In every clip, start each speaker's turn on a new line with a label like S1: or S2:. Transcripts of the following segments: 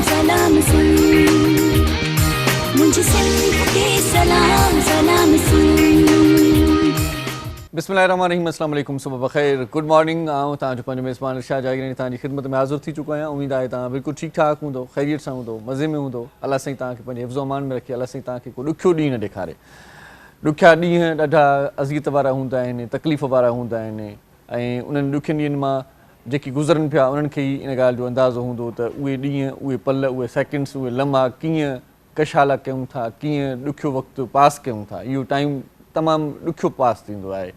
S1: سلام سنڌ، منهنجي سنڌ کي سلام سلام سنڌ.
S2: بسم الله الرحمن الرحيم السلام عليڪم صبح بخير گڊ مارننگ آئون توهان جو پنهنجو ميزبان ارشاد جاگيراڻي توهان جي خدمت ۾ حاضر ٿي چڪو آهيان اميد آهي توهان بلڪل ٺيڪ ٺاڪ هوندو خيريت سان هوندو مزي ۾ هوندو الله سائين توهان کي پنهنجي حفظ و امان ۾ رکي الله سائين توهان کي ڪو ڏکيو ڏينهن نه ڏيکاري ڏکيا ڏينهن ڏاڍا اذيت وارا هوندا آهن تڪليف وارا هوندا آهن ۽ انهن ڏکين ڏينهن مان جيڪي گذرن پيا انهن کي ئي ان ڳالهه جو اندازو هوندو ته اهي ڏينهن، اهي پل، اهي سيڪنڊس، اهي لمحا ڪيئن ڪشالا ڪيون ٿا، ڪيئن ڏکيو وقت پاس ڪيون ٿا. اهو ٽائيم تمام ڏکيو پاس ٿيندو آهي.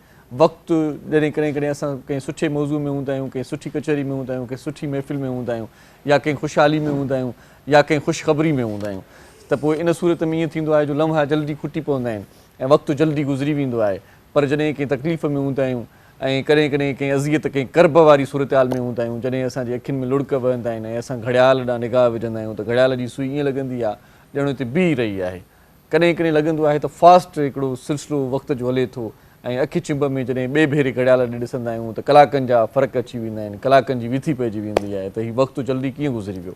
S2: وقت جڏهن ڪڏهن ڪڏهن اسان ڪنهن سٺي موضوع ۾ هوندا آهيون، ڪنهن سٺي ڪچهري ۾ هوندا آهيون، ڪنهن سٺي محفل ۾ هوندا آهيون يا ڪنهن خوشحالي ۾ هوندا آهيون يا ڪنهن خوشخبري ۾ هوندا آهيون ته پوء ان صورت ۾ ائين ٿيندو آهي جو لمحا جلدي کٽي پوندا آهن ۽ وقت جلدي گذري ويندو آهي پر جڏهن ڪنهن تڪليف ۾ هوندا آهيون ۽ ڪڏهن ڪڏهن ڪنهن اذيت، ڪنهن ڪرب واري صورتحال ۾ هوندا آهيون، جڏهن اسان جي اکين ۾ لڙڪ وهندا آهن ۽ اسان گهڙيال ڏانهن نگاهه وجهندا آهيون ته گهڙيال جي سوئي ائين لڳندي آهي ڄڻ اتي بيهي رهي آهي. ڪڏهن ڪڏهن لڳندو آهي ته فاسٽ هڪڙو سلسلو وقت جو هلي ٿو ۽ اک ڇنڀ ۾ جڏهن ٻئي ڀيري گهڙيال ڏي ڏسندا آهيون ته ڪلاڪن جا فرق اچي ويندا آهن، ڪلاڪن جي وٿي پئجي ويندي آهي ته هي وقت جلدي ڪيئن گذري ويو.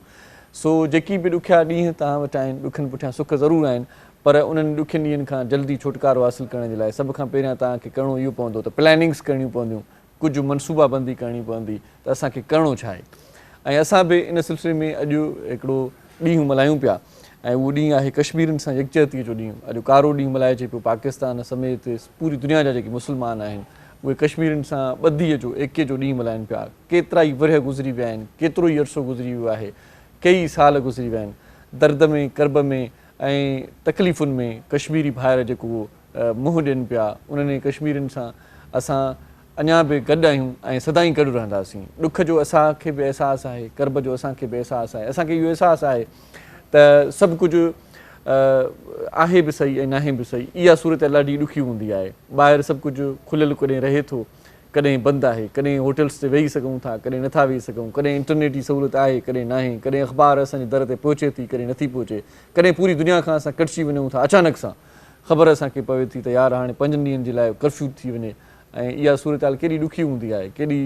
S2: سو جيڪي به ڏکيا ڏينهن توهان وٽ آهن، ڏکن پٺيان سک ضرور آهن، پر انهن ڏکين ڏينهن کان جلدي ڇوٽڪارو حاصل ڪرڻ جي لاء سڀ کان پهريان توهان کي ڪرڻو اهو پوندو ته پلاننگس ڪرڻيون پونديون، ڪجهه منصوبا بندي ڪرڻي پوندي ته اسان کي ڪرڻو ڇا آهي ۽ اسان به ان سلسلي ۾ اڄ هڪڙو ڏينهن ملهايون پيا ۽ اهو ڏينهن آهي ڪشميرين سان يڪجهتي جو ڏينهن. اڄ ڪارو ڏينهن ملهائجي پيو پاڪستان سميت پوري دنيا جا جيڪي مسلمان آهن اهي ڪشميرين سان ٻڌي جو ايڪي جو ڏينهن ملهائن پيا. ڪيترائي ورهيه گذري ويا آهن، ڪيترو ئي عرصو گذري ويو آهي، ڪيئي سال گذري ويا آهن، درد ۾ ڪرب ۾ ۽ تڪليفن ۾ ڪشميري ڀائر جيڪو منهن ڏين پيا انهن ڪشميرين سان اسان اڃا به گڏ آهيون ۽ سدائين گڏ رهنداسين. ڏک جو اسان کي به احساس آهي، ڪرب جو اسان کي به احساس آهي. اسان کي اهو احساس آهي ته سڀ ڪجهه آهي به صحيح ۽ ناهي به صحيح. اها صورتحال ڏاڍي ڏکي هوندي آهي. ٻاهر سڀ ڪجهه کليل ڪڏهن رهي ٿو ڪڏهن بند آهي، ڪڏهن هوٽلز تي ويهي سگهون ٿا، ڪڏهن نٿا ويهي سگهون، ڪڏهن انٽرنيٽ جي سهولت آهي، ڪڏهن ناهي، ڪڏهن اخبار اسان جي در تي پهچي ٿي، ڪڏهن نٿي پهچي، ڪڏهن پوري دنيا کان اسان ڪٽجي وڃون ٿا، اچانڪ سان خبر اسان کي پوي ٿي ته يار هاڻي پنجن ڏينهن جي لاء ڪرفيو ٿي وڃي ۽ اها صورتحال ڪيڏي ڏکي هوندي آهي، ڪيڏي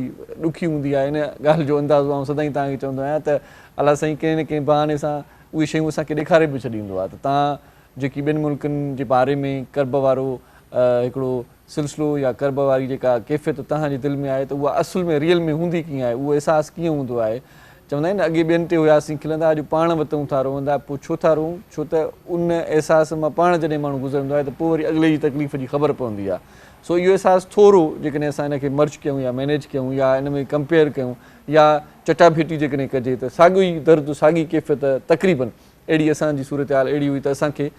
S2: ڏکي هوندي آهي، ان ڳالهه جو اندازو آئون سدائين توهان کي چوندو آهيان ته الله سائين ڪنهن نه ڪنهن بهاني سان اهي شيون اسان کي ڏيکاري به ڇڏيندو آهي ته توهان جيڪي ٻين ملڪن جي باري ۾ ڪرب وارو هڪڙو سلسلو يا ڪرب واري جيڪا ڪيفيت توهان جي دل ۾ آهي ته اها اصل ۾ ريئل ۾ هوندي ڪيئن آهي اهو احساس ڪيئن هوندو آهي چوندا آهن نه اڳي ٻين تي هياسين کلندا اڄ پاڻ وتئون ٿا روئندا پوء ڇو ٿا روئون ڇو ته ان احساس مان پاڻ جڏهن ماڻهو گذرندو آهي ته پوء وري اڳلي جي تڪليف جي خبر پوندي آهي سو اهو احساس ٿورو جيڪڏهن اسان ان کي مرج ڪيون يا مينيج ڪيون يا ان ۾ ڪمپيئر ڪيون يا چٽاڀيٽي جيڪڏهن ڪجي ته ساڳيو ئي درد ساڳي ڪيفيت تقريبن اهڙي اسان جي صورتحال اهڙي هئي ته اسان کي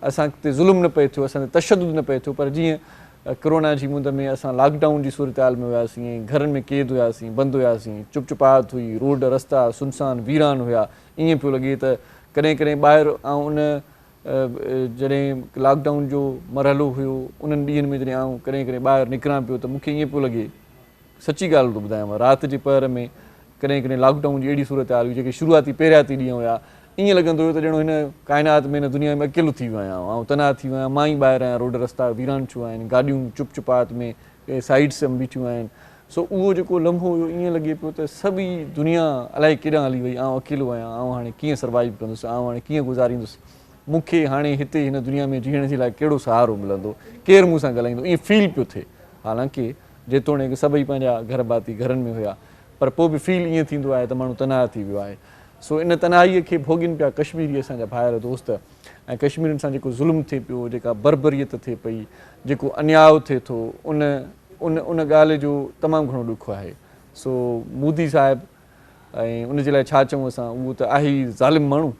S2: اسان تي ظلم نه پئي ٿيو، اسان تي تشدد نه پئي ٿيو پر جيئن ڪرونا جي مند ۾ اسان لاڪ ڊائون جي صورتحال ۾ هياسين ۽ گهرن ۾ قيد هياسين، بند هياسين، چپ چپات هئي، روڊ رستا سنسان ويران هيا، ائين پيو لڳي ته ڪڏهن ڪڏهن ٻاهر آئون ان جڏهن لاڪ ڊائون جو مرحلو هيو انهن ڏينهن ۾ جڏهن آئون ڪڏهن ڪڏهن ٻاهر نڪران پيو ته مون کي ائين پيو لڳي سچي ڳالهه ٿو ٻڌايانو رات جي پهر ۾ ڪڏهن ڪڏهن لاڪ ڊائون جي اهڙي صورتحال هئي جيڪي شروعاتي پهرياتي ڏينهن هيا ائين لڳندو هيو ته ڄڻو هن ڪائنات ۾ هن دنيا ۾ اڪيلو ٿي ويو آهيان آئون تنها ٿي ويو آهيان مان ئي ٻاهر آهيان روڊ رستا ويران ڇو آهن گاڏيون چپ چپات ۾ سائيڊ سان بيٺيون آهن سو اهو جيڪو لمحو هيو ائين لڳي پيو ته سڀ ئي دنيا الائي ڪيڏانهن هلي وئي آئون اڪيلو آهيان آئون هاڻي ڪيئن سروائيو ڪندس آئون هاڻي ڪيئن گذاريندس مون کي هاڻي هتي هن دنيا ۾ جيئڻ جي لاء ڪهڙو سهارو ملندو ڪير مون سان ڳالهائيندو ائين فيل پيو ٿئي حالانڪه جيتوڻيڪ سڀئي پنهنجا گهر ڀاتي گهرن ۾ هيا پر پوء به فيل ائين ٿيندو آهي ته ماڻهو تنها ٿي ويو آهي. سو ان تنهائيء کي ڀوڳين پيا ڪشميري اسان جا ڀائر دوست ۽ ڪشميرين سان جيڪو ظلم ٿئي پيو، جيڪا بربريت ٿئي پئي، جيڪو انياء ٿئي ٿو ان ان ان ڳالهه جو تمام گهڻو ڏک آهي. سو مودي صاحب ۽ ان جي لاء ڇا چئون اسان اهو ته آهي ئي ظالم ماڻهو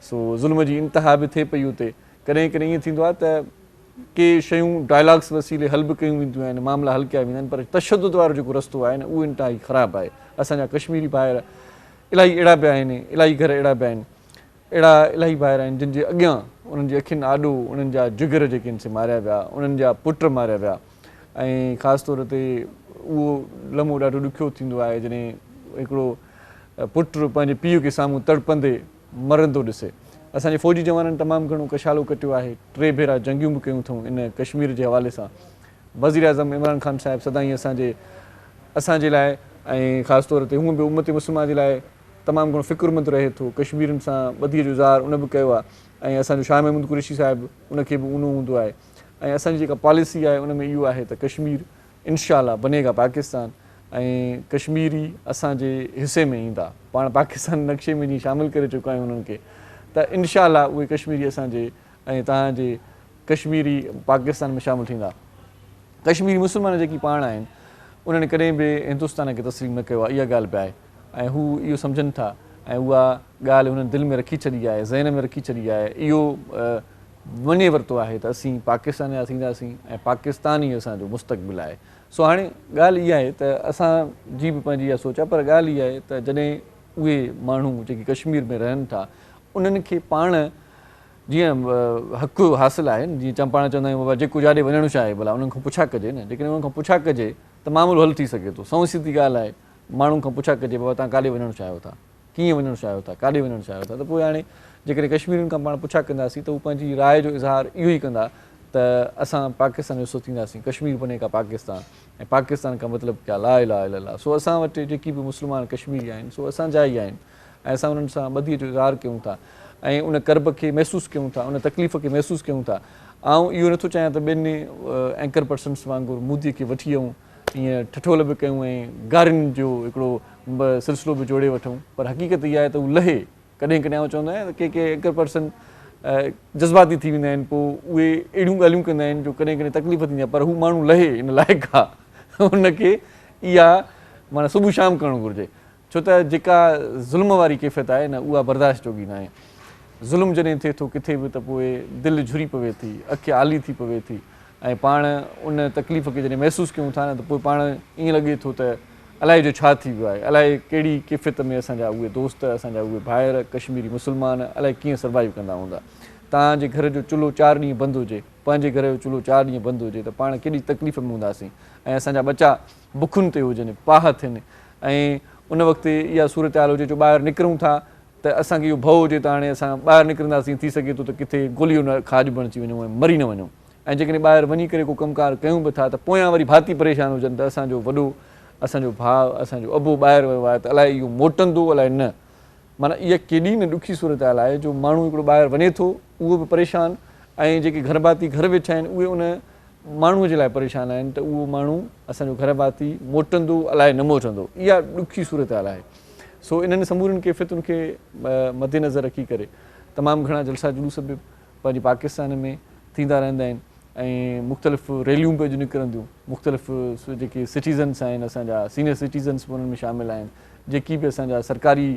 S2: سو ظلم جي انتها به ٿئي پئي اتي. ڪڏهن ڪڏهن ائين ٿيندو آهي ته ڪي شيون ڊائلاگس وسيلي حل به ڪيون وينديون آهن، معاملا حل ڪيا ويندا آهن پر تشدد وارو جيڪو رستو آهي نه اهو انتهائي خراب آهي. اسان جا ڪشميري ڀائر الاهي اهڙا به آهن، الاهي گهر اهڙا به آهن، اهڙا الاهي ڀائر آهن جن جي اڳيان انهن جي اکين آڏو انهن جا جگر جيڪي آهن سي ماريا ويا، انهن جا پٽ ماريا ويا ۽ خاص طور تي اهو لمحو ڏاڍو ڏکيو ٿيندو آهي جڏهن هڪڙو پٽ پنهنجي پيء کي سامهون تڙپندي مرندو ڏسي. اسان جي فوجي جوانن تمام گهڻو ڪشالو ڪٽيو آهي، ٽي ڀيرا جنگيون به ڪيون اٿئون ان ڪشمير جي حوالي سان. وزيراعظم عمران خان صاحب سدائين اسان جي اسان جي لاء ۽ خاص طور تي هونء به امت مسلمه جي لاء تمام گهڻو فڪرمند رهي ٿو، ڪشميرين سان ٻڌيء جو اظهار ان به ڪيو آهي ۽ اسان جو شاهه محمود قريشي صاحب ان کي به اونو هوندو آهي ۽ اسان جي جيڪا پاليسي آهي ان ۾ اهو آهي ته ڪشمير انشاء الله بني گا پاڪستان ۽ ڪشميري اسان جي حصي ۾ ايندا پاڻ پاڪستان نقشي ۾ جيئن شامل ڪري چڪا آهيون انهن کي ته انشاء الله اهي ڪشميري اسان جي ۽ توهان جي ڪشميري پاڪستان ۾ شامل ٿيندا. ڪشميري مسلمان جيڪي پاڻ آهن انهن ڪڏهن به هندستان کي تسليم نه ڪيو آهي اها ڳالهه به آهي ۽ هو اهو سمجهن ٿا ۽ اها ڳالهه هنن دل ۾ رکي ڇڏي آهي ذهن ۾ رکي ڇڏي آهي اهو مڃي ورتو آهي ته اسين پاڪستان جا ٿينداسين ۽ پاڪستان ئي اسان جو مستقبل آهي سو هاڻي ڳالهه اها آهي ته اسان جي به پنهنجي اها سوچ آهي پر ڳالهه اها آهي ته جڏهن اهي ماڻهو جيڪي ڪشمير ۾ رهن ٿا انهن کي پاڻ جيئن حق حاصل آهي نه جيئن پاڻ چوندا آهيون بابا جيڪو جاڏي وڃڻ چاهي ڀلا انهن کان پڇا ڪجي نه جيڪڏهن انهن کان پڇا ڪجي ته معاملو حل ٿي سگهي ٿو سنئون سڌي ڳالهه آهي ماڻهن کان پڇا ڪجي بابا توهان ڪاڏي وڃڻ چاهيو ٿا ڪيئن وڃڻ چاهيو ٿا ڪاڏي وڃڻ چاهيو ٿا ته پوء هاڻي جيڪڏهن ڪشميرين کان پاڻ پڇا ڪنداسين ته هو پنهنجي راء جو اظهار اهو ئي ڪندا ته اسان پاڪستان جو حصو ٿينداسين ڪشمير بني گا پاڪستان ۽ پاڪستان کا مطلب ڪيا لا اله الا الله سو اسان وٽ جيڪي به مسلمان ڪشميري آهن سو اسان جا ئي آهن ۽ اسان انهن سان ٻڌيء جو اظهار ڪيون ٿا ۽ ان ڪرب کي محسوس ڪيون ٿا، ان تڪليف کي محسوس ڪيون ٿا. آئون اهو نٿو چاهيان ته ٻين اينڪر پرسنس وانگر مودي کي وٺي آئون ائين ٺٺول به ڪيون ۽ گارين جو هڪڙو سلسلو به جوڙي وٺون پر حقيقت اها آهي ته هو لهي. ڪڏهن ڪڏهن آئون چوندو آهيان ته ڪي ڪي اينڪر پرسن جذباتي ٿي ويندا آهن پوء اهي اهڙيون ڳالهيون ڪندا آهن جو ڪڏهن ڪڏهن تڪليف ٿيندي آهي پر هو ماڻهو لهي ان لائق آهي ان کي اها معنيٰ صبح شام ڪرڻ گهرجي. ڇو ته جيڪا ظلم واري ڪيفيت آهي نه اها برداشت جوڳي ناهي. ظلم جڏهن ٿئي ٿو ڪٿي به ته پوء دل جهري پوي ٿي، اک آلي ٿي پوي ٿي ۽ پاڻ ان تڪليف کي جڏهن محسوس ڪيون ٿا نه ته پوء پاڻ ائين لڳي ٿو ته الائي جو ڇا ٿي ويو آهي، الائي ڪهڙي ڪيفيت ۾ اسان جا اهي دوست، اسان جا اهي ڀائر ڪشميري مسلمان الائي ڪيئن سروائيو ڪندا هوندا. توهان جي گهر جو چلهو چار ڏينهن بند هجي، پنهنجي گهر جو چلهو چار ڏينهن بند هجي ته پاڻ ڪيڏي تڪليف ۾ هونداسين ۽ اسان جا ٻچا بکن تي هجن، پاهه ٿين ۽ ان وقت اها صورتحال هجي جو ٻاهر نڪرون ٿا ته اسان کي اهو ڀؤ هجي ته هاڻي اسان ٻاهر نڪرنداسين ٿي سگهي ٿو ته ڪٿي گولي جو کاڄ بڻجي وڃون ۽ مري نه وڃون ۽ جيڪڏهن ٻاهر وڃي ڪري ڪو ڪم ڪار ڪيون به ٿا ته پويان وري ڀاتي پريشان هجن ته اسان جو وڏو، اسان جو ڀاء، اسان جو ابو ٻاهر ويو آهي ته الائي اهو موٽندو الائي نه. معنيٰ اها ڪيڏي نه ڏکي صورتحال آهي جو ماڻهو هڪڙو ٻاهر وڃي ٿو اهو به پريشان ۽ جيڪي گهر ڀاتي گهر ويٺا آهن اهي ان ماڻهوء جي لاء پريشان آهن ته اهو ماڻهو اسان جو گهر ڀاتي موٽندو الائي نه موٽندو. اها ڏکي صورتحال آهي. سو انهن سمورين ڪيفيتن کي مدنظر رکي ڪري تمام گهڻا جلسا جلوس به پنهنجي پاڪستان ۾ ٿيندا رهندا آهن ۽ مختلف ريليون به اڄ نڪرنديون. مختلف جيڪي سٽيزنس آهن اسان جا سينئر سٽيزنس به انهن ۾ شامل آهن جيڪي به اسان جا سرڪاري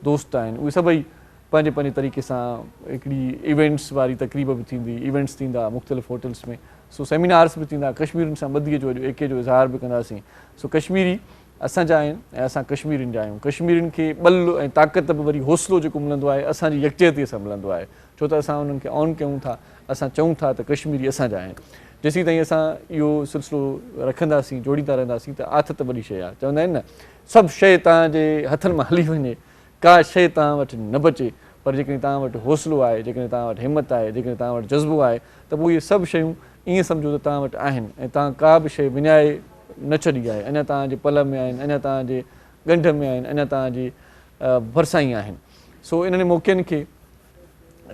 S2: دوست آهن اهي سڀئي پنهنجي پنهنجي طريقي سان هڪڙي ايونٽس واري تقريب به ٿيندي ايونٽس ٿيندا مختلف هوٽلس ۾ سو سيمينارس به ٿيندا ڪشميرين سان ٻڌي جو اڄ ايڪي جو اظهار به ڪنداسين سو ڪشميري اسان جا آهن ۽ اسان ڪشميرين جا آهيون ڪشميرين کي ٻل ۽ طاقت به وري حوصلو جيڪو ملندو آهي اسان جي يڪجهتي سان ملندو آهي ڇو ته اسان انهن کي آن ڪيون ٿا اسان چئون ٿا ته ڪشميري اسان جا آهن جيسين تائين اسان اهو سلسلو رکنداسين جوڙيندا رهنداسين ته آٿت وڏي شيء آهي چوندا آهن نه سڀ شيء توهان جي هٿن مان هلي وڃي، ڪا شيء توهان وٽ نه بچي، پر جيڪڏهن توهان وٽ حوصلو آهي، جيڪڏهن توهان وٽ همت آهي، جيڪڏهن توهان وٽ جذبو آهي ته پوء اهي سڀ شيون ائين سمجهو ته توهان وٽ آهن ۽ توهان ڪا به شيء وڃائي نه ڇڏي آهي، اڃا توهان جي پلئه ۾ آهن، اڃا توهان جي ڳنڍ ۾ آهن، اڃا توهان جي ڀرسان ئي آهن. سو انهن موقعن کي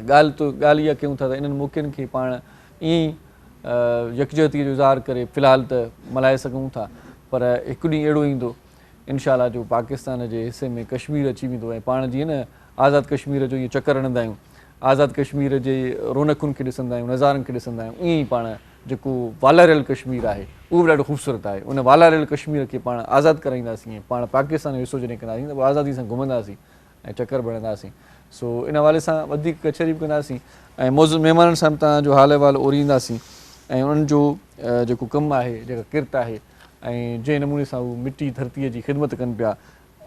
S2: ڳالهه ته ڳالهه اها ڪيون ٿا ته انهن موقعن کي پاڻ ائين ئي يڪجهتيء جو اظهار ڪري في الحال ته ملهائي سگهون ٿا پر هڪ ڏينهن اهڙو ايندو انشاء الله جو پاڪستان جي حصي ۾ ڪشمير اچي ويندو ۽ پاڻ جيئن نه آزاد ڪشمير جو ائين چڪر هڻندا آهيون آزاد ڪشمير جي رونقن کي ڏسندا آهيون نظارن کي ڏسندا آهيون ائين ئي پاڻ جيڪو والاريل ڪشمير آهي اهو به ڏاڍو خوبصورت آهي ان والاريل ڪشمير کي پاڻ آزاد ڪرائينداسين ۽ پاڻ پاڪستان جو حصو جڏهن ڪنداسين ته پوء آزادي سان گهمنداسين ۽ چڪر به هڻنداسين سو ان حوالي سان وڌيڪ ڪچهري به ڪنداسين ۽ معزز مهمانن سان به توهان جو حال احوال اورينداسين ۽ انهن جو جيڪو ڪم آهي جيڪا ڪرت آهي ۽ جنهن نموني سان هو مٽي ڌرتيء جي خدمت ڪن پيا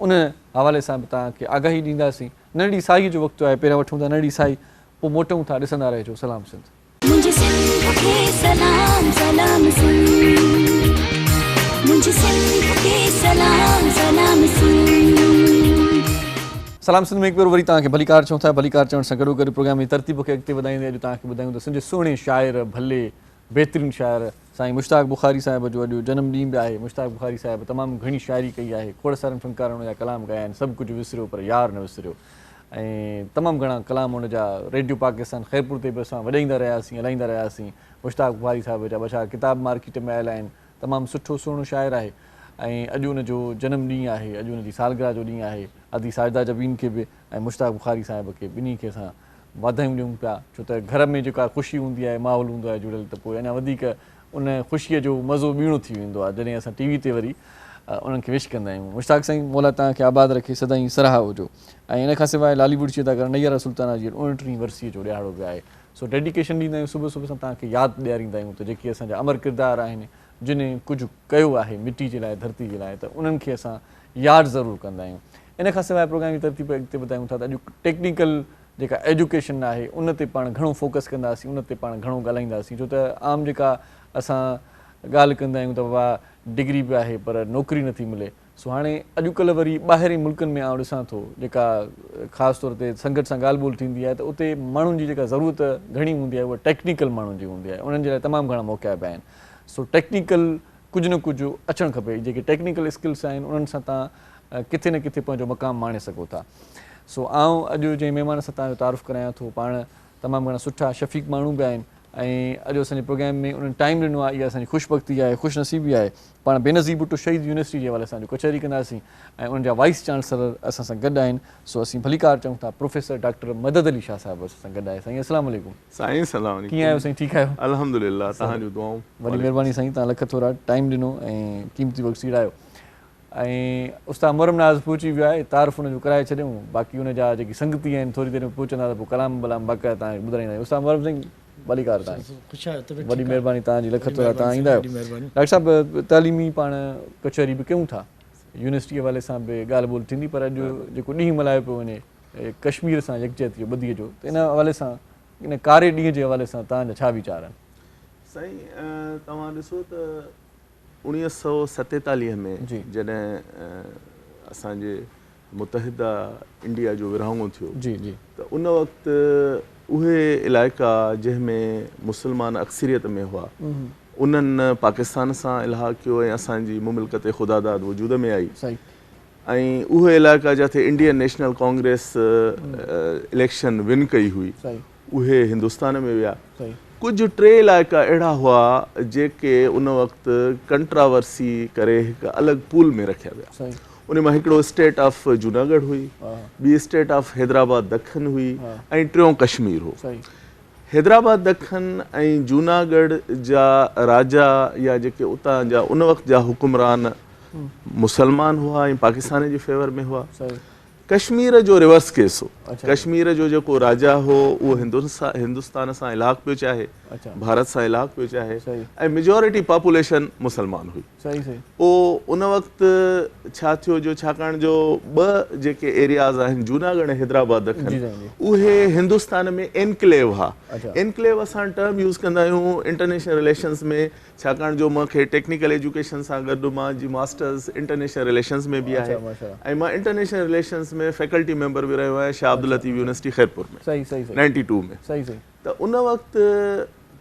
S2: ان حوالي سان به توهان کي آگاهي ڏينداسين ننڍڙي ساهي جو وقت آهي پهريان وٺون ٿا ننڍڙي ساهي پوء موٽون ٿا ڏسندا رهجو سلام سنڌ.
S1: منهنجي سنڌ کي سلام سلام سنڌ منهنجي سنڌ کي سلام سلام سنڌ.
S2: سلام سنڌ ۾ هڪ ڀيرو وري توهان کي ڀليڪار چئون ٿا ڀليڪار چوڻ سان گڏوگڏ پروگرام جي ترتيب کي اڳتي وڌائيندي اڄ توهان کي ٻڌايون ته سنڌ جي سهڻي شاعر ڀلي بهترين شاعر. سائين مشتاق بخاري صاحب جو اڄ جنم ڏينهن به آهي. مشتاق بخاري صاحب تمام گهڻي شاعري ڪئي آهي. کوڙ سارن فنڪارن ان جا ڪلام ڳايا آهن. سڀ ڪجهه وسريو پر يار نه وسريو ۽ تمام گهڻا ڪلام ان جا ريڊيو پاڪستان خيرپور تي به اسان وڄائيندا رهياسين، هلائيندا رهياسين. مشتاق بخاري صاحب جا ٻه چار ڪتاب مارڪيٽ ۾ آيل آهن. تمام سٺو سهڻو شاعر آهي ۽ اڄ ان جو جنم ڏينهن آهي. اڄ ان جي سالگرهه جو ڏينهن آهي. ادي ساجده جبين کي به ۽ مشتاق بخاري صاحب کي ٻنهي کي اسان واڌايون ڏيون پيا ڇو ته گهر ۾ جيڪا خوشي هوندي آهي ماحول هوندو آهي جڙيل ته پوء اڃا وڌيڪ ان خوشيء جو مزو ٻيڻو ٿي ويندو آهي جڏهن اسان ٽي وي تي وري انهن کي وش ڪندا آهيون مشتاق سائين مولا توهان کي آباد رکي سدائين سرها هجو ۽ ان کان سواء لالي ووڊ جي اداڪاره نيره سلطانه جي 29 ورسيء جو ڏهاڙو به آهي سو ڊيڊيڪيشن ڏيندا آهيون صبح صبح سان توهان کي ياد ڏياريندا آهيون ته جيڪي اسان جا امر ڪردار آهن جن ڪجهه ڪيو آهي مٽي جي لاء ڌرتي جي لاء ته انهن کي اسان ياد ضرور ڪندا آهيون ان کان سواء پروگرام جي ترتيب اڳتي وڌايون ٿا ته اڄ ٽيڪنيڪل جيڪا ايجوڪيشن آهي ان تي پاڻ گهڻو فوڪس ڪنداسين ان تي پاڻ گهڻو ڳالهائينداسين ڇو ته عام جيڪا اسان ڳالهه ڪندا آهيون ته بابا ڊگري به آهي پر نوڪري نٿي ملي سو هاڻي اڄڪلهه وري ٻاهرين ملڪن ۾ آئون ڏسان ٿو جيڪا خاص طور تي سنگت سان ڳالهه ٻولهه ٿيندي آهي ته اتي ماڻهن جي جيڪا ضرورت گهڻي هوندي آهي اها ٽيڪنيڪل ماڻهن جي هوندي آهي انهن جي لاء تمام گهڻا موقعا به آهن سو ٽيڪنيڪل ڪجهه نه ڪجهه اچڻ کپي جيڪي ٽيڪنيڪل اسڪلس آهن انهن سان توهان ڪٿي نه ڪٿي پنهنجو مقام ماڻي سگهو ٿا سو آئون اڄ جنهن مهمان سان توهان جو تعارف ڪرايان ٿو پاڻ تمام گهڻا سٺا شفيق ماڻهو به آهن ۽ اڄ اسان جي پروگرام ۾ انهن ٽائيم ڏنو آهي اها اسان جي خوش بختي آهي خوش نصيبي آهي پاڻ بينظير ڀٽو شهيد يونيورسٽي جي حوالي سان اڄ ڪچهري ڪنداسين ۽ انهن جا وائيس چانسلر اسان سان گڏ آهن سو اسين ڀليڪار چئون ٿا پروفيسر ڊاڪٽر مدد علي شاهه صاحب اسان سان گڏ آهي سائين السلام عليڪم.
S3: سائين سلام عليڪم.
S2: ڪيئن آهيو سائين ٺيڪ آهيو.
S3: الحمدلله توهان جون دعائون.
S2: وڏي مهرباني سائين توهان لک ٿورا ٽائيم ڏنو ۽ قيمتي وقت سيڙايو ۽ استاد محرم ناز پهچي ويو آهي تعارف ان جو ڪرائي ڇڏيون باقي ان جا جيڪي سنگتي آهن ٿوري دير ۾ پهچندا ته پوء ڪلام بلام باقاعده توهان کي ٻڌرائينداسين استاد محرم سائين ڀليڪار توهان کي وڏي مهرباني توهان جي لک ٿورا توهان ايندا آهيو ڊاڪٽر صاحب تعليمي پاڻ ڪچهري به ڪيون ٿا يونيورسٽي حوالي سان به ڳالهه ٻولهه ٿيندي پر اڄ جيڪو ڏينهن ملهايو پيو وڃي ڪشمير سان يڪجهتي جو ٻڌي جو ته ان حوالي سان ان ڪاري ڏينهن جي حوالي سان توهان جا ڇا ويچار آهن؟
S3: سائين توهان ڏسو ته 1947 ۾ جڏهن اسان جي متحده انڊيا جو ورهاڱو ٿيو ته ان وقت اهي علائقا جنهن ۾ مسلمان اڪثريت ۾ هئا انهن پاڪستان سان الحاق ڪيو ۽ اسان جي مملڪت خداداد وجود ۾ آئي ۽ اهي علائقا جتي Indian National Congress election win ڪئي هئي اهي هندستان ۾ ويا. ڪجهه ٽي علائقا اهڙا هئا جيڪي ان وقت ڪنٽراورسي ڪري هڪ الڳ پول ۾ رکيا ويا. ان مان هڪڙو اسٽيٽ آف جوناڳڙهه هئي، ٻي اسٽيٽ آف حيدرآباد دکن هئي ۽ ٽيون ڪشمير هو. حيدرآباد دکن ۽ جوناڳڙهه جا راجا يا جيڪي اتان جا ان وقت جا حڪمران مسلمان هئا ۽ پاڪستان جي فيور ۾ هئا. ڪشمير جو ريورس ڪيس هو. ڪشمير جو جيڪو راجا هو اهو هندستان سان الحاق پيو چاهي، ڀارت سان الحاق پيو چاهي ۽ ميجارٽي پاپوليشن مسلمان هئي. پوء ان وقت ڇا ٿيو جو ڇاڪاڻ جو ٻه جيڪي ايرياز آهن جوناڳڙهه ۽ حيدرآباد دکن اهي هندستان ۾ انڪليو ها. انڪليو اسان ٽرم يوز ڪندا آهيون انٽرنيشنل رليشنز ۾ ڇاڪاڻ جو مان کي ٽيڪنيڪل ايجوڪيشن سان گڏ مان جي ماسٽرز انٽرنيشنل رليشنز ۾ به آهي ۽ مان انٽرنيشنل رليشنز ۾ فيڪلٽي ميمبر به رهيو آهيان شاهه عبداللطيف يونيورسٽي خيرپور ۾ 92 ۾ ته ان وقت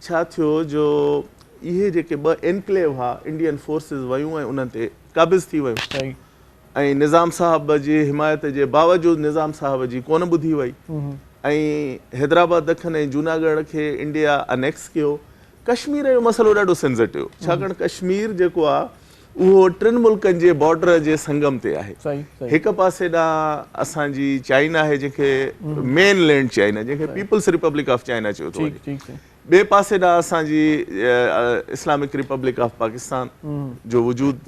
S3: ڇا ٿيو جو اهي جيڪي ٻه انڪليو ها انڊين فورسز ويون ۽ انهن تي قابض ٿي ويون ۽ نظام صاحب جي حمايت جي باوجود نظام صاحب جي ڪونه ٻڌي وئي ۽ حيدرآباد دکن ۽ جوناڳڙهه کي انڊيا انيڪس ڪيو. ڪشمير جو مسئلو ڏاڍو سينسيٽو ڇاڪاڻ ڪشمير جيڪو آ اهو ٽن ملڪن جي بارڊر جي سنگم تي آهي. هڪ پاسي ڏانهن اسان جي چائنا آهي جنهن کي مين لينڊ چائنا جنهن کي پيپلز ريپبلڪ آف چائنا چيو ٿو وڃي. ٻئي پاسي ڏانهن اسان جي اسلامڪ ريپبلڪ آف پاڪستان جو وجود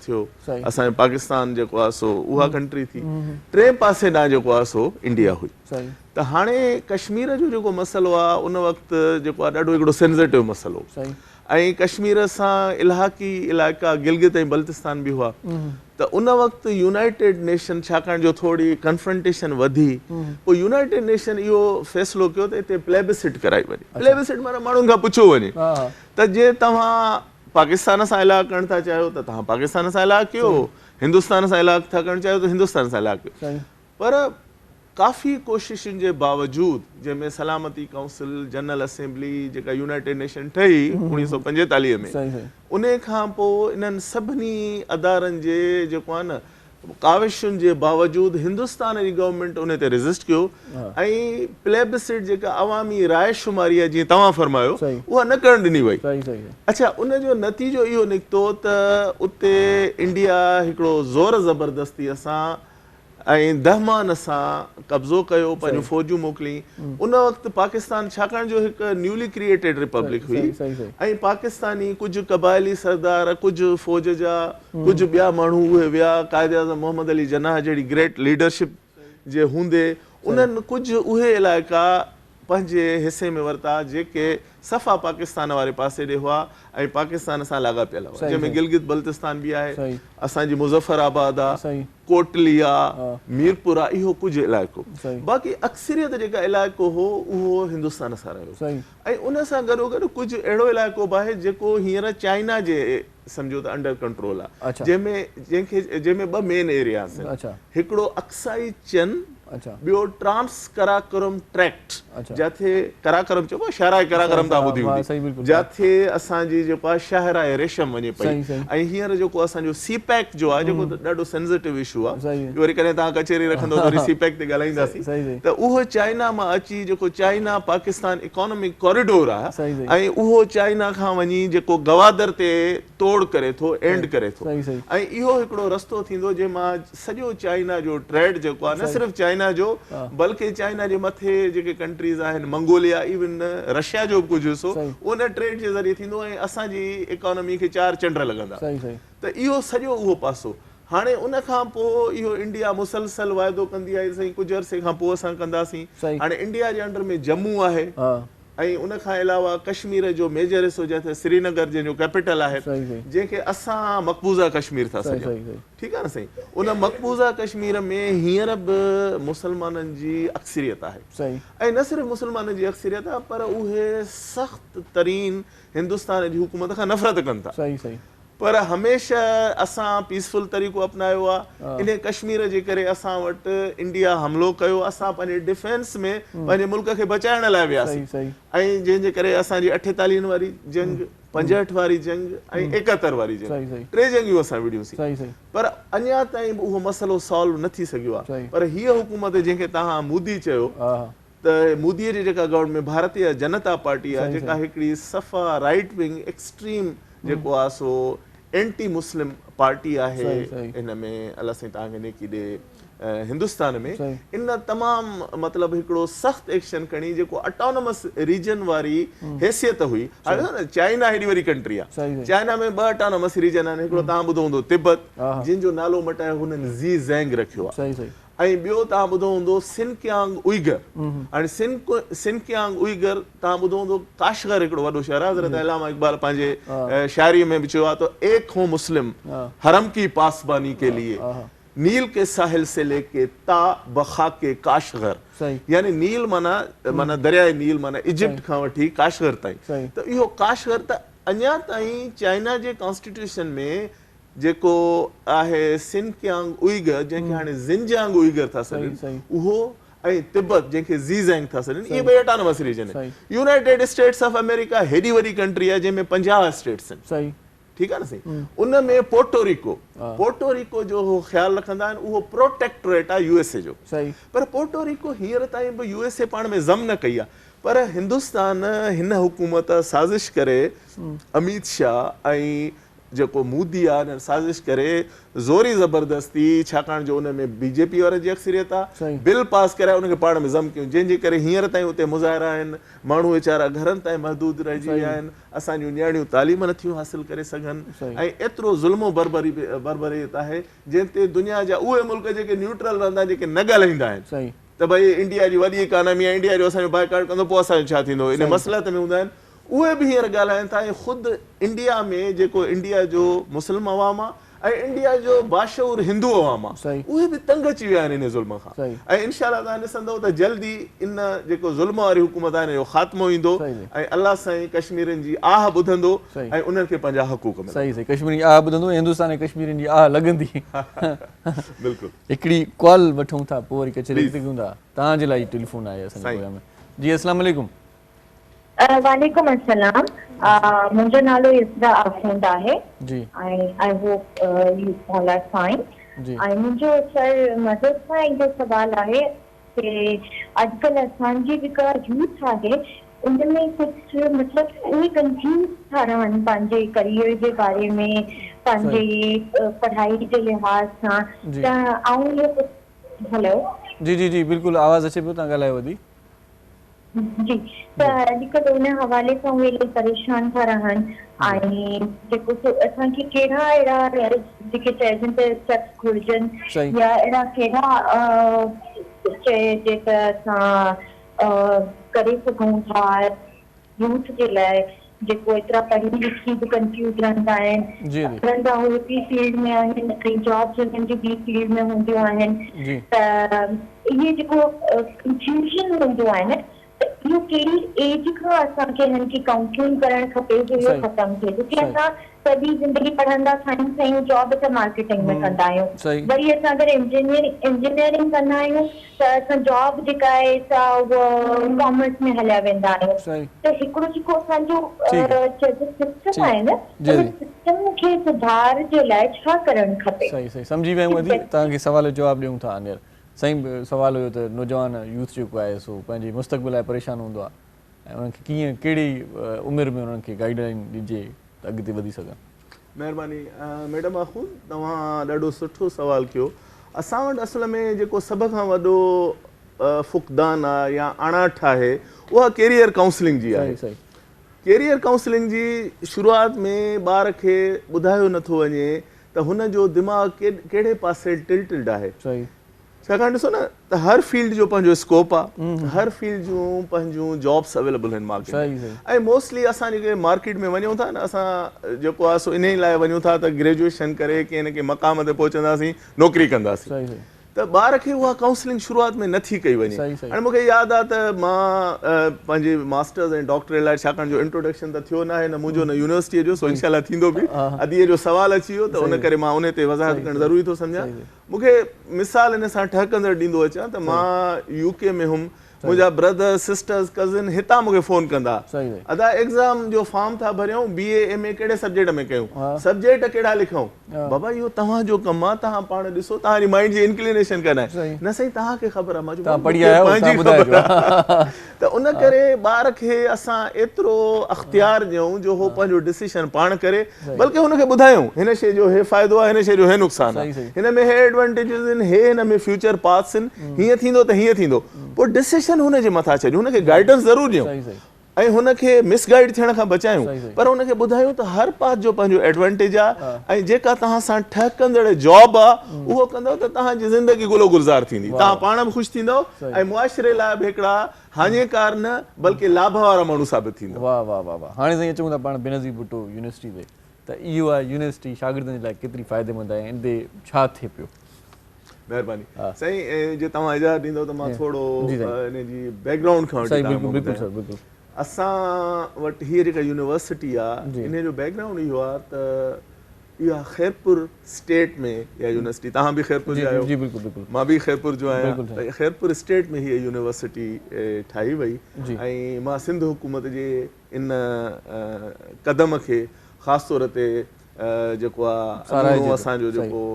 S3: ٿيو. اسان جو پاڪستان جيڪو آهي سو اها ڪنٽري ٿي. ٽئين پاسي ڏانهن جيڪو آهي سو انڊيا هئي. ته هاڻي ڪشمير جو جيڪو مسئلو آهي ان وقت جيڪو آهي ڏاڍو هڪڙو سينسيٽو مسئلو هو ۽ ڪشمير سان الحاقي علائقا گلگت ۽ بلتستان به هئا ته ان وقت يونائيٽيڊ نيشن ڇاڪاڻ جو ٿوري ڪنفرنٽيشن وڌي پوء يونائيٽيڊ نيشن اهو فيصلو ڪيو ته هتي پليبسٽ ڪرائي وڃي. پليبسٽ معنيٰ ماڻهن کان پڇيو وڃي ته جي توهان پاڪستان سان الحاق ڪرڻ ٿا چاهيو ته توهان پاڪستان سان الحاق ڪيو، هندستان سان الحاق ٿا ڪرڻ چاهيو ته هندستان سان الحاق ڪيو. پر ڪافي ڪوششن جي باوجود جنهن ۾ سلامتي ڪائونسل، جنرل اسيمبلي جيڪا يونائيٽيڊ نيشن ٺهي 1945 ۾ انهي کان پوء انهن سڀني ادارن جي جيڪو آهي نه ڪاوشن جي باوجود هندستان جي گورنمينٽ انهي تي ريزسٽ ڪيو ۽ پليبسٽ جيڪا عوامي راء شماري آهي جيئن توهان فرمايو اها نه ڪرڻ ڏني وئي. اڇا ان جو نتيجو اهو نڪتو ته اتي انڊيا هڪڙو زور زبردستي سان ۽ دهمان سان قبضو ڪيو، پنهنجون فوجون موڪلين. ان وقت پاڪستان ڇاڪاڻ جو هڪ نيولي ڪريئيٽيڊ ريپبلڪ هئي ۽ پاڪستاني ڪجهه قبائلي سردار، ڪجهه فوج جا، ڪجهه ٻيا ماڻهو اهي ويا، قائداعظم محمد علي جناح جهڙي گريٽ ليڊرشپ جي هوندي انهن ڪجهه اهي علائقا پنهنجي حصي ۾ ورتا جيڪي صفا پاڪستان واري پاسي ڏي هئا ۽ پاڪستان سان لاڳاپيل هئا جنهن ۾ گلگت بلتستان به آهي، اسان جي مظفر آباد آ، ڪوٽلي آ، ميرپور آ اهو ڪجهه علائقو باقي اڪثريت جيڪا علائقو هو اهو هندستان سان رهيو ۽ ان سان گڏوگڏ ڪجهه اهڙو علائقو به آهي جيڪو هينئر چائنا جي سمجهو ته انڊر ڪنٽرول آ جنهن ۾ جنهن کي جنهن ۾ ٻه مين ايرياز آهن هڪڙو اقصائي چن ٻيو ٽرانس قراقرم ٽريڪٽ جاٿي قراقرم چئبو آهي شاهراهه قراقرم توهان ٻڌي هوندي جاٿي اسان جي جيڪو آهي شاهراهه ريشم وڃي پئي ۽ هينئر جيڪو اسان جو سي پيڪ جو آهي جيڪو ڏاڍو سينسيٽو اشو آهي وري ڪڏهن توهان ڪچهري رکندو ته وري سي پيڪ تي ڳالهائينداسين ته اهو چائنا مان اچي جيڪو چائنا پاڪستان اڪانومڪ ڪوريڊور آهي ۽ اهو چائنا کان وڃي جيڪو گوادر تي توڙ ڪري ٿو اينڊ ڪري ٿو ۽ اهو هڪڙو رستو ٿيندو جنهن مان سڄو چائنا جو ٽريڊ جيڪو آهي نه صرف چائنا جو بلڪه چائنا جي مٿي جيڪي ڪنٽريز آهن منگوليا ايون رشيا جو به ڪجهه حصو ان ٽريڊ جي ذريعي ٿيندو ۽ اسان جي اڪانومي کي چار چنڊ لڳندا ته اهو سڄو اهو پاسو هاڻي ان کان پوء اهو انڊيا مسلسل واعدو ڪندي آئي سائين ڪجهه عرصي کان پوء اسان ڪنداسين هاڻي انڊيا جي انڊر ۾ جمون آهي ۽ ان کان علاوه ڪشمير جو ميجر حصو جنهن سرينگر جنهن جو ڪيپيٽل آهي جنهن کي اسان مقبوضه ڪشمير ٿا سڏيون ٺيڪ آهي نه سائين ان مقبوضه ڪشمير ۾ هينئر به مسلمانن جي اڪثريت آهي ۽ نه صرف مسلمانن جي اڪثريت آهي پر اهي سخت ترين هندستان جي حڪومت کان نفرت ڪن ٿا پر هميشه اسان پيسفل طريقو اپنايو آ انهي ڪشمير جي ڪري اسان وٽ انڊيا حملو ڪيو اسان پنهنجي ڊفينس ۾ پنهنجي ملڪ کي بچائڻ لاء وياسين ۽ جنهن جي ڪري اسان جي اٺيتاليهن واري جنگ 65 واري جنگ ۽ 71 واري جنگ ٽي جنگيون اسان وڙهيونسين پر اڃا تائين به اهو مسئلو سالو نه ٿي سگهيو آ پر هيء حڪومت جنهن کي توهان مودي چيو ته مودي جي جيڪا گورنمينٽ ۾ ڀارتيه جنتا پارٽي آهي جيڪا هڪڙي صفا رائيٽ ونگ ايڪسٽريم جيڪو آهي سو اينٽي مسلم پارٽي آهي ان ۾ الله سائين توهان کي نيڪي ڏي هندستان ۾ ان تمام مطلب هڪڙو سخت ايڪشن کڻي جيڪو اٽانومس ريجن واري حيثيت هئي هاڻي ڏسو نه چائنا هيڏي وڏي ڪنٽري آهي چائنا ۾ ٻه اٽانومس ريجن آهن هڪڙو توهان ٻڌو هوندو تبت جنهن جو نالو مٽائي هنن زي زينگ رکيو آهي ۽ ٻيو توهان ٻڌو هوندو سنڪيانگ اوئيگر هاڻي سنڪيانگ اوئيگر توهان ٻڌو هوندو ڪاشغر هڪڙو وڏو شهر آهي حضرت علامه اقبال پنهنجي شاعري ۾ به چيو آهي ته ايڪ هون مسلم حرم ڪي پاسباني ڪي ليي نيل ڪي ساحل سي لي ڪي تا بخاڪ ڪاشغر يعني نيل معنيٰ معنيٰ درياء نيل معنيٰ ايجپٽ کان وٺي ڪاشغر تائين ته اهو ڪاشغر ته اڃا تائين چائنا جي ڪانسٽيٽيوشن ۾ جيڪو آهي سنڪيانگ اوئيگر جنهن کي هاڻي زنجيانگ اوئيگر ٿا سڏين اهو ۽ تبت جنهن کي زي زينگ ٿا سڏين اهي ٻئي اٽانومس ريجن آهن. يونائيٽيڊ اسٽيٽس آف آمريڪا هيڏي وڏي ڪنٽري آهي جنهن ۾ 50 اسٽيٽس آهن ٺيڪ آهي نه سائين ان ۾ پورٽوريڪو پورٽوريڪو جو هو خيال رکندا آهن اهو پروٽيڪٽوريٽ آهي يو ايس اي جو پر پورٽوريڪو هينئر تائين به يو ايس اي پاڻ ۾ ضم نه ڪئي آهي پر هندستان هن حڪومت سازش ڪري اميت شاهه ۽ جيڪو مودي آ انهن سازش ڪري زوري زبردستي ڇاڪاڻ جو ان ۾ بي جي پي وارن جي اڪثريت آ بل پاس ڪرائي ان کي پاڻ ۾ ضم ڪيون جنهن جي ڪري هينئر تائين اتي مظاهرا آهن ماڻهو ويچارا گهرن تائين محدود رهجي ويا آهن اسان جون نياڻيون تعليم نٿيون حاصل ڪري سگهن ۽ ايترو ظلم و بربري بربريت آهي جنهن تي دنيا جا اهي ملڪ جيڪي نيوٽرل رهندا آهن جيڪي نه ڳالهائيندا آهن ته ڀئي انڊيا جي وڏي اڪانامي آهي انڊيا جو اسان جو بائيڪاٽ ڪندو پوء اسان جو ڇا ٿيندو ان مصلحت ۾ هوندا آهن اهي به هينئر ڳالهائين ٿا ۽ خود انڊيا ۾ جيڪو انڊيا جو مسلم عوام آهي ۽ انڊيا جو باشعور هندو عوام آ اهي به تنگ اچي ويا آهن انهي ظلم کان ۽ انشاء الله توهان ڏسندؤ ته جلد ئي ان جيڪو ظلم واري حڪومت آهي ان جو خاتمو ايندو ۽ الله سائين ڪشميرين جي آهه ٻڌندو ۽ انهن کي پنهنجا حقوق ملندا.
S2: صحيح صحيح ڪشميرين جي آهه ٻڌندو ۽ هندستان ۽ ڪشميرين جي آهه لڳندي.
S3: بلڪل.
S2: هڪڙي ڪال وٺون ٿا پوء وري ڪچهري اڳتي ڪيون ٿا. توهان جي لاء ئي ٽيليفون آهي اسان جي پروگرام ۾. جي السلام عليڪم.
S4: وعليڪم السلام منهنجو نالو يسرا آخوند آهي
S2: جي
S4: ۽ I hope you all are fine
S2: جي
S4: ۽ منهنجو سر مظهر سان اهو سوال آهي ڪي اڄڪلهه اسان جي جيڪا يوٿ آهي ان ۾ ڪجهه مطلب اهي ڪنفيوز ٿا رهن پنهنجي ڪريئر جي باري ۾ پنهنجي پڙهائي جي لحاظ سان ته آئون اهو هلو.
S2: جي جي جي بلڪل آواز اچي پيو توهان ڳالهايو ادي.
S4: جي ته اڄڪلهه ان حوالي سان اهي الائي پريشان ٿا رهن ۽ جيڪو سو اسان کي ڪهڙا اهڙا جيڪي چئجن ته اسٽيپس گهرجن يا اهڙا ڪهڙا چئجي ته اسان ڪري سگهون ٿا يوٿ جي لاء جيڪو ايترا پڙهي لکي به ڪنفيوز رهندا آهن پڙهندا هو هڪڙي فيلڊ ۾ آهن ۽ جابس انهن جي ٻي فيلڊ ۾ هونديون آهن ته اهي جيڪو ڪنفيوزن هوندو آهي نه ته اهو ڪهڙي ايج کان اسان کي انهن کي ڪائونسلنگ ڪرڻ کپي جو اهو ختم ٿئي ڇو ڪي اسان سڄي زندگي پڙهندا سائنس آهيون جاب اسان مارڪيٽنگ ۾ ڪندا آهيون وري اسان اگر انجنيئرنگ ڪندا آهيون ته اسان جاب جيڪا آهي سا اها ڪامرس ۾ هليا ويندا آهيون ته هڪڙو جيڪو اسان جو چئجي سسٽم آهي نه ان سسٽم کي سڌار جي لاء ڇا ڪرڻ کپي.
S2: صحيح صحيح سمجهي ويا آهيون ادي توهان کي سوال جو جواب ڏيون ٿا هينئر سائين سوال هيو ته نوجوان يوٿ جيڪو آهي سو پنهنجي مستقبل لاء پريشان هوندو آهي ۽ انهن کي ڪيئن ڪهڙي عمر ۾ انهن کي گائيڊ لائين ڏجي ته اڳتي وڌي سگهن.
S3: مهرباني ميڊم آخوند توهان ڏاڍو سٺو سوال ڪيو اسان وٽ اصل ۾ جيڪو سڀ کان وڏو فقدان آ يا اڻاٺ آهي اها ڪيريئر ڪائونسلنگ جي آهي ڪيريئر ڪائونسلنگ جي شروعات ۾ ٻار کي ٻڌايو نٿو وڃي ته هن جو دماغ ڪهڙي پاسي ٽلٽلڊ آهي ڇاڪاڻ ڏسو نه ته هر فيلڊ جو پنهنجو اسڪوپ آ هر فيلڊ جون پنهنجون جابس اويليبل آهن مارڪيٽ ۾ ۽ موسٽلي اسان جيڪي مارڪيٽ ۾ وڃون ٿا نه اسان جيڪو آ سو انهي لاء وڃون ٿا ته گريجوئيشن ڪري ڪنهن نه ڪنهن مقام تي پهچنداسين نوڪري ڪنداسين ته ٻار کي اها ڪائونسلنگ شروعات ۾ نه ٿي ڪئي وڃي هاڻي مونکي ياد آ ته مان پنهنجي ماسٽرز ۽ ڊاڪٽريٽ لاء ڇاڪاڻ جو انٽروڊڪشن ته ٿيو ناهي نه منهنجو نه يونيورسٽيء جو سو انشاء الله ٿيندو به اديء جو سوال اچي ويو ته ان ڪري مان انهي تي وضاحت ڪرڻ ضروري ٿو سمجهان مون کي مثال ان سان ٺهڪندڙ ڏيندو اچان ته مان يو ڪي ۾ هيم منهنجا برادرز سسٽرز ڪزن هتان مون کي فون ڪندا ادا ايگزام جو فارم ٿا ڀريون بي اي ايم اي ڪهڙي سبجيڪٽ ۾ ڪيون سبجيڪٽ ڪهڙا لکون بابا اهو توهان جو ڪم آ توهان پاڻ ڏسو توهان جي مائنڊ جي انڪلينيشن ڪڏهن آهي نه سائين توهان کي خبر آ مان چيو
S2: توهان پڙهي آيا آهيو توهان ٻڌائجو
S3: ته ان ڪري ٻار کي اسان ايترو اختيار ڏيون جو هو پنهنجو ڊسيشن پاڻ ڪري بلڪه هن کي ٻڌايون هن شيء جو هي فائدو آهي هن شيء جو هي نقصان آهي هن ۾ هي ايڊوانٽيجز آهن هي هن ۾ فيوچر پاٿس آهن هيئن ٿيندو ته هيئن ٿيندو پوء ڊسيشن هن جي مٿان ڇڏيون هن کي گائيڊنس ضرور ڏيون ۽ هن کي مس گائيڊ ٿيڻ کان بچايون پر هن کي ٻڌايون ته هر پاٿ جو پنهنجو ايڊوانٽيج آهي ۽ جيڪا توهان سان ٺهڪندڙ جاب آهي اهو ڪندؤ ته توهان جي زندگي گل و گلزار ٿيندي توهان پاڻ به خوش ٿيندؤ ۽ معاشري لاء به هڪڙا هاڃيڪار نه بلڪه لاڀ وارا ماڻهو ثابت ٿيندا.
S2: واه واه واه واه هاڻي سائين اچون ٿا پاڻ بينظير ڀٽو يونيورسٽي تي ته اهو آهي يونيورسٽي شاگردن جي لاء ڪيتري فائديمند آهي ۽ ان تي ڇا ٿئي پيو.
S3: مهرباني سائين جي توهان اجازت ڏيندو ته مان ٿورو ان جي بيڪ گرائونڊ کان وٺي توهان کي ٻڌايان. اسان وٽ هيء جيڪا يونيورسٽي آهي انهي جو بيڪ گرائونڊ اهو آهي ته اها خيرپور اسٽيٽ ۾ اها يونيورسٽي توهان به خيرپور جا آهيو
S2: جي بلڪل بلڪل
S3: مان به خيرپور جو آهيان ته خيرپور اسٽيٽ ۾ هيء يونيورسٽي ٺاهي وئي ۽ مان سنڌ حڪومت جي ان قدم کي خاص طور تي جيڪو آهي اڳوڻو اسان جو جيڪو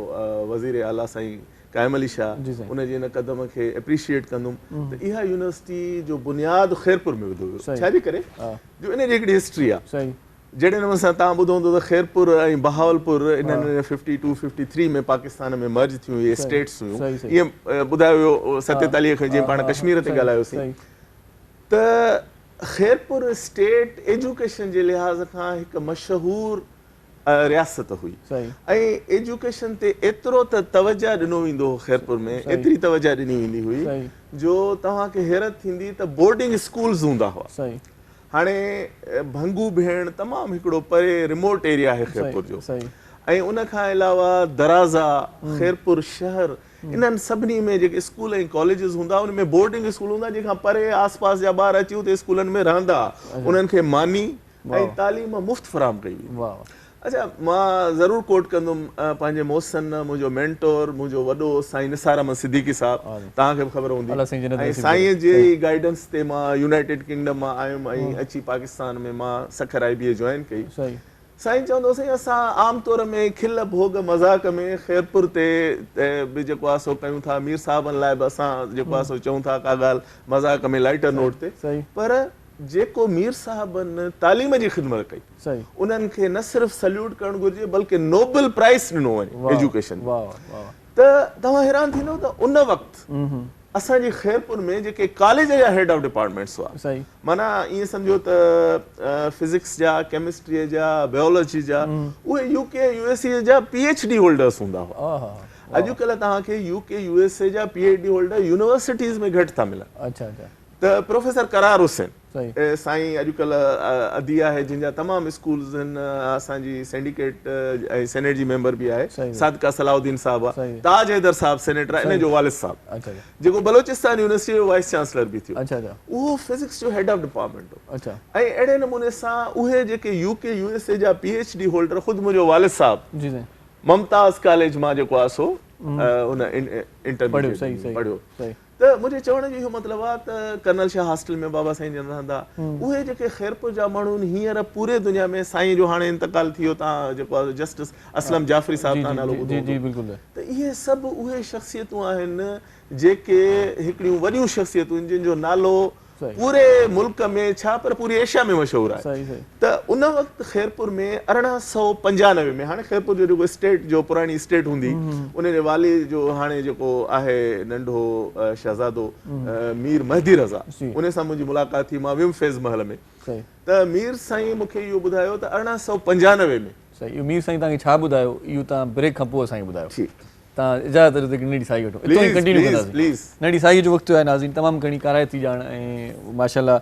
S3: وزير اعليٰ سائين قائم علي شاهه ان جي ان قدم کي اپريشيئيٽ ڪندم ته اها يونيورسٽي جو بنياد خيرپور ۾ وڌو ويو ڇا جي ڪري جو ان جي هڪڙي هسٽري آهي جهڙي نموني سان توهان ٻڌو هوندو ته خيرپور ۽ بهاولپور انهن fifty two fifty three ۾ Pakistan ۾ merge ٿيون اهي اسٽيٽس هيون ائين ٻڌايو ويو 47 کان جيئن پاڻ ڪشمير تي ڳالهايوسين ته خيرپور اسٽيٽ ايجوڪيشن جي لحاظ کان هڪ مشهور رياست هئي ۽ ايجوڪيشن تي ايترو ته توجه ڏنو ويندو هو خيرپور ۾ ايتري توجه ڏني ويندي هئي جو توهان کي حيرت ٿيندي ته بورڊنگ اسڪولز هوندا هئا هاڻي ڀنگو ڀيڻ تمام هڪڙو پري ريموٽ ايريا آهي خيرپور جو ۽ ان کان علاوه درازا، خيرپور شهر انهن سڀني ۾ جيڪي اسڪول ۽ ڪاليجز هوندا ان ۾ بورڊنگ اسڪول هوندا جنهن کان پري آس پاس جا ٻار اچي اتي اسڪولن ۾ رهندا انهن کي ماني ۽ تعليم مفت فراهم ڪئي ويندي. اڇا مان ضرور ڪوٽ ڪندم پنهنجي محسن منهنجو مينٽور منهنجو وڏو سائين نثار احمد صديقي صاحب توهان کي به خبر هوندي ۽ سائين جي ئي گائيڊنس تي مان يونائيٽيڊ ڪنگڊم مان آيم ۽ اچي پاڪستان ۾ مان سکر آئي بي اي جوائن ڪئي. سائين چوندو هو سائين اسان عام طور ۾ کل ڀوڳ مذاق ۾ خيرپور تي به جيڪو آهي سو ڪيون ٿا مير صاحبن لاء به اسان جيڪو آهي سو چئون ٿا ڪا ڳالهه مذاق ۾ لائيٽر نوٽ تي پر جيڪو مير صاحبن تعليم جي خدمت ڪئي انهن کي نه صرف سليوٽ ڪرڻ گهرجي بلڪه نوبل پرائز ڏنو وڃي ايجوڪيشن ته توهان حيران ٿيندو ته ان وقت اسان جي خيرپور ۾ جيڪي ڪاليج جا هيڊ آف ڊپارٽمينٽس هئا معنيٰ ائين سمجهو ته فزڪس جا ڪيمسٽري جا بيولوجي جا اهي يو ڪي يو ايس اي جا پي ايڇ ڊي هولڊرس هوندا هئا اڄڪلهه توهان کي يو ڪي يو ايس اي جا P H D holder universities ۾ گهٽ ٿا ملن ته پروفيسر قرار حسين سائين اڄڪلهه ادي آهي جن جا تمام اسڪولز آهن اسان جي سينڊيڪيٽ ۽ سينيٽ جي ميمبر به آهي صادقه صلاح الدين صاحب آهي تاج حيدر صاحب سينيٽر آهي ان جو والد صاحب جيڪو بلوچستان يونيورسٽي جو وائيس چانسلر به ٿيو اهو فزڪس جو هيڊ آف ڊپارٽمينٽ هو ۽ اهڙي نموني سان اهي جيڪي يو ڪي يو ايس اي جا پي ايڇ ڊي هولڊر خود منهنجو والد صاحب ممتاز ڪاليج مان جيڪو آهي سو ان انٽرميڊيٽ پڙهيو ته منهنجي چوڻ جو اهو مطلب آهي ته ڪرنل شاهه هاسٽل ۾ بابا سائين جن رهندا اهي جيڪي خيرپور جا ماڻهو آهن هينئر پوري دنيا ۾ سائين جو هاڻي انتقال ٿي ويو تان جيڪو آهي جسٽس اسلم جعفري صاحب تان نالو ٻڌو هوندو ته اهي سڀ اهي شخصيتون آهن جيڪي هڪڙيون وڏيون شخصيتون آهن جن جو نالو پوري ملڪ ۾ ڇا پر پوري ايشيا ۾ مشهور آهي ته ان وقت خيرپور ۾ 1895 ۾ هاڻي خيرپور جو جيڪو اسٽيٽ جو پراڻي اسٽيٽ هوندي ان جي والي جو هاڻي جيڪو آهي ننڍو شهزادو مير مهدي رضا ان سان منهنجي ملاقات ٿي مان ويم فيض محل ۾ ته مير سائين مون کي اهو ٻڌايو ته 1895 ۾.
S2: سائين اهو مير سائين توهان کي ڇا ٻڌايو اهو توهان بريڪ کان پوء اسان کي ٻڌايو.
S3: ٺيڪ.
S2: توهان اجازت ڏيو ته هڪ ننڍڙي ساهي وٺون اتان ئي ڪنٽينيو ڪنداسين ننڍي ساهي جو وقت ٿيو آهي ناظرين تمام گهڻي ڪارائتي ڄاڻ ۽ ماشاء الله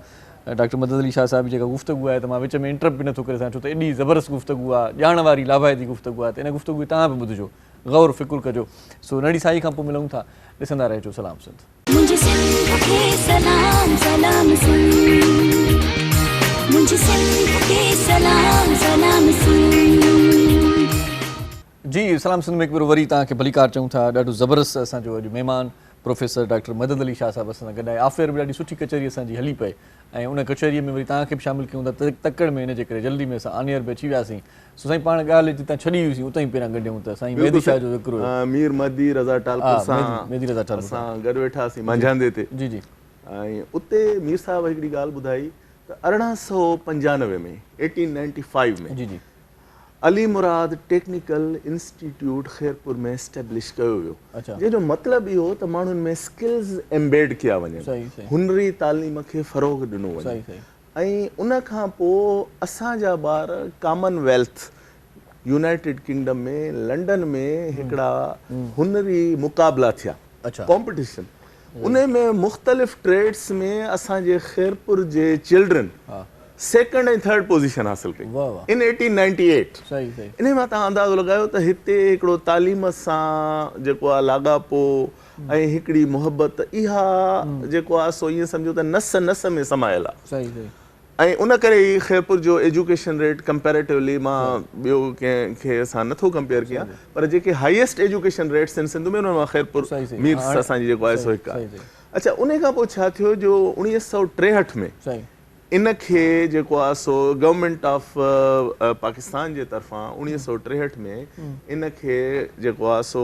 S2: ڊاڪٽر مدد علي شاهه صاحب جي جيڪا گفتگو آهي ته مان وچ ۾ انٽرپٽ به نٿو ڪري سگهان ڇو ته ايڏي زبردست گفتگو آهي ڄاڻ واري لاڀائتي گفتگو آهي ته ان گفتگو کي توهان به ٻڌجو غور فڪر ڪجو سو ننڍي ساهي کان پوء ملون ٿا ڏسندا رهجو سلام سنڌ.
S1: منهنجي سنڌ کي سلام سلام سنڌ منهنجي سنڌ کي سلام سلام سنڌ.
S2: جي سلام سنڌ ۾ هڪ ڀيرو وري توهان کي ڀليڪار چئون ٿا ڏاڍو زبردست اسان جو اڄ مهمان پروفيسر ڊاڪٽر مدد علي شاهه صاحب اسان سان گڏ آهي آف ايئر به ڏاڍي سٺي ڪچهري اسان جي هلي پئي ۽ ان ڪچهري ۾ وري توهان کي به شامل ڪيون ٿا تڪڙ ۾ ان جي ڪري جلدي ۾ اسان آن ايئر به اچي وياسين سو سائين پاڻ ڳالهه جتان ڇڏي هئي سين اتان ئي پهريان ڳنڍيون ته سائين مهدي شاهه جو ذڪر هيو.
S3: مير مهدي رضا ٽالپر سان
S2: مهدي رضا ٽالپر
S3: اسان گڏ ويٺاسين مانجهاندي تي
S2: جي جي
S3: ۽ اتي مير صاحب هڪڙي ڳالهه ٻڌائي ته 1895 ۾ 1895 ۾
S2: جي جي
S3: Ali Murad technical institute Khairpur ۾ establish ڪيو ويو جنهن جو مطلب اهو ته ماڻهن ۾ اسڪلز ايمبيڊ ڪيا وڃن هنري تعليم کي فروغ ڏنو وڃي ۽ ان کان پوء اسان جا ٻار common wealth united kingdom ۾ London ۾ هڪڙا هنري مقابلا ٿيا ڪامپٽيشن انهي ۾ مختلف ٽريڊس ۾ اسان جي خيرپور جي چلڊرن سيڪنڊ ۽ ٿرڊ پوزيشن حاصل ڪئي ان 1898 انهي مان توهان اندازو لڳايو ته هتي هڪڙو تعليم سان جيڪو آهي لاڳاپو ۽ هڪڙي محبت اها جيڪو آهي سو ائين سمجهو ته نس نس ۾ سمايل آهي ۽ ان ڪري ئي خيرپور جو ايجوڪيشن ريٽ ڪمپيريٽولي مان ٻيو ڪنهن کي سان نٿو ڪمپيئر ڪيان پر جيڪي هائيسٽ ايجوڪيشن ريٽس آهن سنڌ ۾ انهن مان خيرپور ميرس اسان جي جيڪو آهي سو هڪ آهي. اڇا انهي کان پوء ڇا ٿيو جو 1963 ۾ ان کي جيڪو آهي سو گورنمينٽ آف پاڪستان جي طرفان 1963 ۾ ان کي جيڪو آهي سو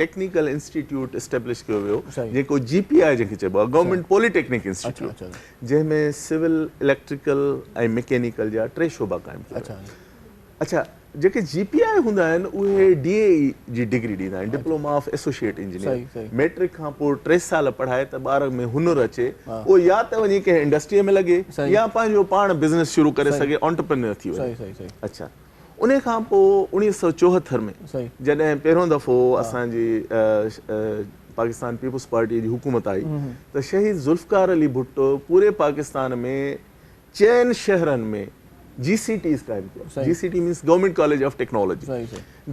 S3: ٽيڪنيڪل انسٽيٽيوٽ اسٽيبلش ڪيو ويو جيڪو جي پي آء جنهن کي چئبو آهي گورنمينٽ پولي ٽيڪنڪ انسٽيٽيوٽ جنهن ۾ سول، اليڪٽريڪل ۽ مڪينيڪل جا ٽي شعبا قائم ڪيا ويا. اڇا جيڪي جي پي آء هوندا آهن اهي ڊي اي اي جي ڊگري ڏيندا آهن diploma of associate engineer matric کان پوء ٽي سال پڙهائي ته ٻار ۾ هنر اچي اهو يا ته وڃي ڪنهن انڊسٽري ۾ لڳي يا پنهنجو پاڻ بزنس شروع ڪري سگهي آنٽرپرينيور ٿي وڃي. اڇا انهي کان پوء 1974 ۾ جڏهن پهريون دفعو اسان جي پاڪستان پيپلز پارٽي جي حڪومت آئي ته شهيد ذوالفقار علي ڀٽو پوري پاڪستان ۾ چئن شهرن ۾ جي سي ٽيز قائم ڪيا. G C T means government college of technology,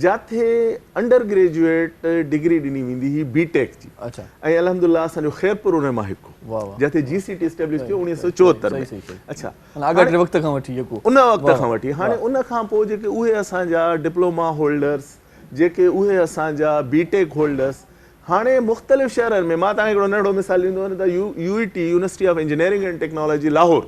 S3: جاٿي انڊر گريجوئيٽ ڊگري ڏني ويندي هئي بي ٽيڪ جي. ۽ الحمدلله اسان جو خيرپور ان مان هڪ هو جاٿي جي سي ٽي اسٽيبلش ٿيو 1974 ۾. اڇا
S2: آڳاٽي وقت کان وٺي جيڪو
S3: ان وقت کان وٺي هاڻي ان کان پوء جيڪي اهي اسان جا ڊپلوما هولڊرس، جيڪي اهي اسان جا بي ٽيڪ هولڊرس هاڻي مختلف شهرن ۾، مان توهان کي هڪڙو ننڍڙو مثال ڏيندو وڃان ته U E T, university of engineering and technology Lahore,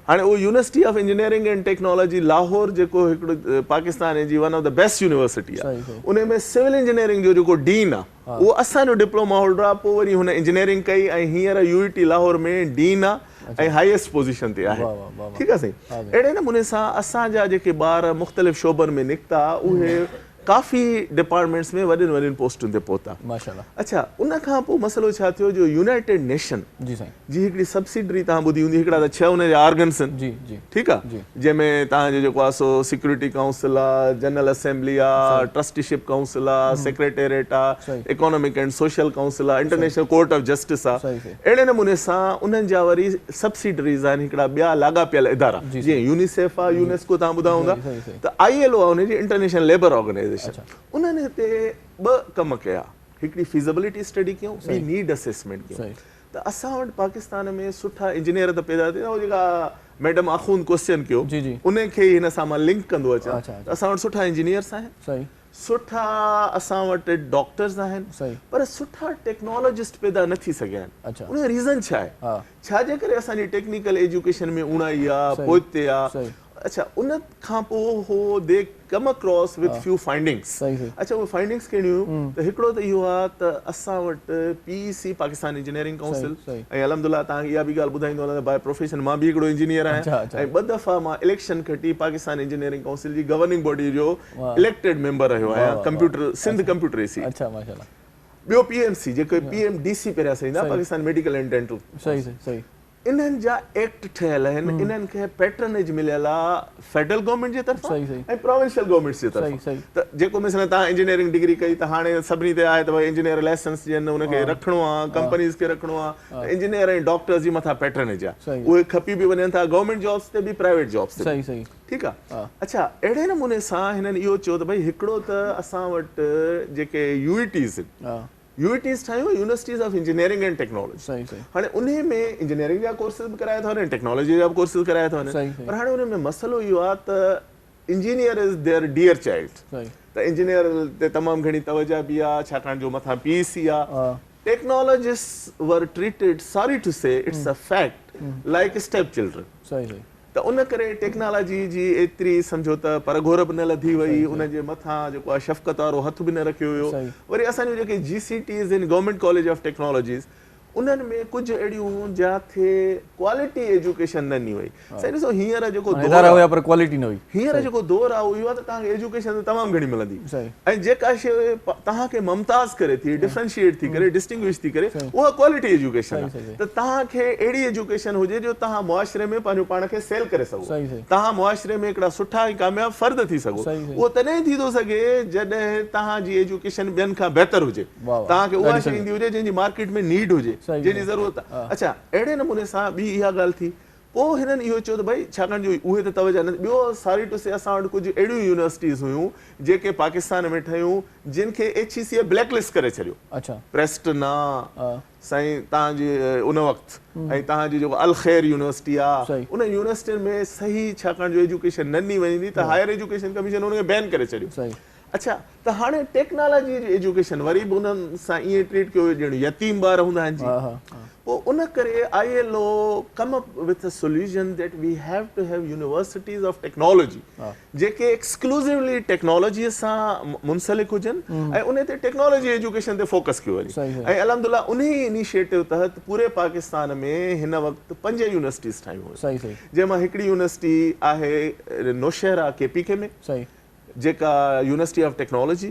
S3: هاڻي اهو university of engineering and technology Lahore جيڪو هڪڙو پاڪستان جي one of the best university آهي، ان ۾ سول انجنيئرنگ جو جيڪو ڊين آهي اهو اسان جو ڊپلوما هولڊر آهي، پوء وري هن انجنيئرنگ ڪئي ۽ هينئر يو اي ٽي لاهور ۾ ڊين آهي ۽ هائيسٽ پوزيشن تي آهي. ٺيڪ آهي سائين. اهڙي نموني سان اسان جا جيڪي ٻار مختلف شعبن ۾ نڪتا اهي ڪافي ڊپارٽمينٽس ۾ وڏين وڏين پوسٽن تي پهتا. اڇا ان کان پوء مسئلو ڇا ٿيو جو يونائيٽيڊ نيشن جي هڪڙي سبسڊري توهان ٻڌي هوندي، هڪڙا ته ڇهه ان جا آرگنس آهن، ٺيڪ آ، جنهن ۾ توهان جو جيڪو آ سو سيڪيورٽي ڪائونسل آ، جنرل اسيمبلي آ، ٽرسٽيشپ ڪائونسل آ، سيڪريٽريٽ آ، اڪانامڪ اينڊ سوشل ڪائونسل آ، انٽرنيشنل ڪورٽ آف جسٽس آ، اهڙي نموني سان انهن جا وري سبسڊريز آهن هڪڙا ٻيا لاڳاپيل ادارا جيئن يونيسيف آ، يونيسڪو توهان ٻڌا هوندا ته I L O آ ان جي انٽرنيشنل ليبر آرگنائيزيشن. انهن هتي ٻه ڪم ڪيا، هڪڙي فيزبلٽي اسٽڊي ڪيون، ٻي نيڊ اسيسمينٽ ڪيون. ته اسان وٽ پاڪستان ۾ سٺا انجنيئر ته پيدا ٿيا، اهو جيڪا ميڊم آخوند ڪوسچن ڪيو ان کي ئي هن سان مان لنڪ ڪندو اچان ته اسان وٽ سٺا انجنيئرس آهن، سٺا اسان وٽ ڊاڪٽرز آهن، پر سٺا ٽيڪنالاجسٽ پيدا نه ٿي سگهيا آهن. ان جو ريزن ڇا آهي؟ ڇا جي ڪري اسان جي ٽيڪنيڪل ايجوڪيشن ۾ اوڻائي آ، پوئتي آ؟ اڇا ان کان پوء هو they come across with few findings. اڇا اهي فائنڊنگس ڪهڙيون هيون ته هڪڙو ته اهو آ ته اسان وٽ P E C, Pakistan engineering council, ۽ الحمدلله توهان کي اها به ڳالهه ٻڌائيندو هلان ته باء پروفيشن مان به هڪڙو انجنيئر آهيان ۽ ٻه دفعا مان اليڪشن کٽي پاڪستان انجنيئرنگ ڪائونسل جي گورننگ باڊي جو اليڪٽيڊ ميمبر رهيو آهيان، ڪمپيوٽر سنڌ ڪمپيوٽر اي سي. ٻيو پي ايم سي جيڪو پي ايم ڊي سي پهريان سڏيندا هئا، Pakistan medical and dental council, انهن جا ايڪٽ ٺهيل آهن، انهن کي پيٽرنيج مليل آهي فيڊرل گورنمينٽ جي طرفان ۽ پراونشل گورنمينٽس جي طرفان. ته جيڪو مثلا توهان انجنيئرنگ ڊگري ڪئي ته هاڻي سڀني تي آهي ته ڀائي انجنيئر لائسنس ڏين، ان کي رکڻو آهي، ڪمپنيز کي رکڻو آهي، ته انجنيئر ۽ ڊاڪٽرز جي مٿان پيٽرنيج آهي، اهي کپي به وڃن ٿا گورنمينٽ جابس تي به پرائيويٽ جابس تي به. ٺيڪ آ. اڇا اهڙي نموني سان هنن اهو چيو ته ڀئي هڪڙو ته اسان وٽ جيڪي يو اي ٽيز آهن، يو اي ٽيز ٺاهيون universities of engineering and technology, هاڻي انهي ۾ انجنيئرنگ جا ڪورسز به ڪرايا ٿا وڃن ٽيڪنالاجي جا به ڪورسز ڪرايا ٿا وڃن، پر هاڻي انهي ۾ مسئلو اهو آ ته engineer is their dear child, ته انجنيئر تي تمام گهڻي توجه به آ ڇاڪاڻ جو مٿان پي اي سي آ، technologist were treated sorry to say it's a fact like step children. ته ان ڪري ٽيڪنالاجي جي ايتري سمجهو ته پرگهور به نه لڌي وئي، ان جي مٿان جيڪو آهي شفقت وارو هٿ به نه رکيو ويو. وري اسان جون جيڪي جي سي ٽيز آهن، گورنمينٽ ڪاليج آف ٽيڪنالاجيز، انهن ۾ ڪجهه اهڙيون هيون جاٿي ڪوالٽي ايجوڪيشن نه ڏني وئي. سائين ڏسو هينئر جيڪو دور
S2: ادارا هيا پر ڪوالٽي نه هئي.
S3: هينئر جيڪو دور آهي اهو اهو آهي ته توهان کي ايجوڪيشن ته تمام گهڻي ملندي ۽ جيڪا شيء توهان کي ممتاز ڪري ٿي، ڊفرنشيئيٽ ٿي ڪري، ڊسٽنگوش ٿي ڪري، اها ڪوالٽي ايجوڪيشن آهي ته توهان کي اهڙي ايجوڪيشن هجي جو توهان معاشري ۾ پنهنجو پاڻ کي سيل ڪري سگهو، توهان معاشري ۾ هڪڙا سٺا ۽ ڪامياب فرد ٿي سگهو. اهو تڏهن ٿي ٿو سگهي جڏهن توهان جي ايجوڪيشن ٻين کان بهتر هجي، توهان کي اها شيء ايندي هجي جنهن جي مارڪيٽ ۾ نيڊ هجي، جنهن جي ضرورت آهي. اڇا اهڙي نموني سان ٻي اها ڳالهه ٿي. پوء هنن اهو چيو ته ڀئي ڇاڪاڻ جو اهي ته توجه نه ٻيو ساري ٽو سي اسان وٽ ڪجهه اهڙيون يونيورسٽيز هيون جيڪي پاڪستان ۾ ٺهيون جن کي ايڇ اي سي بليڪ لسٽ ڪري ڇڏيو. پريسٽن آ سائين تهان جي ان وقت ۽ تهان جي جيڪو الخير يونيورسٽي آ انهن يونيورسٽين ۾ صحيح ڇاڪاڻ جو ايجوڪيشن نه ڏني وڃي ٿي ته هائر ايجوڪيشن ڪميشن ان کي بين ڪري ڇڏيو. اڇا ته هاڻي ٽيڪنالاجي جي ايجوڪيشن وري به انهن سان ائين ٽريٽ ڪيو ويو ڄڻ يتيم ٻار هوندا آهن جي پوء ان ڪري I L O come up with a solution that we have to have universities of technology جيڪي ايڪسڪلوسولي ٽيڪنالاجي سان منسلڪ هجن ۽ ان تي ٽيڪنالاجي ايجوڪيشن تي فوڪس ڪيو وڃي ۽ الحمدلله انهي انيشيٽو تحت پوري پاڪستان ۾ هن وقت 5 يونيورسٽيز ٺاهيون ويون جنهن مان هڪڙي يونيورسٽي آهي نوشهره ڪي پي ڪي ۾ جيڪا يونيورسٽي آف ٽيڪنالاجي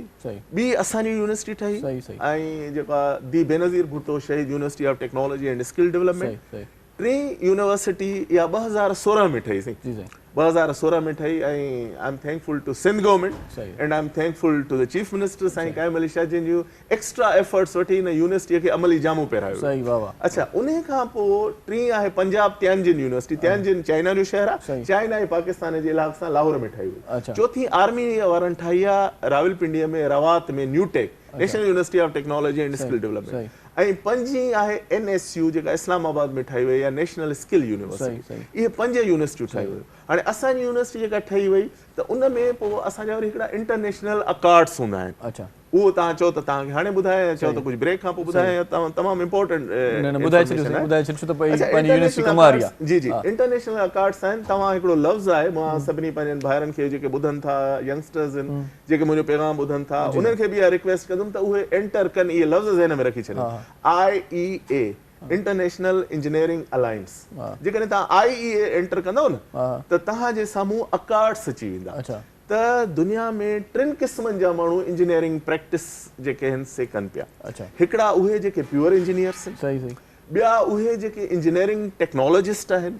S3: ٻي اسان جي يونيورسٽي ٺهي ۽ جيڪا the Benazir Bhutto Shaheed university of technology and skill development ٽين يونيورسٽي اها 2016 ۾ ٺهي سائين. 2016 ۾ ٺهي ۽ I am thankful to Sindh government and I am thankful to the chief minister Sain Qaim Ali Shah جن جون ايڪسٽرا ايفرٽس وٺي هن يونيورسٽيء کي عملي جامو پهرايو ويو. اڇا انهي کان پوء ٽين آهي پنجاب تيانجن يونيورسٽي، تيانجن چائنا جو شهر آهي، چائنا ۽ پاڪستان جي الحاق سان لاهور ۾ ٺاهي وئي. چوٿين آرمي وارن ٺاهي آهي راولپنڊيء ۾ Rawat ۾ NUTECH, national university of technology and skill development, ۽ پنجين آهي اين ايس يو جيڪا اسلام آباد ۾ ٺاهي وئي يا نيشنل اسڪل يونيورسٽي. اهي پنج يونيورسٽيون ٺاهيون ويون. هاڻي اسان جي يونيورسٽي جيڪا ٺهي وئي ته ان ۾ پوء اسان جا وري هڪڙا انٽرنيشنل اڪارڊس هوندا آهن. اهو توهان چئو ته توهان کي هاڻي ٻڌايان يا چئو ته ڪجهه بريڪ کان پوء ٻڌايان يا تمام امپورٽنٽ
S2: نه نه ٻڌائي ڇڏيو سائين ٻڌائي ڇڏيو ڇو ته پنهنجي يونيورسٽي ڪم واري آهي.
S3: جي جي انٽرنيشنل اڪارڊس آهن توهان هڪڙو لفظ آهي مان سڀني پنهنجن ڀائرن کي جيڪي ٻڌن ٿا ينگسٽرز آهن جيڪي منهنجو پيغام ٻڌن ٿا انهن کي به اها رڪويسٽ ڪندم ته اهي اينٽر ڪن اهي لفظ ذهن ۾ رکي ڇڏين I E A international engineering alliance جيڪڏهن توهان آء اي اي اينٽر ڪندؤ نه ته توهان جي سامهون اڪارڊس اچي ويندا ته دنيا ۾ ٽن قسمن جا ماڻهو انجنيئرنگ پريڪٽس جيڪي آهن سي ڪن پيا. هڪڙا اهي جيڪي پيور انجنيئرس آهن، ٻيا اهي جيڪي انجنيئرنگ ٽيڪنالاجسٽ آهن،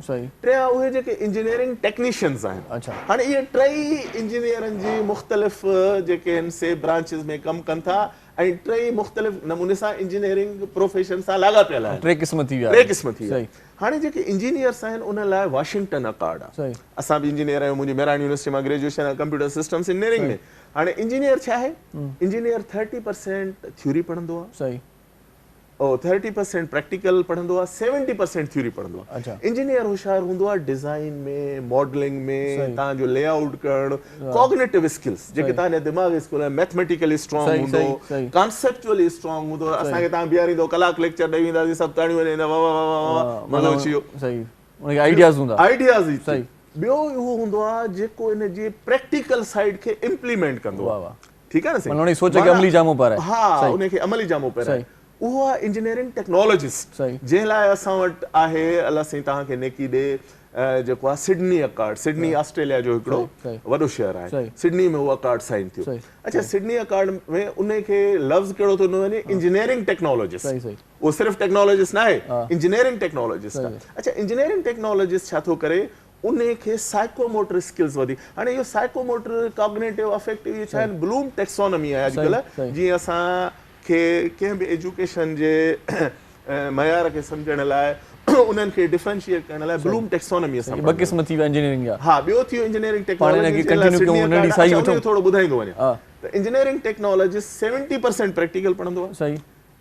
S3: ٽيان اهي جيڪي انجنيئرنگ ٽيڪنيشنز آهن. هاڻي اهي ٽئي انجنيئرن جي مختلف جيڪي آهن سي برانچز ۾ ڪم ڪن ٿا ۽ ٽئي مختلف نموني سان انجنيئرنگ پروفيشن سان لاڳاپيل آهن.
S2: ٽي قسم ٿي ويا.
S3: ٽي قسم ٿي ويا. هاڻي جيڪي انجنيئرس آهن انهن لاء واشنگٽن اڪارڊ آهي. اسان به انجنيئر آهيون منهنجي مهراڻ يونيورسٽي مان گريجوئيشن آهي ڪمپيوٽر سسٽمس انجنيئرنگ ۾. هاڻي انجنيئر ڇا آهي؟ انجنيئر 30% ٿيوري پڙهندو آهي. 30% پريڪٽيڪل پڙهندو آهي، 70% ٿيوري پڙهندو آهي. انجنيئر هوشيار هوندو آهي ڊزائين ۾، ماڊلنگ ۾، توهان جو لي آئوٽ ڪرڻ، ڪاگنيٽو اسڪلز جيڪي توهان جا دماغي اسڪل آهن، ميٿميٽيڪلي اسٽرانگ هوندو، ڪانسيپچوئلي اسٽرانگ هوندو. اسان کي توهان بيهاريندو ڪلاڪ ليڪچر ڏئي وينداسين سڀ تاڙيون وڄائيندا واهه واهه واهه واهه مزو اچي ويو.
S2: ان کي آئيڊياز هوندا.
S3: آئيڊياز ئي ٻيو اهو هوندو آهي جيڪو ان جي پريڪٽيڪل سائيڊ کي امپليمينٽ ڪندو آهي. ٺيڪ آهي نه سائين.
S2: معنيٰ ان جي سوچ کي عملي جامو پارائي.
S3: ها ان کي عملي جامو پارائي. اهو آهي انجنيئرنگ ٽيڪنالاجسٽ جنهن لاء اسان وٽ آهي الله سائين توهان کي نيڪي ڏي جيڪو آهي سڊني اڪارڊ سڊني آسٽريليا جو هڪڙو وڏو شهر آهي سڊني ۾ اهو اڪارڊ سائن ٿيو. اڇا سڊني اڪارڊ ۾ ان کي لفظ ڪهڙو ٿو ڏنو وڃي انجنيئرنگ ٽيڪنالاجسٽ. اهو صرف ٽيڪنالاجسٽ ناهي انجنيئرنگ ٽيڪنالاجسٽ آهي. اڇا انجنيئرنگ ٽيڪنالاجسٽ ڇا ٿو ڪري انهي کي سائيڪوموٽر اسڪلز وڌيڪ هاڻي اهو سائيڪوموٽر ڪاگنيٽو افيڪٽو اهي ڇا آهن بلوم ٽيڪسونمي آهي اڄڪلهه جيئن اسان کي ڪنهن به ايجوڪيشن جي معيار کي سمجهڻ لاء انهن کي ڊفرنشيئيٽ ڪرڻ لاء بلوم ٽيڪسونمي اسان
S2: ٻه قسم ٿي ويا انجنيئرنگ جا
S3: ها ٻيو ٿي ويو انجنيئرنگ ٽيڪنالاجي ٿورو ٻڌائيندو وڃان ته انجنيئرنگ ٽيڪنالاجسٽ 70% پريڪٽيڪل پڙهندو آهي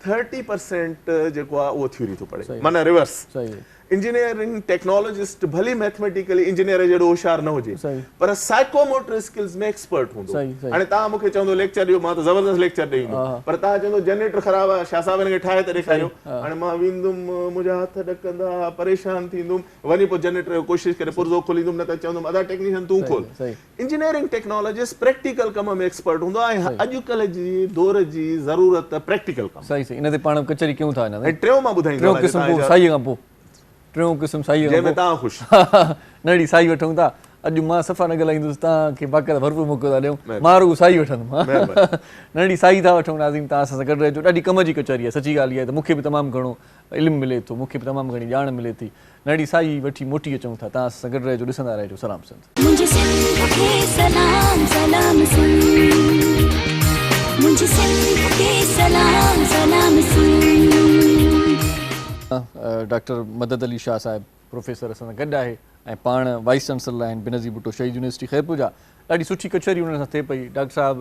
S3: 30% جيڪو آهي اهو ٿيوري ٿو پڙهي معنيٰ ريورس. انجنيئرنگ ٽيڪنالاجسٽ ڀلي ميٿميٽيڪلي انجنيئر جهڙو هوشيار نه هجي پر سائيڪوموٽر اسڪلز ۾ ايڪسپرٽ هوندو. هاڻي توهان مون کي چوندو ليڪچر ڏيو مان ته زبردست ليڪچر ڏئي ويندم پر توهان چوندو جنريٽر خراب آهي شاهه صاحب هن کي ٺاهي ته ڏيکاريو. هاڻي مان ويندم منهنجا هٿ ڏڪندا پريشان ٿيندم وڃي پوء جنريٽر جو ڪوشش ڪري پرزو کوليندم نه ته چوندم ادا ٽيڪنيشن تون کول. انجنيئرنگ ٽيڪنالاجسٽ پريڪٽيڪل ڪم ۾ ايڪسپرٽ هوندو آهي ۽ اڄڪلهه جي دور جي ضرورت پريڪٽيڪل ڪم.
S2: صحيح صحيح ان تي پاڻ ڪچهري ڪيون ٿا اڃا
S3: ۽ ٽيون مان ٻڌائيندو
S2: ٽيون قسم پوء سائيء کان پوء ٽيون قسم سائيء کان
S3: جنهن ۾ توهان خوش.
S2: نڙي سائي وٺون ٿا اڄ مان صفا نه ڳالهائيندس توهان کي باقاعده ڀرپور موقعو ٿا ڏيون مان رڳو سائي وٺندم نڙي سائي ٿا وٺون ناظرين توهان اسان سان گڏ رهجو ڏاڍي ڪم جي ڪچهري آهي سچي ڳالهه اها آهي ته مون کي به تمام گهڻو علم ملي ٿو مون کي به تمام گهڻي ڄاڻ ملي ٿي نڙي سائي وٺي موٽي اچون ٿا توهان اسان سان گڏ رهجو ڏسندا رهجو سلام سنڌ.
S1: منهنجي سنڌ کي سلام سلام سنڌ منهنجي سنڌ کي سلام سلام سنڌ.
S2: ڊاڪٽر مدد علي شاهه صاحب پروفيسر اسان سان گڏ آهي ۽ پاڻ وائيس چانسلر آهن بينظير ڀٽو شهيد يونيورسٽي خيرپور جا ڏاڍي سٺي ڪچهري انهن سان ٿئي پئي ڊاڪٽر صاحب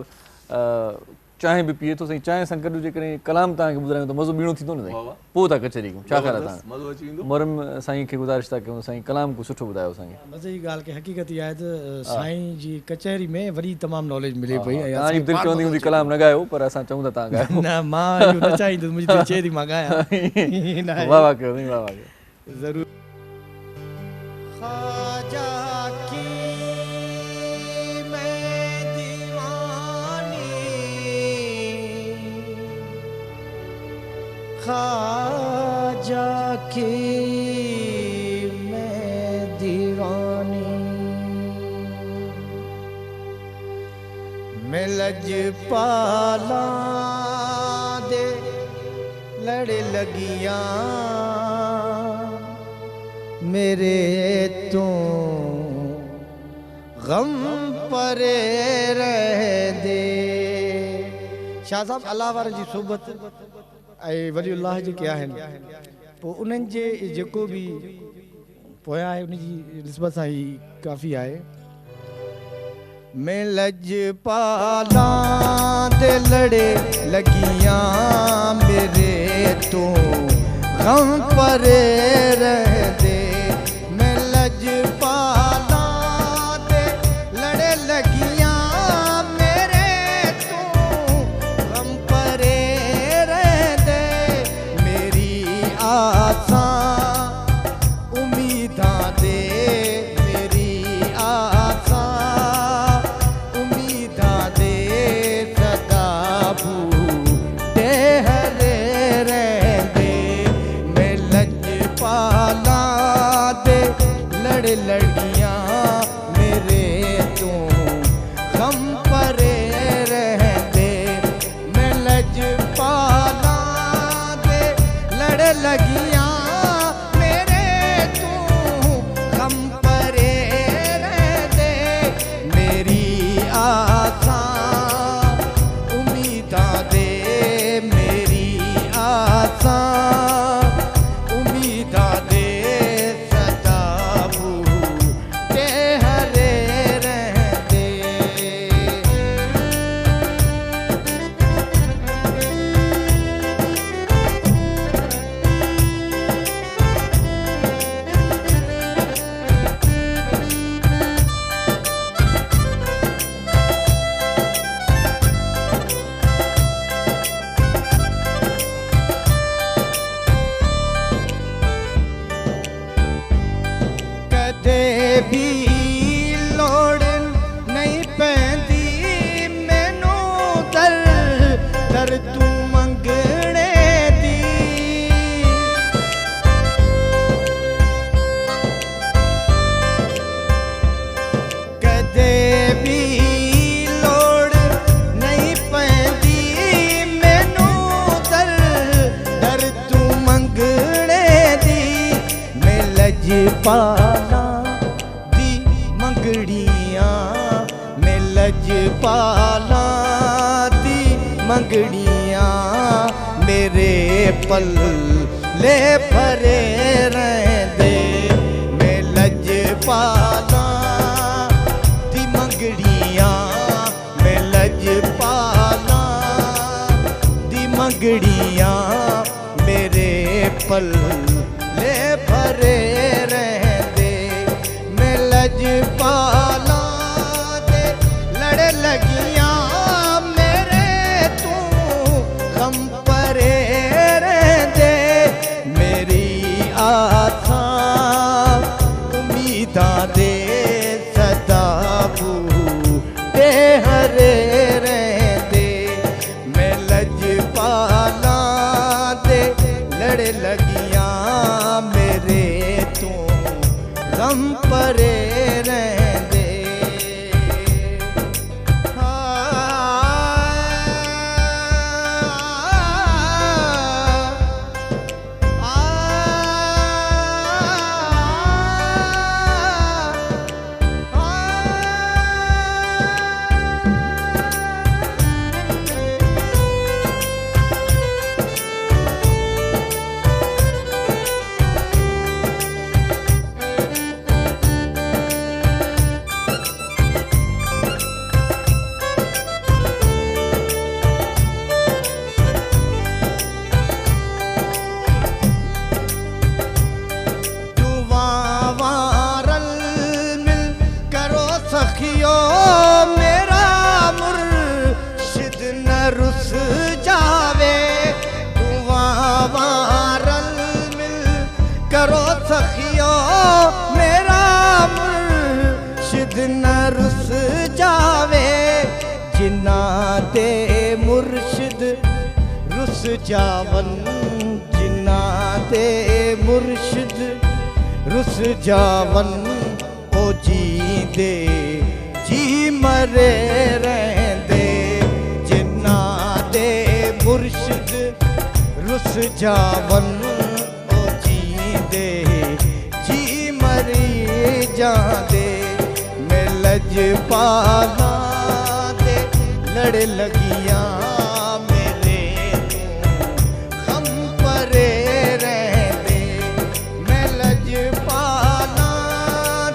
S2: چانهه به پيئي ٿو سائين چانهه سان گڏ جيڪڏهن ڪلام توهان کي ٻڌايون ته مزو ٻيڻو ٿيندو نه سائين پوء ٿا ڪچهري ڪيون ڇا خيال آهي توهان محرم سائين کي گذارش ٿا ڪيون سائين ڪلام ڪو سٺو ٻڌايو اسان کي.
S5: مزي جي ڳالهه ڪي حقيقت اها آهي ته سائين جي ڪچهري ۾ وڏي تمام ناليج ملي پئي ۽
S2: توهان جي دل چوندي هوندي ڪلام نه ڳايو پر اسان چئون ٿا توهان ڳايو.
S5: نه مان اهو نه چاهيندس منهنجي دل چئي ٿي مان ڳايان.
S2: واه واه ڪيو سائين واه واه ڪيو.
S5: ضرور. خواجه ڪي مين ديواني خواجه ڪي مين ديواني مين لڄ پالان the لڙ لڳيان ميري تون गम परे रहंदे। शाह साहब अलाह वारनि जी सोबत ऐं वली जेके आहिनि पोइ उन्हनि जे जेको बि पोयां आहे उनजी निस्बत सां ई काफ़ी आहे। मैं लजपालां दे लड़े लगियां मेरे तो गम परे रहंदे। मैं लजपालां दे लड़े लगियां मेरे तो गम परे रहंदे। मेरी आसां उम्मीदां दे, मेरी आसां उम्मीदां दे सदा बूटे हरे रहंदे। मैं लजपालां दे लड़ लड़ियां मेरे तो गम परे रहंदे। मैं लजपालां दे लड़ लगियां मेरे तू गम परे रहंदे। मेरी आसां उम्मीदां दे, मेरी आसां उम्मीदां दे सदा बूटे हरे रहंदे। कदे भी लोड़ नहीं पैंदी मैनू दर दर तू मंगणे दी। कदे भी लोड़ नहीं पैंदी मैनू दर दर तू मंगणे दी। मैं लजपालां दी मंगड़ियां, मैं लजपालां दी मंगड़ियां मेरे पल्ले भरे रहंदे। मैं लजपालां दी मंगड़ियां, मैं लजपालां दी मंगड़ियां मेरे पल्ले भरे रहंदे। मैं लजपालां दे लड़ लगियां मेरे तू गम परे रहंदे। मेरी आसां उम्मीदां दे सदा बूटे हरे रहंदे। मैं लजपालां दे लड़ लगियां मेरे तू गम परे रहंदे। दुआवां रल मिल करो सखियो मेरा मुर्शिद न रुस जावे। दुआवां रल मिल करो सखियो मेरा मुर्शिद न रुस जावे। जिन्ना दे मुर्शिद रुस जावन, जिन्ना दे मुर्शिद रुस जावन ओ जींदे जी मरे रहंदे। जिन्ना दे मुर्शिद रुस जावन ओ जींदे जी मरी जांदे। मैं लज لجپالا دے لڑ لگیاں میرے توں غم پرے رہندے میں لجپالا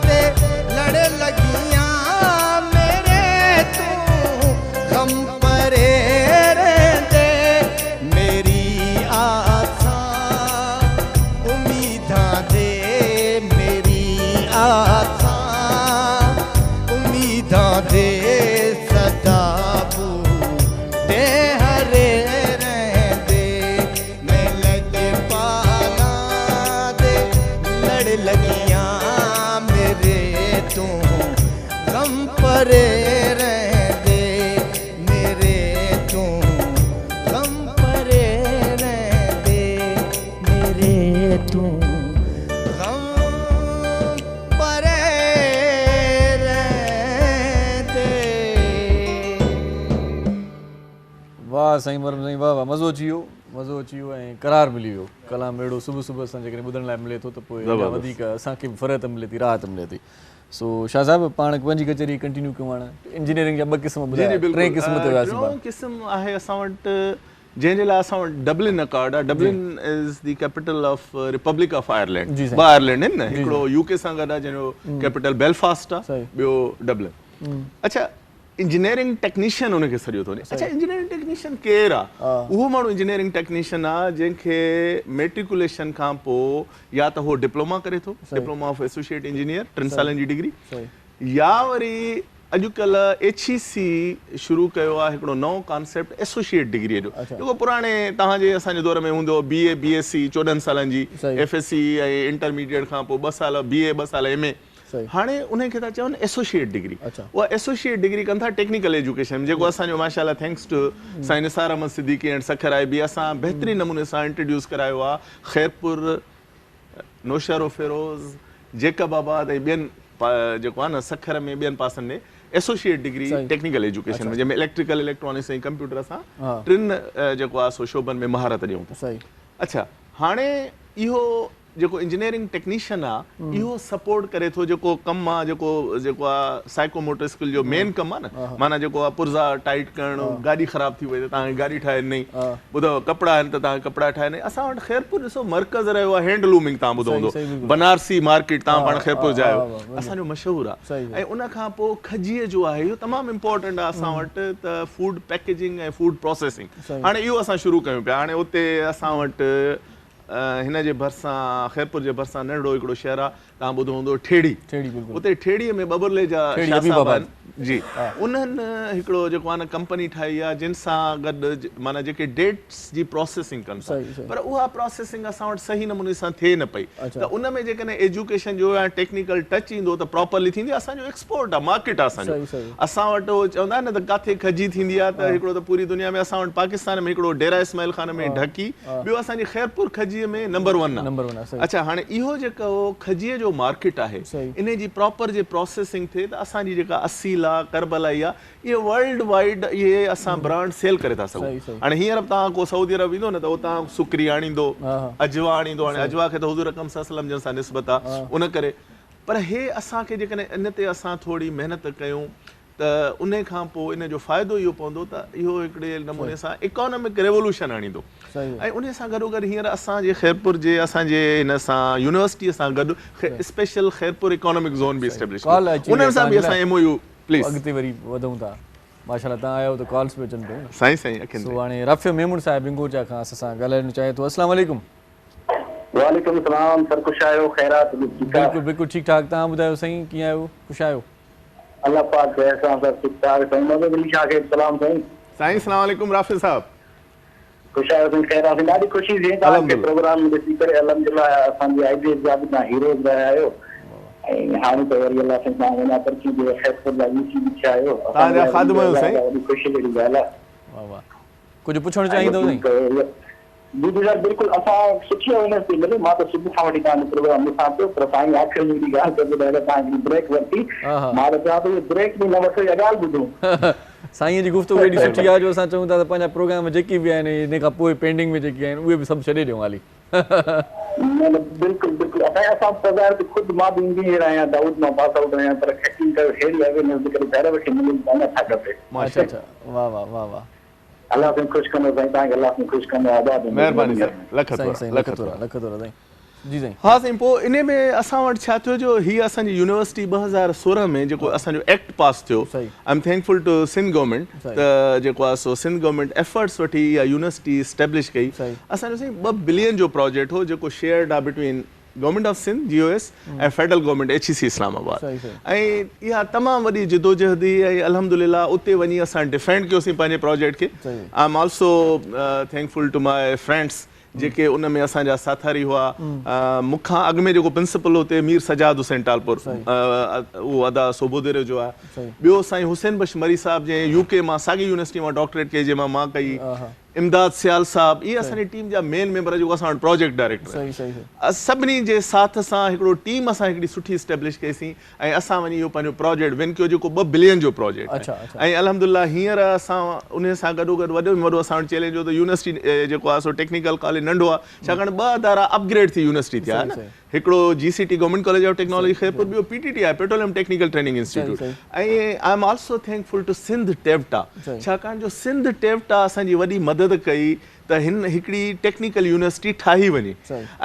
S5: دے لڑ لگیاں میرے توں غم پرے رہندے میری آساں امیداں دے میری آساں امیداں دے سدا بوٹے ہرے رہندے میں لجپالا دے لڑ لگیاں میرے توں غم پرے رہندے میرے توں غم پرے رہندے میرے توں غم پرے رہندے۔
S2: واھ سائين مرحوم سائين واھ واھ مزو اچي ويو مزو اچي ويو ۽ قرار ملي ويو ڪلام اهڙو صبح صبح اسان جيڪڏهن ٻڌڻ لاء ملي ٿو ته پوء اڃا وڌيڪ اسان کي به فرحت ملي ٿي راحت ملي ٿي سو شاهه صاحب پاڻ پنهنجي ڪچهري ڪنٽينيو ڪيون هاڻ انجنيئرنگ جا ٻه قسم
S3: جي جي
S2: ٻڌايا ٽئين قسم تي
S3: بلڪل
S2: وياسين پاڻ
S3: ٽيون قسم آهي اسان وٽ جنهن جي لاء اسان وٽ ڊبلن اڪارڊ آهي Dublin is the capital of Republic of Ireland
S2: جي سائين
S3: ٻه آئرلينڊ آهن نه
S2: جي
S3: هڪڙو يو ڪي سان گڏ آهي جنهن جو ڪيپيٽل بيلفاسٽ آهي
S2: صحيح
S3: ٻيو ڊبلن اڇا انجنيئرنگ ٽيڪنيشن ان کي سڏيو ٿو وڃي اڇا انجنيئرنگ ٽيڪنيشن ڪير آ اهو ماڻهو انجنيئرنگ ٽيڪنيشن آ جنهن کي ميٽريڪوليشن کان پو يا ته هو ڊپلوما ڪري ٿو ڊپلوما آف ايسوشيئيٽ انجنيئر ٽن سالن جي ڊگري يا وري اڄڪلهه ايڇ اي سي شروع ڪيو آ هڪڙو نئون ڪانسيپٽ ايسوشيئيٽ ڊگري جو جيڪو پراڻي توهان جي اسان جي دور ۾ هوندو هو بي اي بي ايس سي 14 سالن جي ايف ايس سي ۽ انٽرميڊيئيٽ کان پو 2 سال بي اي 2 سال ايم اي هاڻي انهي کي ٿا چون ايسوشيئيٽ ڊگري اها ايسوشيئيٽ ڊگري ڪن ٿا ٽيڪنيڪل ايجوڪيشن ۾ جيڪو اسان جو ماشاء الله thanks two Sain Nisar Ahmed Siddiqui and Sukkur I B اسان بهترين نموني سان انٽروڊيوس ڪرايو آهي خيرپور نوشهروفيروز جيڪب آباد ۽ ٻين جيڪو آهي نه سکر ۾ ٻين پاسن ۾ ايسوشيئيٽ ڊگري ٽيڪنيڪل ايجوڪيشن ۾ جنهن ۾ اليڪٽريڪل اليڪٽرانڪس ۽ ڪمپيوٽر اسان ٽن جيڪو آهي سو شعبن ۾ مهارت ڏيون ٿا اڇا هاڻي اهو جيڪو انجنيئرنگ ٽيڪنيشن آ اهو سپورٽ ڪري ٿو جيڪو ڪم آ جيڪو جيڪو آ سائيڪو موٽر اسڪل جو مين ڪم آ نه معنيٰ جيڪو آ پرزا ٽائيٽ ڪرڻ گاڏي خراب ٿي وئي ته توهان کي گاڏي ٺاهي ڏنئي ٻڌو ڪپڙا آهن ته توهان کي ڪپڙا ٺاهي ڏنئي اسان وٽ خيرپور ڏسو مرڪز رهيو آ هينڊ لومنگ توهان ٻڌو هوندو بنارسي مارڪيٽ توهان پاڻ خيرپور جا آهيو اسان جو مشهور آ ۽ ان کان پوء کجيء جو آهي اهو تمام امپورٽنٽ آ اسان وٽ ته فوڊ پيڪيجنگ ۽ فوڊ پروسيسنگ هاڻي اهو اسان شروع ڪيون پيا هاڻي اتي اسان وٽ هن جي ڀرسان خيرپور جي ڀرسان ننڍڙو هڪڙو شهر آ توهان ٻڌو هوندو ٺيڙهي اتي ٺيڙهي ۾ ٻٻرلي جا شاهه صاحب آهن جي انهن هڪڙو جيڪو آهي نه ڪمپني ٺاهي آ جن سان گڏ معنيٰ جيڪي ڊيٽس جي پراسيسنگ ڪن ٿا پر اها پراسيسنگ اسان وٽ صحيح نموني سان ٿئي نه پئي ته ان ۾ جيڪڏهن ايجوڪيشن جو يا ٽيڪنيڪل ٽچ ايندو ته پراپرلي ٿيندي اسان جو ايڪسپورٽ آ مارڪيٽ آ اسان جو اسان وٽ اهو چوندا آهن نه ته ڪاٿي کجي ٿيندي آ ته هڪڙو ته پوري دنيا ۾ اسان وٽ پاڪستان ۾ هڪڙو ڊيرا اسماعيل خان ۾ ڍڪي ٻيو اسان جي خيرپور کجيء ۾ نمبر ون آ. اڇا هاڻي اهو جيڪو کجيء جو مارڪيٽ آهي انهي جي پراپر جي پراسيسنگ ٿئي ته اسان جي جيڪا اصيل آ ڪربلائي آ اهي ورلڊ وائيڊ اهي اسان برانڊ سيل ڪري ٿا سگهون. هاڻي هينئر به توهان ڪو سعودي عرب ويندو نه ته اتان سڪري آڻيندو اجوا آڻيندو هاڻي اجوا کي ته حضور اڪرم صلي الله عليه وسلم جن سان نسبت آ ان ڪري پر هي اسان کي جيڪڏهن ان تي اسان ٿوري محنت ڪيون ته انهي کان پوء ان جو فائدو اهو پوندو ته اهو هڪڙي نموني سان اڪانامڪ ريولوشن آڻيندو ۽ انهي سان گڏوگڏ هينئر اسان جي خيرپور جي اسان جي هن سان يونيورسٽي سان گڏ اسپيشل خيرپور اڪانامڪ زون به اسٽيبلش ڪيو انهن سان به اسان ايم او يو پليز
S2: اڳتي وري وڌون ٿا ماشاءالله تان آيا آهيو ته ڪالس به اچن پيون نه
S3: سائين سائين اکين
S2: سو هاڻي رافع ميمڻ صاحب هنگورجا کان اسان سان ڳالهائڻ چاهي ٿو السلام عليڪم.
S6: وعليڪم السلام سر خوش آهيو خيرات ٺيڪ آ.
S2: بلڪل بلڪل ٺيڪ ٺاڪ تان ٻڌايو سائين ڪيئن آهيو خوش آهيو.
S6: الله پاڪ خير سان سڀ ٺيڪ ٺاڪ سائين مدد علي شاھ کي سلام سائين.
S3: سائين اسلام عليڪم رافع صاحب.
S6: خوش آهيو سائين خير آ سائين ڏاڍي خوشي ٿي توهان کي پروگرام ۾ ڏسي ڪري الحمدلله اسان جي آئي بي ايس جا به توهان هيروز رهيا آهيو ۽ هاڻي ته وري الله سائين توهان اڃا ترقي ڏي خيرپور جا وي سي به ٿيا آهيو
S3: اسان جا خادم آهيو سائين.
S6: وڏي خوشي جهڙي ڳالهه آ.
S2: واه واه ڪجهه پڇڻ چاهيندو سائين.
S6: جي جي سر بلڪل اسان سٺي اويرنيس پئي ملي مان ته صبح کان وٺي توهان جو پروگرام ڏسان پيو پر سائين آخر ۾ اهڙي ڳالهه پيو ٻڌائي ته توهان هڪڙي بريڪ ورتي مان ته چوان پيو اهو بريڪ به نه وٺو اها ڳالهه ٻڌون.
S2: سائين جي گفتگو ايڏي سٺي آهي جو اسان چئون ٿا ته پنهنجا پروگرام جيڪي به آهن ان کان پوء پينڊنگ ۾ جيڪي آهن اهي به سڀ ڇڏي ڏيون حالي.
S6: نه نه بلڪل بلڪل اسان اسان پگهار به خود مان به انجنيئر آهيان دائود مان پاس آئوٽ آهيان پر هيڪنگ ڪيو ههڙي اويرنيس به ڪڏهن گهر ويٺي ملي ته اڃا ڇا کپي.
S2: اڇا اڇا واه واه واه واه.
S6: الله سائين خوش ڪندو سائين توهان کي الله سائين خوش ڪندو آباد هوندو
S3: مهرباني سائين لک ٿورا
S2: لک ٿورا لک ٿورا سائين جي سائين.
S3: ها سائين پوء انهي ۾ اسان وٽ ڇا ٿيو جو هي اسان جي يونيورسٽي 2016 ۾ جيڪو اسان جو ايڪٽ پاس ٿيو I am thankful to Sindh government ته جيڪو آهي سو سنڌ گورنمينٽ ايفرٽس وٺي اها يونيورسٽي اسٽيبلش ڪئي اسان جو سائين 2 بلين جو پراجيڪٽ هو جيڪو شيئرڊ آهي between government of Sindh, G O S, ۽ federal government, H E C Islamabad, ۽ اها تمام وڏي جدوجهد هئي ۽ الحمدلله اتي وڃي اسان ڊفينڊ ڪيوسين پنهنجي پراجيڪٽ کي I am also thankful to my friends جيڪي ان ۾ اسان جا ساٿاري هئا. مون کان اڳ ۾ جيڪو پرنسپل هو اتي مير سجاد حسين ٽالپر اهو ادا صوبوديري جو آهي. ٻيو سائين حسين بخش مري صاحب جنهن يو ڪي مان ساڳي يونيورسٽي مان ڊاڪٽريٽ ڪئي جنهن مان مان ڪئي. امداد سيال صاحب اهي اسان جي ٽيم جا مين ميمبر جيڪو اسان وٽ پراجيڪٽ ڊائريڪٽر آهن. سڀني جي ساٿ سان هڪڙو ٽيم اسان هڪڙي سٺي اسٽيبلش ڪئي سين. ۽ اسان وڃي اهو پنهنجو پراجيڪٽ ون ڪيو جيڪو 2 بلين جو پراجيڪٽ آهي ۽ الحمدلله هينئر اسان انهي سان گڏو گڏ وڏو ۾ وڏو اسان وٽ چئلينج هو ته يونيورسٽي جيڪو آهي سو ٽيڪنيڪل ڪاليج ننڍو آهي ڇاڪاڻ ٻه ادارا اپ گريڊ ٿي يونيورسٽي ٿيا آهن هڪڙو جي C T government college of technology Khairpur ٻيو پي ٽي ٽي آهي petroleum technical training institute ۽ I am also thankful to Sindh TEVTA ڇاڪاڻ جو سنڌ ٽيوٽا اسان جي وڏي مدد ڪئي ته هن هڪڙي ٽيڪنيڪل يونيورسٽي ٺاهي وڃي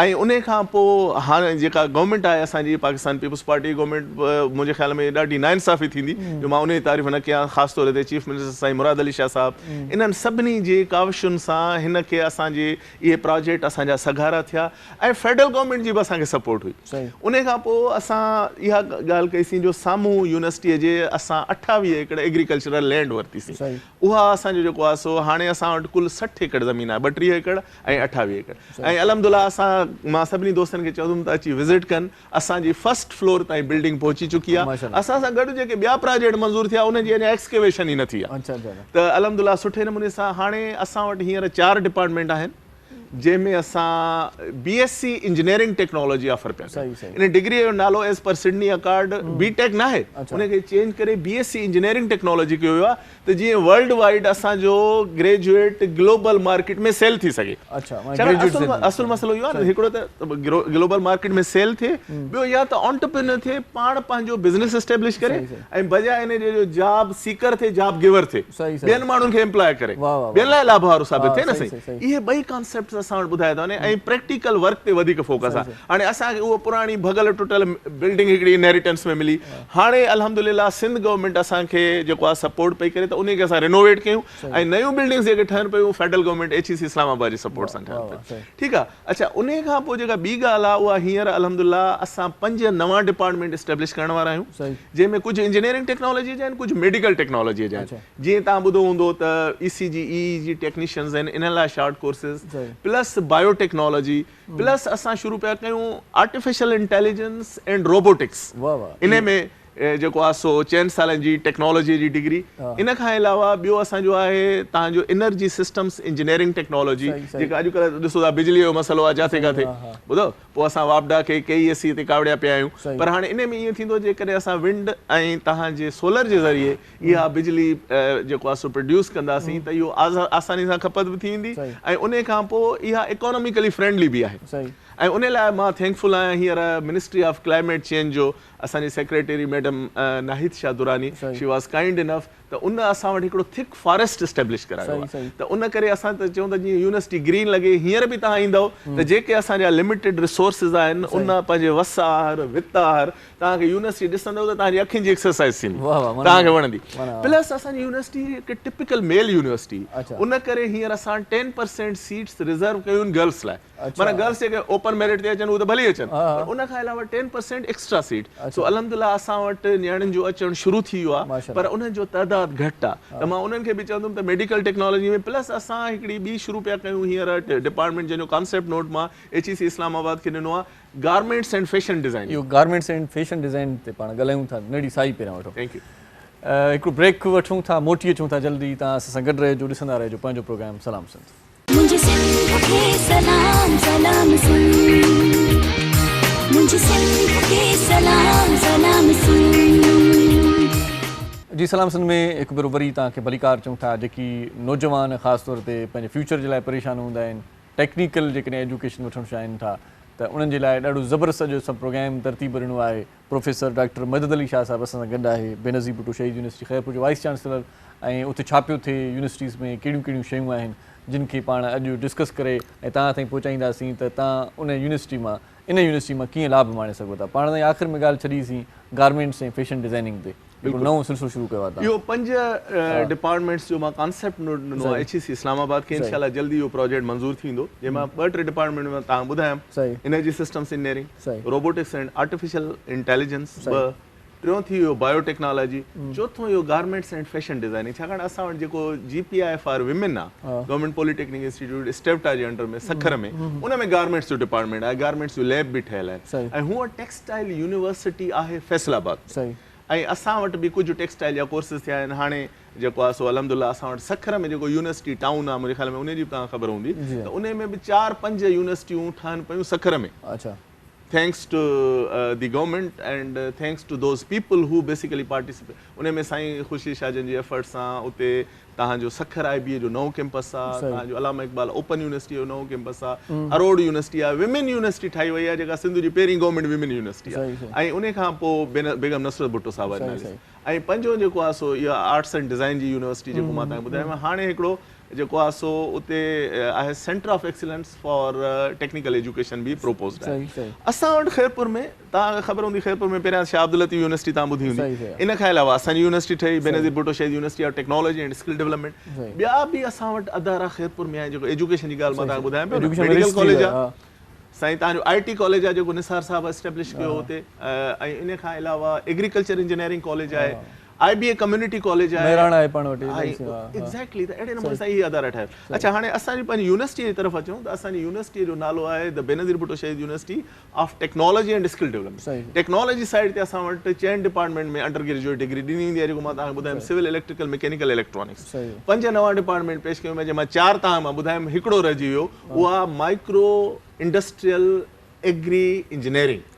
S3: ۽ انهي کان پوء هاڻ جيڪا گورنمينٽ آهي اسان جي پاڪستان پيپلز پارٽي جي گورنمينٽ منهنجي خيال ۾ ڏاڍي ناانصافي ٿيندي جو مان انهي جي تعريف نه ڪيان خاص طور تي چيف منسٽر سائين مراد علي شاهه صاحب انهن سڀني جي ڪاوشن سان هن کي اسان جي اهي پراجيڪٽ اسان جا سگهارا ٿيا ۽ فيڊرل گورنمينٽ جي به اسان کي سپورٽ هئي انهي کان پوء اسان اها ڳالهه ڪئي سين جو سامهون يونيورسٽي جي اسان 28 ايڪڙ ايگريڪلچرل لينڊ ورتي سين اها اسان جو جيڪو آهي سو هاڻي اسان وٽ ڪل 60 ايڪڙ زمين آهي، 32 ايڪڙ ۽ 28 ايڪڙ ۽ الحمدلله اسان مان سڀني دوستن کي چوندم ته اچي وزٽ ڪن، اسان جي فرسٽ فلور تائين بلڊنگ پهچي چڪي آهي، اسان سان گڏ جيڪي ٻيا پراجيڪٽ منظور ٿيا انهن جي اڃا ايڪسڪيويشن ئي نه ٿي آهي ته الحمدلله سٺي نموني سان هاڻي اسان وٽ هينئر چار ڊپارٽمينٽ آهن جنهن ۾ اسان B S C engineering technology offer پيا ڪيون ان ڊگري جو نالو as per Sydney accord B tech ناهي ان کي چينج ڪري B S C engineering technology ڪيو ويو آهي ته جيئن ورلڊ وائيڊ اسان جو گريجوئيٽ گلوبل مارڪيٽ ۾ سيل ٿي سگهي. ڇاڪاڻ اصل مسئلو اهو آهي نه هڪڙو ته گلوبل مارڪيٽ ۾ سيل ٿئي ٻيو يا ته آنٽرپرينر ٿئي پاڻ پنهنجو بزنس اسٽيبلش ڪري ۽ بجاء ان جي جو جاب سيڪر ٿئي جاب گيور ٿئي ٻين ماڻهن کي ايمپلاء ڪري ٻين لاء لاڀ وارو ثابت ٿئي نه سائين اهي ٻئي ڪانسيپٽس اسان وٽ ٻڌايا ٿا وڃن ۽ پريڪٽيڪل ورڪ تي وڌيڪ فوڪس آهي هاڻي اسان کي اهو پراڻي ڀڳل ٽٽل بلڊنگ هڪڙي انهيريٽنس ۾ ملي هاڻي الحمدلله سنڌ گورنمينٽ اسان کي جيڪو آهي سپورٽ پئي ڪري ته انهي کي اسان رينوويٽ ڪيون ۽ نيون بلڊنگس جيڪي ٺهن پيون فيڊرل گورنمينٽ ايڇ اي سي اسلام آباد جي سپورٽ سان ٺهن پيون ٺيڪ آهي اڇا انهي کان پوء جيڪا ٻي ڳالهه آهي اها هينئر الحمدلله اسان پنج نوان ڊپارٽمينٽ اسٽيبلش ڪرڻ وارا آهيون جنهن ۾ ڪجهه انجنيئرنگ ٽيڪنالاجي جا آهن ڪجهه ميڊيڪل ٽيڪنالاجي جا آهن جيئن توهان ٻڌو هوندو ته اي سي جي اي اي جي ٽيڪنيشنز آهن انهن لاء short courses plus bio technology plus اسان شروع پيا ڪيون آرٽيفيشل انٽيليجنس اينڊ روبوٽڪس انهي ۾ جيڪو آهي سو چئن سالن جي ٽيڪنالاجي جي ڊگري ان کان علاوه ٻيو اسان جو آهي توهان جو انرجي سسٽمس انجنيئرنگ ٽيڪنالاجي جيڪا اڄڪلهه ڏسو ٿا بجلي جو مسئلو آهي جاٿي ڪاٿي ٻڌو پوء اسان واپڊا کي ڪي اي سي تي ڪاوڙيا پيا آهيون پر هاڻي انهي ۾ ائين ٿيندو جيڪڏهن اسان ونڊ ۽ توهان جي سولر جي ذريعي اها بجلي جيڪو آهي سو پروڊيوس ڪنداسين ته اهو آساني سان کپت به ٿي ويندي ۽ انهي کان پوء اها اڪاناميڪلي فرينڊلي به آهي ۽ انهي لاء مان ٿينڪفل آهيان هينئر منسٽري آف ڪلائميٽ چينج جو اسان جي secretary madam Nahid Shah Durrani she was kind enough ته ان اسان وٽ هڪڙو ٿڪ فاريسٽ اسٽيبلش ڪرايو آهي ته ان ڪري اسان ته چئون ته جيئن يونيورسٽي گرين لڳي هينئر به توهان ايندؤ ته جيڪي اسان جا لميٽيڊ ريسورسز آهن ان پنهنجي وس آهر وت آهر توهان کي يونيورسٽي ڏسندؤ ته توهان جي اکين جي ايڪسرسائيز ٿيندي توهان کي وڻندي پلس اسان جي يونيورسٽي هڪ ٽپيڪل ميل يونيورسٽي ان ڪري هينئر اسان 10% سيٽس ريزرو ڪيون آهن گرلس لاء معنيٰ گرلس جيڪي اوپن ميرٽ تي اچن اهي ته ڀلي اچن پر ان کان علاوه 10% ايڪسٽرا سيٽ سو الحمدلله اسان وٽ نياڻين جو اچڻ شروع ٿي ويو آهي پر انهن جو تعداد گهٽ آهي ته مان انهن کي به چوندم ته ميڊيڪل ٽيڪنالاجي ۾ پلس اسان هڪڙي ٻي شروع پيا ڪيون هينئر ڊپارٽمينٽ جنهن جو ڪانسيپٽ نوٽ مان ايڇ اي سي اسلام آباد کي ڏنو آهي گارمينٽس اينڊ فيشن ڊزائننگ.
S2: اهو گارمينٽس اينڊ فيشن ڊزائن تي پاڻ ڳالهايون ٿا نڙي سائي پهريان وٺو.
S3: Thank you.
S2: هڪڙو بريڪ وٺون ٿا موٽي اچون ٿا جلدي توهان اسان سان گڏ رهجو ڏسندا رهجو پنهنجو پروگرام سلام سنڌ.
S1: منهنجي سنڌ کي سلام سلام سنڌ منهنجي سنڌ کي سلام سلام سنڌ.
S2: جي سلام سنڌ ۾ هڪ ڀيرو وري توهان کي ڀليڪار چئون ٿا جيڪي نوجوان خاص طور تي پنهنجي فيوچر جي لاء پريشان هوندا آهن ٽيڪنيڪل جيڪڏهن ايجوڪيشن وٺڻ چاهين ٿا ته. ته انهن جي لاء ڏاڍو زبردست اڄ اسان پروگرام ترتيب ڏنو آهي. پروفيسر ڊاڪٽر مدد علي شاهه صاحب اسان سان گڏ آهي، بينظير ڀٽو شهيد يونيورسٽي خيرپور جو وائيس چانسلر ۽ اتي ڇا پيو ٿئي، يونيورسٽيز ۾ ڪهڙيون ڪهڙيون شيون آهن جن کي پاڻ اڄ ڊسڪس ڪري ۽ توهان تائين پهچائينداسين ته توهان ان يونيورسٽي مان ان يونيورسٽي مان ڪيئن لاڀ ماڻي سگهو ٿا. پاڻ تائين آخر ۾ ڳالهه ڇڏيسين گارمينٽس ۽ فيشن ڊزائننگ تي. هڪڙو نئون سلسلو شروع ڪيو آهي توهان.
S3: اهو پنج ڊپارٽمينٽس جو مان ڪانسيپٽ نوٽ ڏنو آهي ايڇ اي سي اسلام آباد کي انشاء الله جلدي اهو پراجيڪٽ منظور ٿي ويندو جنهن مان ٻه ٽي ڊپارٽمينٽ مان توهان کي ٻڌايم energy systems engineering, robotics and artificial intelligence ٻه، ٽيون ٿي ويو بايو ٽيڪنالاجي، چوٿون اهو گارمينٽس اينڊ فيشن ڊزائننگ ڇاڪاڻ اسان وٽ جيڪو G P I for women آهي گورنمينٽ پولي ٽيڪنڪ انسٽيٽيوٽ اسٽيوٽا جي انڊر ۾ سکر ۾ ان ۾ گارمينٽس جو ڊپارٽمينٽ آهي گارمينٽس جو ليب به ٺهيل آهن ۽ هونء ٽيڪسٽائل يونيورسٽي آهي فيصل آباد ۾. ۽ اسان وٽ به ڪجهه ٽيڪسٽائل جا ڪورسز ٿيا آهن هاڻي جيڪو آهي سو الحمدلله اسان وٽ سکر ۾ جيڪو يونيورسٽي ٽائون آهي منهنجي خيال ۾ انهي جي به توهان کي خبر هوندي ته انهي ۾ به چار پنج يونيورسٽيون ٺهن پيون Sukkur ۾ thanks to the government and thanks to those people who basically participate انهي ۾ سائين خورشيد شاهه جن جي ايفرٽ سان اتي توهان جو سکر آء بي اي جو نئون ڪيمپس آ، توهان جو علامه اقبال اوپن يونيورسٽي جو نئون ڪيمپس آ، اروڙ يونيورسٽي آ، ويمن يونيورسٽي ٺاهي وئي آ جيڪا سنڌ جي پهرين گورنمينٽ ويمن يونيورسٽي آ ۽ انهي کان پوء بيگم نصرت ڀٽو صاحبه جي نالي سان ۽ پنجون جيڪو آ سو اها آرٽس اينڊ ڊزائين جي يونيورسٽي جيڪو مان توهان کي ٻڌايو هاڻي هڪڙو جيڪو آ سو اتي آهي centre of excellence for technical education به پروپوزڊ آهي اسان وٽ خيرپور ۾ توهان کي خبر هوندي خيرپور ۾ پهريان شاهه عبداللطيف يونيورسٽي توهان ٻڌي هوندي ان کان علاوه اسان جي يونيورسٽي ٺهي Benazir Bhutto Shaheed university of technology and skill development ٻيا به اسان وٽ ادارا خيرپور ۾ آهن جيڪو ايجوڪيشن جي ڳالهه مان توهان کي ٻڌايان پيو نه ميڊيڪل ڪاليج آهي سائين توهان جو آء ٽي ڪاليج آهي جيڪو نثار صاحب اسٽيبلش ڪيو هتي ۽ ان کان علاوه ايگريڪلچر انجنيئرنگ ڪاليج آهي آء بي اي ڪميونٽي ڪاليج آهي.
S2: مهراڻ آهي پاڻ وٽ.
S3: ايگزيڪٽلي ته اهڙي نموني سان اهي ادارا ٺاهيا. اڇا هاڻي اسان جي پنهنجي يونيورسٽي جي طرف اچون ته اسان جي يونيورسٽي جو نالو آهي the Benazir Bhutto Shaheed university of technology and skill development. Technology side تي اسان وٽ چئن ڊپارٽمينٽ ۾ انڊر گريجوئيٽ ڊگري ڏني ويندي آهي جيڪو مان توهان کي ٻڌايم سول، اليڪٽريڪل، مڪينيڪل، اليڪٽرانڪس. پنج نوان ڊپارٽمينٽ پيش ڪيون ويا جنهن مان چار توهان کي مان ٻڌايم هڪڙو رهجي ويو اهو آهي مائڪرو انڊسٽريل ايگري انجنيئرنگ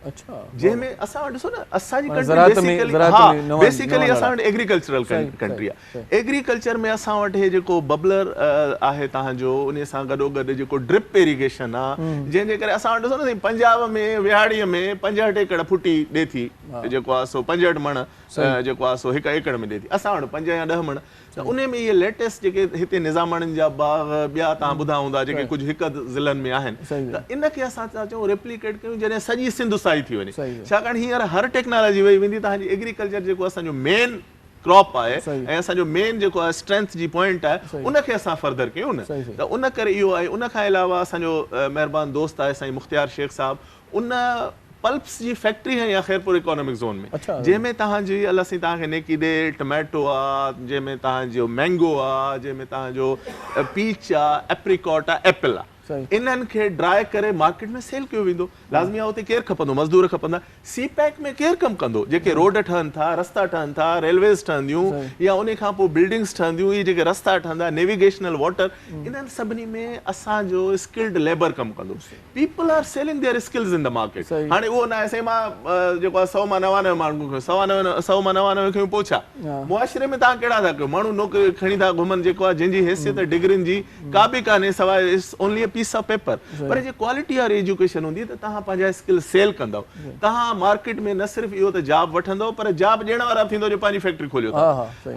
S3: جنهن ۾ اسان وٽ ڏسو نه اسان جي ڪنٽري بيسيڪلي ها بيسيڪلي اسان وٽ ايگريڪلچرل ڪنٽري آهي ايگريڪلچر ۾ اسان وٽ هي جيڪو ببلر آهي توهان جو انهي سان گڏو گڏ جيڪو ڊرپ ايريگيشن آهي جنهن جي ڪري اسان وٽ ڏسو نه سائين پنجاب ۾ وهاڙي ۾ 65 ايڪڙ ڦٽي ڏي ٿي جيڪو آهي سو 65 مڻ جيڪو آهي سو هڪ ايڪڙ ۾ ڏي ٿي اسان وٽ 5 يا 10 مڻ ته انهي ۾ اهي ليٽيسٽ جيڪي هتي نظاماڻين جا باغ ٻيا توهان ٻڌا هوندا جيڪي ڪجهه هڪ اڌ ضلعن ۾ آهن ته ان کي اسان ٿا چئون ريپليڪيٽ ڪيون جڏهن سڄي سنڌ سائي ٿي وڃي ڇاڪاڻ هينئر هر ٽيڪنالاجي وئي ويندي توهان جي ايگريڪلچر جيڪو اسان جو مين ڪراپ آهي ۽ اسان جو مين جيڪو آهي اسٽرينٿ جي پوائنٽ آهي ان کي اسان فردر ڪيون نه ته ان ڪري اهو آهي ان کان علاوه اسان جو مهربان دوست آهي سائين مختيار شيخ صاحب ان پلپس جي فيڪٽري هنئي آ خيرپور اڪانامڪ زون ۾ جنهن ۾ توهان جي الله سائين توهان کي نيڪي ڏي ٽميٽو آ جنهن ۾ توهان جو مينگو آ جنهن ۾ توهان جو پيچ آ ايپريڪاٽ آ ايپل آ انهن کي ڊرائي ڪري مارڪيٽ ۾ سيل ڪيو ويندو لازمي آ اتي ڪير کپندو مزدور کپندا سي پيڪ ۾ ڪير ڪم ڪندو جيڪي روڊ ٺهن ٿا رستا ٺهن ٿا ريلويز ٺهنديون يا انهي کان پوء بلڊنگس ٺهنديون اهي جيڪي رستا ٺهندا نيويگيشنل واٽر انهن سڀني ۾ اسان جو اسڪلڊ ليبر ڪم ڪندو people are selling their skills in the market هاڻي اهو ناهي سائين مان جيڪو آهي سئو مان 99 ماڻهن کي سوا نوي سئو مان 99 کيون پوء ڇا معاشري ۾ توهان ڪهڙا ٿا ڪيو ماڻهو نوڪري کڻي ٿا گهمن جيڪو آهي جنهن جي حيثيت ڊگرين جي ڪا به ڪانهي سواء it's only a piece of paper پر جي ڪوالٽي واري ايجوڪيشن هوندي ته توهان پنهنجا اسڪل سيل ڪندؤ توهان مارڪيٽ ۾ نه صرف اهو ته جاب وٺندؤ پر جاب ڏيڻ وارا به ٿيندؤ جو پنهنجي فيڪٽري کوليو ٿا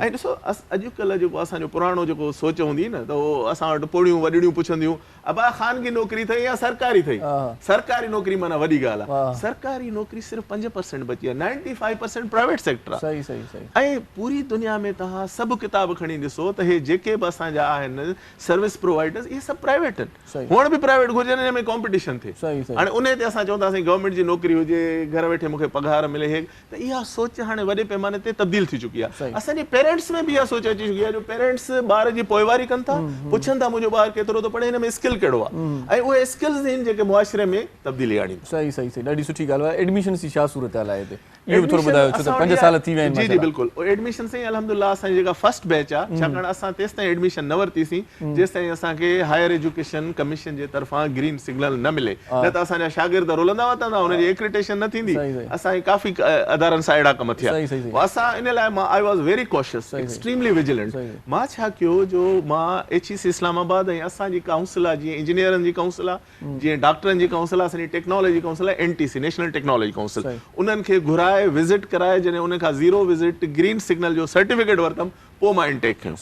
S3: ۽ ڏسو اڄڪلهه جيڪو اسان جو پراڻو جيڪو سوچ هوندي نه ته اهو اسان وٽ پوڙهيون وڏڙيون پڇنديون ابا خانگي نوڪري ٿئي يا سرڪاري ٿئي سرڪاري نوڪري معنيٰ وڏي ڳالهه آ سرڪاري نوڪري صرف 5% بچي آ 95% پرائيويٽ سيڪٽر آ ۽ پوري دنيا ۾ توهان سڀ ڪتاب کڻي ڏسو ته هي جيڪي به اسان جا آهن سروس پرووائيڊرز اهي سڀ پرائيويٽ آهن هئڻ به پرائيويٽ گهرجن ان ۾ ڪامپيٽيشن ٿئي هاڻي انهي تي اسان چئون ٿا سائين گورنمينٽ جي نوڪري هجي گهر ويٺي مون کي پگهار ملي هي ته اها سوچ هاڻي وڏي پيماني تي تبديل ٿي چڪي آهي. اسان جي پيرينٽس ۾ به اها سوچ اچي چڪي آهي جو پيرينٽس ٻار جي پوئواري ڪن ٿا، پڇن ٿا منهنجو ٻار ڪيترو ٿو پڙهي، هن ۾ اسڪل ڪهڙو آهي ۽ اهي اسڪلز آهن جيڪي معاشري ۾ تبديلي آڻين ٿا.
S2: صحيح صحيح صحيح ڏاڍي سٺي ڳالهه آهي. ايڊميشنس جي ڇا صورتحال آهي هتي اهو به ٿورو ٻڌايو ڇو ته پنج سال ٿي ويا آهن
S3: جي جي بلڪل ايڊميشن سائين الحمدلله اسان جي جيڪا فرسٽ بيچ آهي ڇاڪاڻ اسان تيستائين ايڊميشن نه ورتي سين جيستائين اسان کي هائير ايجوڪيشن ڪميشن. ڪميشن جي طرفان گرين سگنل نه ملي نه ته اسان جا شاگرد رلندا وتندا انهن جي ايڪريٽيشن نه ٿيندي اسان جي ڪافي ادارن سان اهڙا ڪم ٿيا پوء اسان ان لاء مان I was very cautious extremely vigilant مان ڇا ڪيو جو مان ايڇ اي سي اسلام آباد ۽ اسان جي ڪائونسل آهي جيئن انجنيئرن جي ڪائونسل آهي جيئن ڊاڪٽرن جي ڪائونسل آهي اسان جي ٽيڪنالاجي ڪائونسل آهي N T C national technology council انهن کي گهرائي وزٽ ڪرائي جڏهن انهن کان زيرو وزٽ گرين سگنل جو سرٽيفڪيٽ ورتم پوء مان انٽيڪ کنيو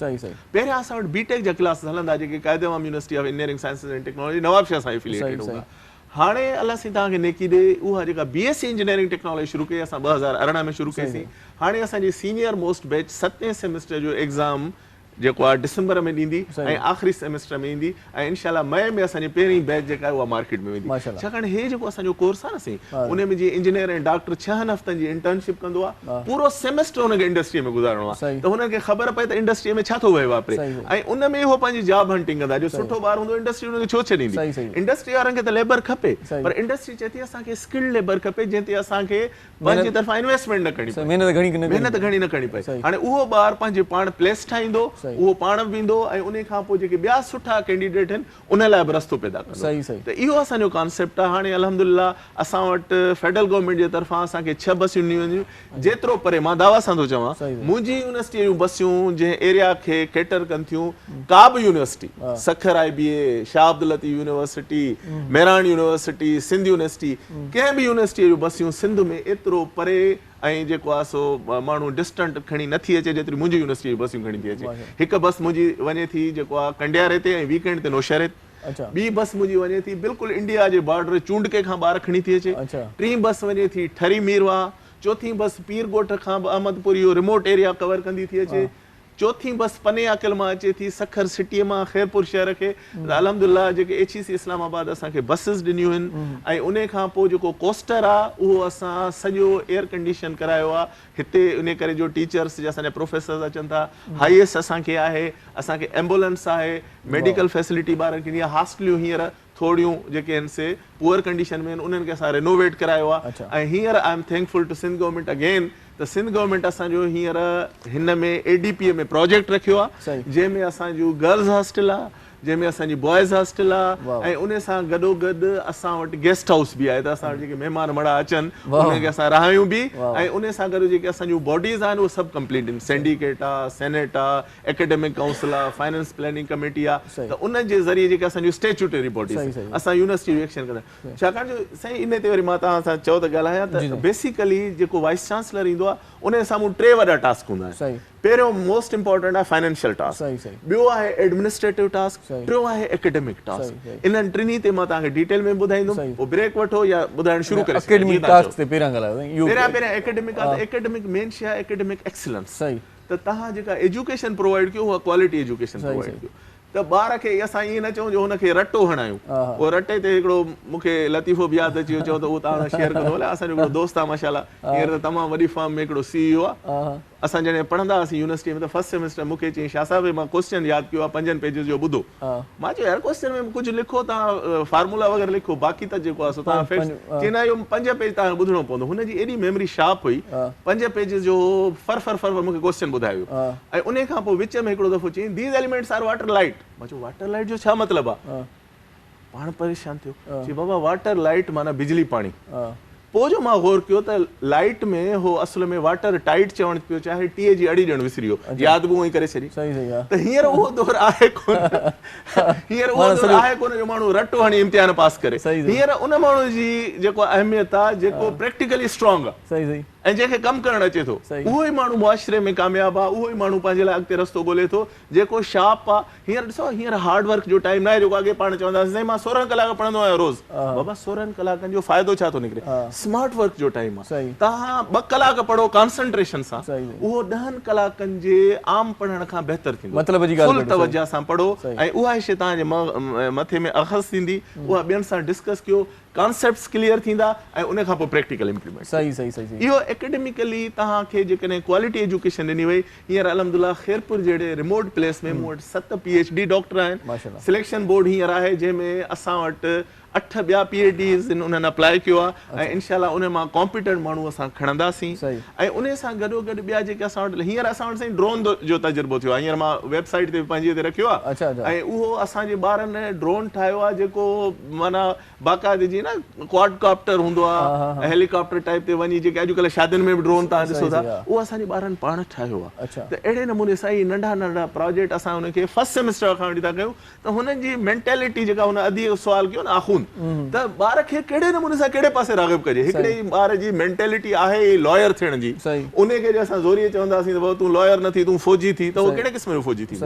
S3: پهريان اسان وٽ بي ٽيڪ جا ڪلاسز هلندا جيڪي قائد عوام university of engineering sciences and technology Nawabshah سان افيليٽيڊ هوندا هاڻي الله سائين توهان کي نيڪي ڏي اها جيڪا B S C engineering technology شروع ڪئي اسان 2018 ۾ شروع ڪئي سين هاڻي اسان جي سينيئر موسٽ بيچ ستين سيمسٽر جو ايگزام جيڪو آهي ڊسمبر ۾ ڏيندي ۽ آخري سيمسٽر ۾ ايندي ۽ انشاء الله مئي ۾ اسان جي پهرين بيچ جيڪا آهي اها مارڪيٽ ۾ ويندي ڇاڪاڻ هي جيڪو اسان جو ڪورس آهي نه سائين ان ۾ جيئن انجنيئر ۽ ڊاڪٽر ڇهن هفتن جي انٽرنشپ ڪندو آهي پورو سيمسٽر ان کي انڊسٽري ۾ گذارڻو آهي ته هنن کي خبر پئي ته انڊسٽري ۾ ڇا ٿو وهي واپري ۽ ان ۾ هو پنهنجي جاب هنٽنگ ڪندا جو سٺو ٻار هوندو انڊسٽري ان کي ڇو ڇڏيندي انڊسٽري وارن کي ته ليبر کپي پر انڊسٽري چئي ٿي اسان کي اسڪلڊ ليبر کپي جنهن تي اسان کي پنهنجي طرفان انويسٽمينٽ نه ڪرڻي پئي محنت گهڻي محنت گهڻي نه ڪرڻي پئي هاڻي اهو ٻار پنهنجي پاڻ پليس ٺاهيندو اهو پاڻ به ويندو ۽ انهي کان پوء جيڪي ٻيا سٺا ڪينڊيڊيٽ آهن انهن لاء به رستو پيدا ڪندو ته اهو اسان جو ڪانسيپٽ آهي هاڻي الحمدلله اسان وٽ فيڊرل گورنمينٽ جي طرفان اسان کي ڇهه بسيون ڏنيون ويون جيترو پري مان دعويٰ سان ٿو چوان منهنجي يونيورسٽي جون بسيون جنهن ايريا کي ڪيٽر ڪن ٿيون ڪا به university Sukkur I B A Shah Abdul Latif university Mehran university Sindh university ڪنهن به يونيورسٽيء جون بسيون سنڌ ۾ ايترو پري ۽ جيڪو آهي سو ماڻهو ڊسٽنٽ کڻي نه ٿي اچي جيتري منهنجي يونيورسٽيء جون بسيون کڻي ٿي اچي. هڪ بس منهنجي وڃي ٿي جيڪو آهي ڪنڊياري تي ۽ ويڪ اينڊ تي نوشهري تي. ٻي بس منهنجي وڃي ٿي بلڪل انڊيا جي بارڊر چونڊڪي کان ٻار کڻي ٿي اچي. ٽين بس وڃي ٿي ٺري ميرواهه. چوٿين بس پير ڳوٺ کان به احمد پور اهو ريموٽ ايريا ڪور ڪندي ٿي اچي. چوٿين بس پني عاقل مان اچي ٿي سکر سٽيء مان خيرپور شهر کي ته الحمدلله جيڪي ايڇ اي سي اسلام آباد اسان کي بسز ڏنيون آهن ۽ انهي کان پوء جيڪو ڪوسٽر آ اهو اسان سڄو ايئر ڪنڊيشن ڪرايو آ هتي انهي ڪري جو ٽيچرس جا اسان جا پروفيسرز اچن ٿا هائيس اسان کي آهي اسان کي ايمبولنس آهي ميڊيڪل فيسلٽي ٻارن کي ڏني آ هاسٽليون هينئر ٿوريون جيڪي آهن سي پوئر ڪنڊيشن ۾ آهن انهن کي اسان رينوويٽ ڪرايو آهي ۽ هينئر I am thankful to Sindh government again ته سنڌ گورنمينٽ اسان جو هينئر هن ۾ اي ڊي پي ۾ پراجيڪٽ رکيو آهي جنهن ۾ اسان جو گرلز هاسٽل آهي جنهن ۾ اسان جي بوائز هاسٽل آهي ۽ ان سان گڏو گڏ اسان وٽ گيسٽ هائوس به آهي ته اسان وٽ جيڪي مهمان مڙا اچن انهن کي اسان رهايون به ۽ ان سان گڏ جيڪي اسان جون باڊيز آهن اهي سڀ ڪمپليٽ آهن سينڊيڪيٽ آهي سينيٽ آهي اڪيڊمڪ ڪائونسل آ، فائننس پلاننگ ڪميٽي آ ته انهن جي ذريعي جيڪي اسان جون اسٽيچوٽري باڊيز آهن اسان يونيورسٽي جو ايڪشن ڪندا آهيون ڇاڪاڻ جو سائين انهي تي وري مان توهان سان چئو ته ڳالهايان ته بيسيڪلي جيڪو وائيس چانسلر ايندو آ ان جي سامهون ٽي وڏا ٽاسڪ هوندا آهن پهريون موسٽ امپارٽنٽ آهي فائننشل ٽاسڪ ٻيو آهي ايڊمنسٽريٽو ٽاسڪ ٽيون آهي اڪيڊمڪ ٽاسڪ انهن ٽنهي تي مان توهان کي ڊيٽيل ۾ ٻڌائيندم پوء بريڪ وٺو يا ٻڌائڻ شروع ڪري
S2: اڪيڊمڪ ٽاسڪ تي پهريان ڳالهايو
S3: پهريان پهريان اڪيڊمڪ آ ته اڪيڊمڪ مين شي آهي اڪيڊمڪ ايڪسلنس ته توهان جيڪا ايجوڪيشن پرووائيڊ ڪيو اها ڪوالٽي ايجوڪيشن پرووائيڊ ڪيو ته ٻار کي اسان ائين نه چئون جو هن کي رٽو هڻايون اهو رٽي تي هڪڙو مون کي لطيفو به ياد اچي ويو چئو ته اهو توهان سان شيئر ڪندو هلان اسان جو هڪڙو دوست آهي ماشاء الله هينئر ته تمام وڏي فرم ۾ هڪڙو سي اي او آهي اسان جڏهن پڙهندا هئاسين يونيورسٽي ۾ ته فرسٽ سيمسٽر مون کي چيائين شاهه صاحب هي مان ڪوسچن ياد ڪيو آهي پنجن پيجز جو ٻڌو مان چيو يار ڪوسچن ۾ ڪجهه لکو توهان فارمولا وغيره لکو باقي ته جيڪو آهي سو توهان فيڪٽس چي نه اهو پنج پيج توهان کي ٻڌڻو پوندو هن جي ايڏي ميموري شارپ هئي پنج پيجز جو فر فر فر مون کي ڪوسچن ٻڌائي ويو ۽ انهي کان پوء وچ ۾ هڪڙو دفعو چيائين these elements are water light مان چيو واٽر لائيٽ جو ڇا مطلب آهي پاڻ پريشان ٿيو چي بابا واٽر لائيٽ معنيٰ بجلي پاڻي پوء جو مان غور ڪيو ته لائيٽ ۾ هو اصل ۾ واٽر ٽائيٽ چوڻ پيو چاهي ٽي جي اڙي ڄڻ وسري ويو ياد به اونئي ڪري ڇڏي ته هينئر اهو دور آهي ڪونه هينئر اهو دور آهي ڪونه جو ماڻهو رٽو هڻي امتحان پاس ڪري هينئر ان ماڻهو جي جيڪو اهميت آهي جيڪو پريڪٽيڪلي اسٽرانگ آهي ۽ جنهن کي ڪم ڪرڻ اچي ٿو اهو ئي ماڻهو معاشري ۾ ڪامياب آهي اهو ئي ماڻهو پنهنجي لاء اڳتي رستو ڳولي ٿو جيڪو شارپ آ هينئر ڏسو هينئر هارڊ ورڪ جو ٽائيم ناهي جيڪو اڳي پاڻ چوندا هئاسين سائين مان 16 ڪلاڪ پڙهندو آهيان روز بابا 16 ڪلاڪن جو فائدو ڇا ٿو نڪري سمارٽ ورڪ جو ٽائيم آ توهان ٻه ڪلاڪ پڙهو ڪانسنٽريشن سان اهو ڏهن ڪلاڪن جي عام پڙهڻ کان بهتر ٿيندو
S2: مطلب جي ڳالهه
S3: فل توجه سان پڙهو ۽ اها شي توهان جي مٿي ۾ اخذ ٿيندي اها ٻين سان ڊسڪس ڪيو ڪانسيپٽس ڪليئر ٿيندا ۽ ان کان پوء پريڪٽيڪل امپليمينٽ
S2: صحيح صحيح صحيح صحيح.
S3: اهو اڪيڊميڪلي توهان کي جيڪڏهن ڪوالٽي ايجوڪيشن ڏني وئي هينئر الحمدلله خيرپور جهڙي ريموٽ پليس ۾ مون وٽ ست پي ايڇ ڊي ڊاڪٽر آهن
S2: ماشاءالله.
S3: سليڪشن بورڊ هينئر آهي جنهن ۾ اسان وٽ 8 ٻيا پي ايڇ ڊيز آهن انهن اپلائي ڪيو آهي ۽ انشاء الله انهن مان ڪامپيٽنٽ ماڻهو اسان کڻنداسين ۽ انهي سان گڏو گڏ ٻيا جيڪي اسان وٽ هينئر اسان وٽ سائين ڊرون جو تجربو ٿيو آهي هينئر مان ويب سائيٽ تي به پنهنجي تي رکيو آهي ۽ اهو اسان جي ٻارن ڊرون ٺاهيو آهي جيڪو معنيٰ باقاعدي جيئن نه ڪواڊ ڪاپٽر هوندو آهي هيلي ڪاپٽر ٽائيپ تي وڃي جيڪي اڄڪلهه شادين ۾ به ڊرون توهان ڏسو ٿا اهو اسان جي ٻارن پاڻ ٺاهيو آهي ته اهڙي نموني سان اهي ننڍا ننڍا پراجيڪٽ اسان انهن کي فرسٽ سيمسٽر کان وٺي ٿا ڪيون ته هنن جي مينٽيلٽي جيڪا هن ادي سوال ڪيو نه آخوند ته ٻار کي ڪهڙي نموني سان ڪهڙي پاسي راغب ڪجي هڪڙي ٻار جي مينٽيلٽي آهي ئي لائر ٿيڻ جي انهي کي جي اسان زوريء چونداسين ته بابا تون لائر نه ٿي تون فوجي ٿي ته اهو ڪهڙي قسم جو فوجي ٿيندو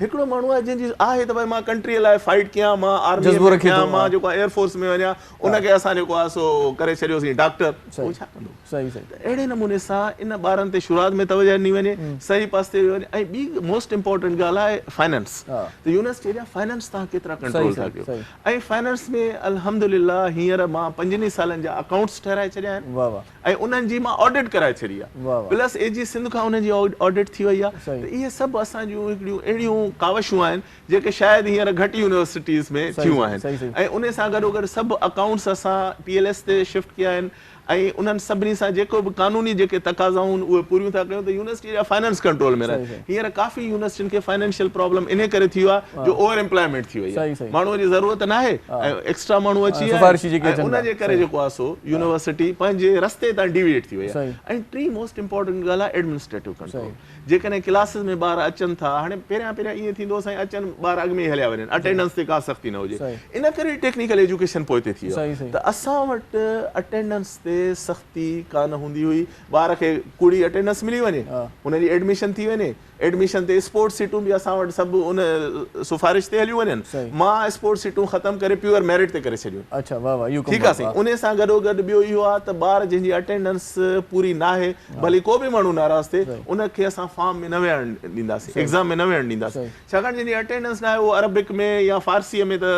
S3: هڪڙو ماڻهو آهي جنهن جي آهي ته ڀائي مان ڪنٽري لاء فائيٽ ڪيان مان آرمي ۾ ٿيان مان جيڪو آهي ايئر فورس ۾ وڃان ان کي اسان جيڪو آهي سو ڪري ڇڏيوسين ڊاڪٽر اهو ڇا ڪندو ته اهڙي نموني سان ان ٻارن تي شروعات ۾ توجه ڏني وڃي صحيح پاسي تي وڃي ۽ ٻي موسٽ امپورٽنٽ ڳالهه آهي فائننس ته يونيورسٽي جا فائننس توهان ڪيترا ڪنٽرول ٿا ڪيو ۽ فائننس ۾ الحمدلله هينئر مان پنجن ئي سالن جا اڪائونٽس ٺهرائي ڇڏيا آهن ۽ انهن جي مان آڊٽ ڪرائي ڇڏي آهي پلس اي جي سنڌ کان انهن جي آڊٽ ٿي وئي آهي ته اهي سڀ اسان جون هڪڙيون اهڙيون ڪاوشون آهن جيڪي شايد هينئر گهٽ يونيورسٽيز ۾ ٿيون آهن ۽ انهي سان گڏوگڏ سڀ اڪائونٽس اسان پي ايل ايس تي شفٽ ڪيا آهن ۽ انهن سڀني سان جيڪو به قانوني جيڪي تقاضائون آهن اهي پوريون ٿا ڪيون ته يونيورسٽي جا فائننس ڪنٽرول ۾ رهن هينئر ڪافي يونيورسٽين کي فائننشل پرابلم انهي ڪري ٿي ويو آهي جو اوور ايمپلائمينٽ ٿي وئي آهي ماڻهو جي ضرورت ناهي ۽ ايڪسٽرا ماڻهو اچي ويا آهن ۽ ان جي ڪري جيڪو آهي سو يونيورسٽي پنهنجي رستي تان ڊيويئيٽ ٿي وئي آهي ۽ ٽين موسٽ امپورٽنٽ ڳالهه آهي ايڊمنسٽريٽو ڪنٽرول جيڪڏهن ڪلاسز ۾ ٻار اچن ٿا، هاڻي پهريان پهريان ائين ٿيندو هو سائين اچن ٻار اڳ ۾ ئي هليا وڃن، اٽينڊنس تي ڪا سختي نه هجي، ان ڪري ٽيڪنيڪل ايجوڪيشن پوئتي ٿي ويو ته اسان وٽ اٽينڊنس تي سختي ڪانه هوندي هئي، ٻار کي ڪوڙي اٽينڊنس ملي وڃي، ان جي ايڊميشن ٿي وڃي، ايڊميشن تي اسپورٽس سيٽون به اسان وٽ سڀ ان سفارش تي هليون وڃن، مان اسپورٽس سيٽون ختم ڪري پيور ميرٽ تي ڪري ڇڏيون. ٺيڪ آ سائين، انهي سان گڏوگڏ ٻيو اهو آ ته ٻار جنهن جي اٽينڊنس پوري ناهي ڀلي ڪو به ماڻهو ناراض ٿئي ان کي اسان فارم ۾ نه ويهڻ ڏينداسين ايگزام ۾ نه ويهڻ ڏينداسين ڇاڪاڻ جنهن جي اٽينڊنس ناهي اهو عربڪ ۾ يا فارسيء ۾ ته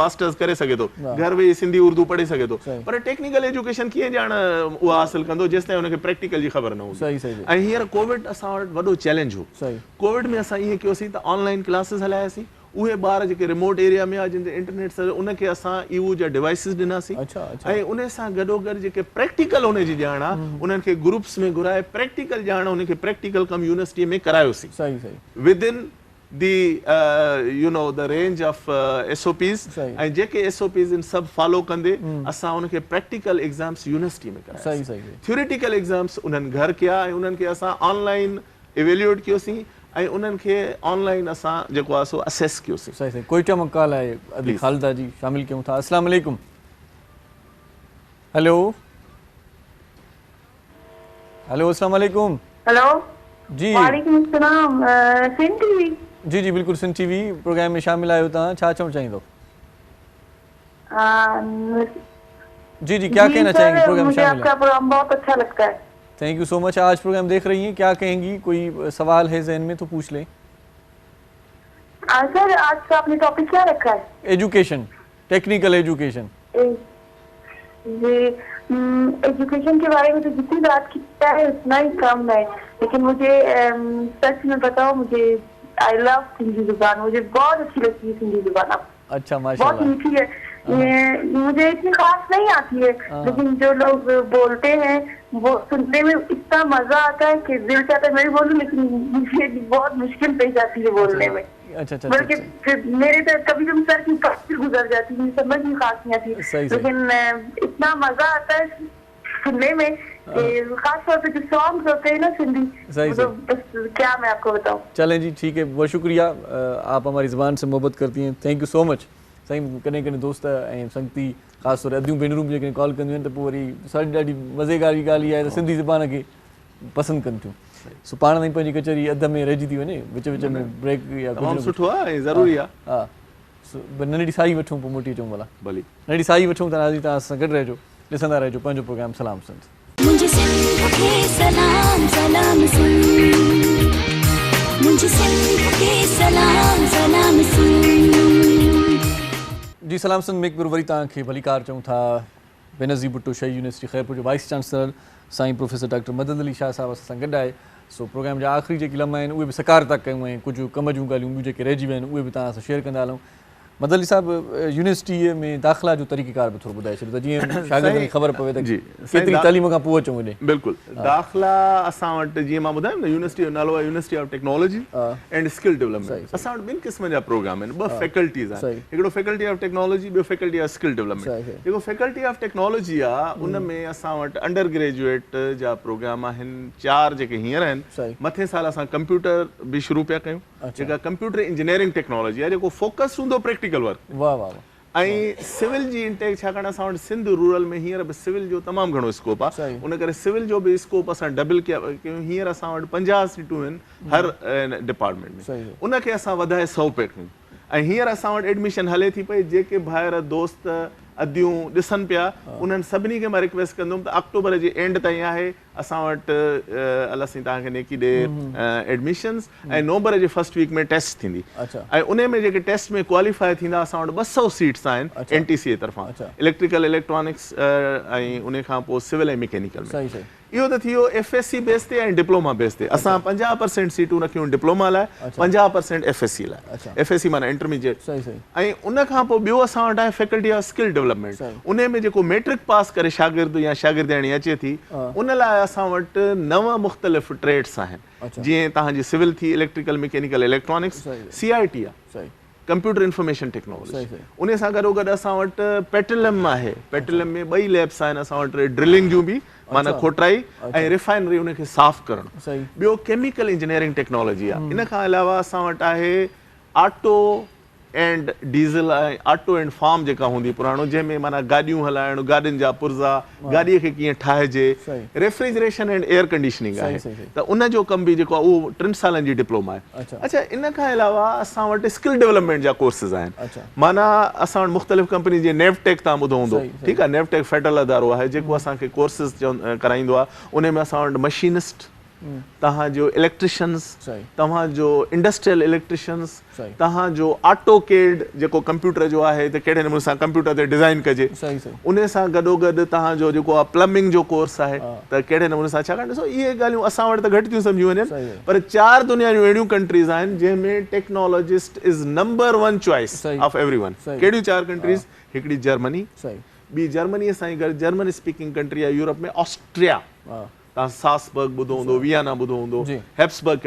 S3: ماسٽرز ڪري سگهي ٿو گهر ويهي سنڌي اردو پڙهي سگهي ٿو پر ٽيڪنيڪل ايجوڪيشن ڪيئن ڄاڻ اها حاصل ڪندو جيستائين ان کي پريڪٽيڪل جي خبر نه هوندي ۽ هينئر ڪووڊ اسان وٽ وڏو چئلينج هو ڪووڊ ۾ اسان ائين ڪيوسين ته آن لائين ڪلاسز هلاياسين اهي ٻار جيڪي ريموٽ ايريا ۾ آ جن تي انٽرنيٽ سر ان کي اسان ايوو جا ڊوائيسز ڏناسين ۽ انهي سان گڏوگڏ جيڪي پريڪٽيڪل انهي جي ڄاڻ آ انهن کي گروپس ۾ گهرائي پريڪٽيڪل ڄاڻ انهن کي پريڪٽيڪل ڪم يونيورسٽي ۾ ڪرايوسين within the you know the range of S O Ps ۽ جيڪي ايس او پيز ان سڀ فالو ڪندي اسان انهن کي پريڪٽيڪل ايگزامس يونيورسٽي ۾ ڪراياسين ٿيوريٽيڪل ايگزامس انهن گهر ڪيا ۽ انهن کي اسان آن لائين ايويليوئيٽ ڪيوسين ۽ انهن کي آن لائين اسان جيڪو آهي سو اسيس ڪيوسين.
S2: صحيح صحيح ڪوئيٽا مان ڪال آهي ادي خالده جي شامل ڪيون ٿا السلام عليڪم هيلو هيلو السلام عليڪم.
S4: هيلو
S2: جي
S4: وعليڪم السلام سنڌ ٽي وي.
S2: جي جي بلڪل سنڌ ٽي وي پروگرام ۾ شامل آهيو توهان ڇا چوڻ چاهيندو. جي جي ڪيا ڪهنا چاهينگي پروگرام ۾
S4: شامل ہیں. مجھي آپ ڪا پروگرام بهت اچھا لگتا هي.
S2: Thank you so مچ آج پروگرام ديک رهي هين ڪيا ڪهينگي ڪوئي سوال هي ذهن ۾ تو پوڇ لين.
S4: سر آج ڪا آپ ني ٽاپڪ ڪيا رکا هي.
S2: Education technical education.
S4: جي ايجوڪيشن ڪي باري ۾ تو جتني بات ڪي جائي اتنا هي ڪم هي ليڪن مجھي سچ ۾ بتائون مجھي آئي لو سنڌي زبان مجھي بهت اڇي لگتي هي سنڌي زبان آپ
S2: اچھا ماشاء
S4: الله بهت ميٺي هي مجھي اتني خاص نهين آتي هي ليڪن جو لوگ بولتي هين وو سنني ۾ اتنا مزا آتا هي ڪي دل چاهتا هي مين بي بولون ليڪن مجھي بهت مشڪل پيش آتي هي بولني ۾
S2: اچھا اچھا
S4: بلڪه ميري ته ڪڀي ڪڀي سر ڪي اوپر سي گذر جاتي هي سمجھ ۾ خاص نهين آتي ليڪن اتنا مزا آتا هي سنني ۾ ڪي خاص طور پي جو سانگز هوتي هين نا سنڌي
S2: صحيح
S4: بس ڪيا مين آپ ڪو بتائون.
S2: چلين جي ٺيڪ هي بهت شڪريه آپ هماري زبان سي محبت ڪرتي هين thank you سو مچ سائين ڪڏهن ڪڏهن دوست ۽ سنگتي خاص طور اديون ڀينرون به جيڪڏهن ڪال ڪنديون آهن ته پوء وري ساڍي ڏاڍي مزي واري ڳالهه اها آهي ته سنڌي زبان کي پسند ڪن ٿيون سو پاڻ تائين پنهنجي ڪچهري اڌ ۾ رهجي ٿي وڃي وچ وچ ۾ بريڪ يا
S3: ڪجهه تمام سٺو آهي ۽ ضروري آهي
S2: ها ننڍڙي ساهي وٺون پوء موٽي اچون ڀلا
S3: ڀلي
S2: ننڍڙي ساهي وٺون ته ناظرين توهان اسان سان گڏ رهجو ڏسندا رهجو پنهنجو پروگرام سلام سنڌ.
S1: منهنجي سنڌ کي سلام سلام سنڌ منهنجي سنڌ کي سلام سلام سنڌ.
S2: جي سلام سنڌ ۾ هڪ ڀيرو وري توهان کي ڀليڪار چئون ٿا بينظير ڀٽو شهيد يونيورسٽي خيرپور جو وائيس چانسلر سائين پروفيسر ڊاڪٽر مدد علي شاهه صاحب اسان سان گڏ آهي سو پروگرام جا آخري جيڪي لمحا آهن اهي به سڪار ٿا ڪيون ۽ ڪجهه ڪم جون ڳالهيون ٻيون جيڪي رهجي ويون آهن اهي به توهان سان شيئر ڪندا هلون. مدد علي صاحب يونيورسٽيء ۾ داخلا جو طريقه ڪار به ٿورو ٻڌائي ڇڏيو ته جيئن شاگردن کي خبر پوي ته ڪيتري تعليم کان پوء اچون هيڏي.
S3: بلڪل داخلا اسان وٽ جيئن مان ٻڌايم نه يونيورسٽي جو نالو آهي university of technology and skill development اسان وٽ ٻن قسمن جا پروگرام آهن ٻه فيڪلٽيز آهن هڪڙو فيڪلٽي آف ٽيڪنالاجي ٻيو فيڪلٽي آف اسڪل ڊولپمينٽ جيڪو فيڪلٽي آف ٽيڪنالاجي آهي ان ۾ اسان وٽ انڊر گريجوئيٽ جا پروگرام آهن چار جيڪي هينئر آهن مٿين سال اسان ڪمپيوٽر به شروع پيا ڪيون جيڪا ڪمپيوٽر انجنيئرنگ ٽيڪنالاجي آهي جيڪو فوڪس هوندو پريڪٽيڪل ورڪ
S2: واه واه واه.
S3: ۽ سول جي انٽيڪ ڇاڪاڻ اسان وٽ سنڌ رورل ۾ هينئر به سول جو تمام گهڻو اسڪوپ آهي ان ڪري سول جو به اسڪوپ اسان ڊبل ڪيون هينئر اسان وٽ 50 سيٽون آهن هر ڊپارٽمينٽ ۾ ان کي اسان وڌائي 100 پيا ڪيون ۽ هينئر اسان وٽ ايڊميشن هلي ٿي پئي جيڪي ڀائر دوست اديون ڏسن پيا انهن سڀني کي مان رڪويسٽ ڪندم ته آڪٽوبر جي اينڊ تائين آهي اسان وٽ الله سائين توهان کي نيڪي ڏي ايڊميشنز ۽ نومبر جي فرسٽ ويڪ ۾ ٽيسٽ ٿيندي ۽ انهي ۾ جيڪي ٽيسٽ ۾ ڪواليفائي ٿيندا اسان وٽ 200 سيٽس آهن اين ٽي سي جي طرفان اليڪٽريڪل اليڪٽرانڪس ۽ انهي کان پوء سول ۽ مڪينيڪل ۾ اهو ته ٿي ويو ايف ايس سي بيس تي ۽ ڊپلوما بيس تي اسان 50% سيٽون رکيون ڊپلوما لاء 50% ايف ايس سي لاء ايف ايس سي معنيٰ انٽرميڊيٽ ۽ ان کان پوء ٻيو اسان وٽ آهي فيڪلٽي آف اسڪل ڊولپمينٽ انهي ۾ جيڪو ميٽرڪ پاس ڪري شاگرد يا شاگردياڻي اچي ٿي ان لاء اسان وٽ نو مختلف ٽريڊس آهن جيئن توهان جي سول ٿي electrical mechanical electronics C I T آهي ڪمپيوٽر انفارميشن ٽيڪنالاجي انهي سان گڏو گڏ اسان وٽ پيٽروليم آهي پيٽروليم ۾ ٻئي ليبس آهن اسان وٽ ڊرلنگ جون به معنيٰ کوٽرائي ۽ ريفائنري ان کي صاف ڪرڻ ٻيو ڪيميڪل انجنيئرنگ ٽيڪنالاجي آهي ان کان علاوه اسان وٽ آهي auto and diesel ۽ auto and farm جيڪا هوندي پراڻو جنهن ۾ معنيٰ گاڏيون هلائڻ گاڏين جا پرزا گاڏي کي ڪيئن ٺاهجي ريفريجريشن اينڊ ايئر ڪنڊيشننگ آهي ته ان جو ڪم به جيڪو آهي اهو ٽن سالن جي ڊپلوما آهي اڇا ان کان علاوه اسان وٽ اسڪل ڊولپمينٽ جا ڪورسز آهن معنيٰ اسان وٽ مختلف ڪمپني جيئن نيو ٽيڪ توهان ٻڌو هوندو ٺيڪ آهي نيو ٽيڪ فيڊرل ادارو آهي جيڪو اسان کي ڪورسز ڪرائيندو آهي ان ۾ اسان وٽ مشينسٽ توهان جو اليڪٽريشنز، توهان جو انڊسٽريل اليڪٽريشنز، توهان جو آٽو ڪيڊ جيڪو ڪمپيوٽر جو آهي ته ڪهڙي نموني سان ڪمپيوٽر تي ڊزائين ڪجي انهي سان گڏوگڏ توهان جو جيڪو آهي پلمبنگ جو ڪورس آهي ته ڪهڙي نموني سان ڇاڪاڻ ڏسو اهي ڳالهيون اسان وٽ ته گهٽ ٿيون سمجهيون وڃن پر چار دنيا جون اهڙيون ڪنٽريز آهن جنهن ۾ technologist is number one choice of every one ڪهڙيون چار ڪنٽريز هڪڙي جرمني ٻي جرمني سان ئي گڏ جرمن اسپيڪنگ ڪنٽري آهي يورپ ۾ آسٽريا توهان ساسبرگ ٻڌو هوندو، ويانا ٻڌو هوندو، هيپسبرگ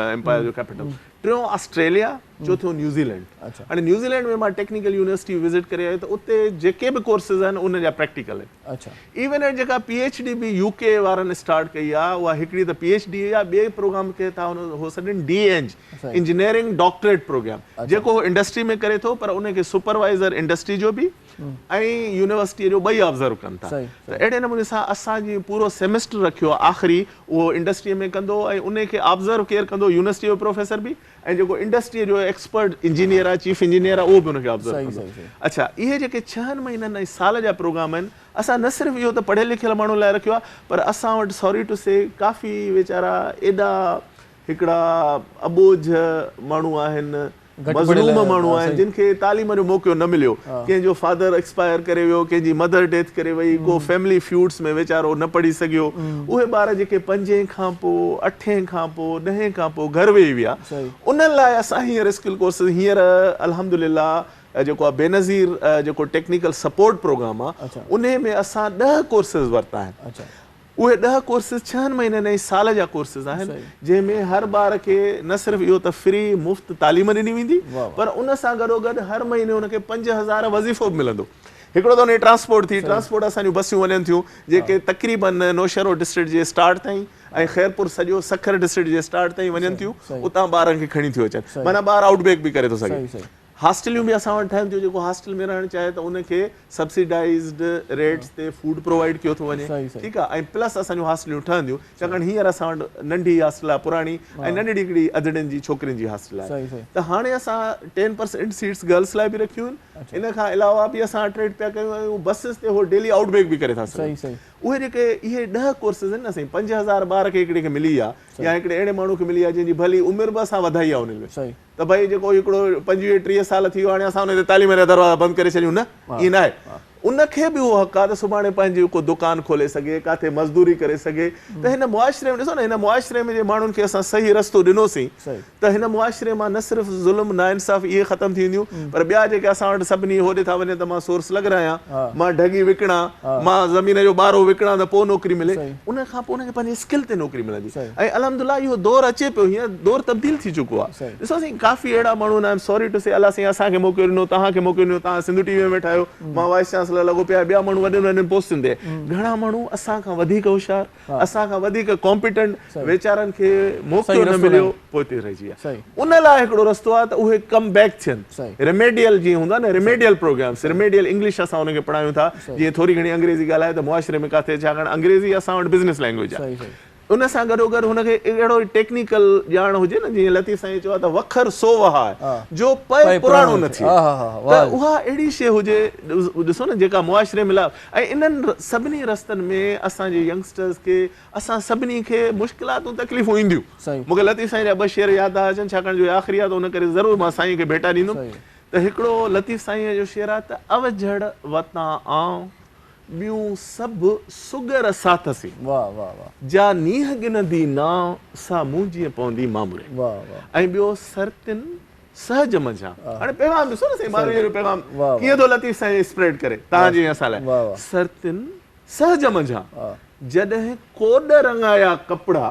S3: ايمپائر جو ڪيپيٽل، ٽيون آسٽريليا، چوٿون نيوزيلينڊ. هاڻي نيوزيلينڊ ۾ مان ٽيڪنيڪل يونيورسٽي وزٽ ڪري آيو ته اتي جيڪي به ڪورسز آهن ان جا پريڪٽيڪل آهن. ايون ايٽ جيڪا پي ايڇ ڊي به يو ڪي وارن اسٽارٽ ڪئي آهي اها هڪڙي ته پي ايڇ ڊي آهي ٻئي پروگرام کي ٿا هو سڏين ڊي اينج انجنيئرنگ ڊاڪٽريٽ پروگرام جيڪو هو انڊسٽري ۾ ڪري ٿو پر ان کي سپروائزر انڊسٽري جو به ۽ يونيورسٽيء جو ٻئي آبزرو ڪن ٿا ته اهڙي نموني سان اسان جيئن پورو سيمسٽر رکيو آهي آخري اهو انڊسٽريء ۾ ڪندو ۽ انهي کي آبزرو ڪير ڪندو يونيورسٽيء جو پروفيسر به ۽ جيڪو انڊسٽريء جو ايڪسپرٽ انجنيئر آهي چيف انجنيئر آهي اهو به ان کي آبزرو ڪندو. اڇا اهي جيڪي ڇهن مهينن ۽ سال جا پروگرام آهن اسان نه صرف اهو ته پڙهيل لکيل ماڻهن لاء رکيو آهي پر اسان وٽ سوري ٽو سي ڪافي ويچارا ايڏا هڪڙا اٻوجهه ماڻهو آهن مظلوم ماڻهو آهن جن کي تعليم جو موقعو نه مليو ڪنهن جو فادر ايڪسپائر ڪري ويو ڪنهن جي مدر ڊيٿ ڪري وئي ڪو فيملي فيوڊس ۾ ويچارو نه پڙهي سگهيو اهي ٻار جيڪي پنجين کان پوء اٺين کان پوء ڏهين کان پوء گهر ويهي ويا انهن لاء اسان هينئر اسڪل ڪورسز هينئر الحمدلله جيڪو آهي بينظير جيڪو ٽيڪنيڪل سپورٽ پروگرام آهي انهي ۾ اسان ڏهه ڪورسز ورتا آهن اهي ڏهه ڪورسز ڇهن مهينن ۽ سال جا ڪورسز آهن جنهن ۾ هر ٻار کي نه صرف اهو ته فري مفت تعليم ڏني ويندي پر ان سان گڏوگڏ هر مهيني ان کي 5000 وظيفو به ملندو. هڪڙو ته ان جي ٽرانسپورٽ ٿي، ٽرانسپورٽ اسان جون بسيون وڃن ٿيون جيڪي تقريبن نوشهرو ڊسٽرڪٽ جي اسٽارٽ تائين ۽ خيرپور سڄو سکر ڊسٽرڪٽ جي اسٽارٽ تائين وڃن ٿيون اتان ٻارن کي کڻي ٿيون اچن معنيٰ ٻار آئوٽ بيڪ به ڪري ٿو سگهي. هاسٽليون به اسان وٽ ٺهن ٿيون جيڪو هاسٽل ۾ رهڻ چاهي ته ان کي سبسڊائيزڊ ريٽس تي فوڊ پرووائيڊ ڪيو ٿو وڃي ٺيڪ آهي ۽ پلس اسان جون هاسٽليون ٺهنديون ڇاڪاڻ هينئر اسان وٽ ننڍي هاسٽل آهي پراڻي ۽ ننڍڙي هڪڙي اڌڙين جي ڇوڪرين جي هاسٽل آهي ته هاڻي اسان 10% سيٽس گرلس لاء به رکيون آهن ان کان علاوه به اسان اٽريڪٽ پيا ڪيون ۽ بسز تي هو ڊيلي آئوٽ بيڪ به ڪري ٿا سگهن اهي جيڪي اهي 10 ڪورسز آهن نه سائين 5000 ٻار کي هڪڙي کي ملي ويا يا هڪڙي اهڙي ماڻهو کي ملي ويا جنهن جي ڀلي عمر به اسان وڌائي آهي ان ۾ ته ڀئي جيڪو هڪڙو 25 30 سال ٿي ويو هاڻي اسان ان تي تعليم جا دروازا بند ڪري ڇڏيون نه ائين ناهي. ان کي به اهو حق آهي ته سڀاڻي پنهنجي ڪو دڪان کولي سگهي، ڪاٿي مزدوري ڪري سگهي ته هن معاشري ۾ ڏسو نه هن معاشري ۾ جي ماڻهن کي اسان صحيح رستو ڏنوسين ته هن معاشري مان نه صرف ظلم ناانصافي اهي ختم ٿي وينديون پر ٻيا جيڪي اسان وٽ سڀني هوڏي ٿا وڃن ته مان سورس لڳرايان، مان ڍڳي وڪڻان، مان زمين جو ٻارو وڪڻان ته پوء نوڪري ملي، ان کان پوء ان کي پنهنجي اسڪل تي نوڪري ملندي ۽ الحمدلله اهو دور اچي پيو هينئر دور تبديل ٿي چڪو آهي ڏسو سائين ڪافي اهڙا ماڻهو آهن I am sorry to say الله سائين اسان کي موقعو ڏنو توهان کي موقعو ڏنو توهان سنڌو ٽي وي ۾ ويٺا آهيو مان وائيس چانسلر لڳو پيو آهيان ٻيا ماڻهو وڏين وڏين پوسٽن تي گهڻا ماڻهو اسان کان وڌيڪ هوشيار اسان کان وڌيڪ ڪامپيٽنٽ ويچارن کي موقعو نه مليو پوئتي رهجي ويا ان لاء هڪڙو رستو آهي ته اهي ڪم بيڪ ٿين ريميڊيل جيئن هوندو آهي نه ريميڊيل پروگرامس ريميڊيل انگلش اسان انهن کي پڙهايون ٿا جيئن ٿوري گهڻي انگريزي ڳالهائي ته معاشري ۾ ڪاٿي ڇاڪاڻ انگريزي اسان وٽ بزنس لينگويج آهي ان سان گڏوگڏ هن کي اهڙو ٽيڪنيڪل ڄاڻ هجي نه جيئن لطيف سائين چيو آهي ته وکر سو وهاء جو پئي پراڻو نه ٿئي ته اها اهڙي شيء هجي ڏسو نه جيڪا معاشري ۾ لاء ۽ انهن سڀني رستن ۾ اسان جي ينگسٽرز کي اسان سڀني کي مشڪلاتون تڪليفون اينديون مون کي لطيف سائين جا ٻه شعر ياد ٿا اچن ڇاڪاڻ جو اهي آخري آهي ته ان ڪري ضرور مان سائين کي ڀيٽا ڏيندم ته هڪڙو لطيف سائين جو شعر آهي ته اوجهڙ وتان آئون ٻيون سڀ سڳر ساٿ سين.
S2: واه واه واه.
S3: جا نينهن ڳنهندي نانء، سا مون جيئن پوندي مامري.
S2: واه واه.
S3: ۽ ٻيو سرتين سهج منجهان. هاڻي پيغام ڏسو نه سائين مارويء جو پيغام ڪيئن ٿو لطيف سائين اسپريڊ ڪري توهان جي ۽ اسان لاء. سرتين سهج منجهان جڏهن ڪوڏ رڱايا ڪپڙا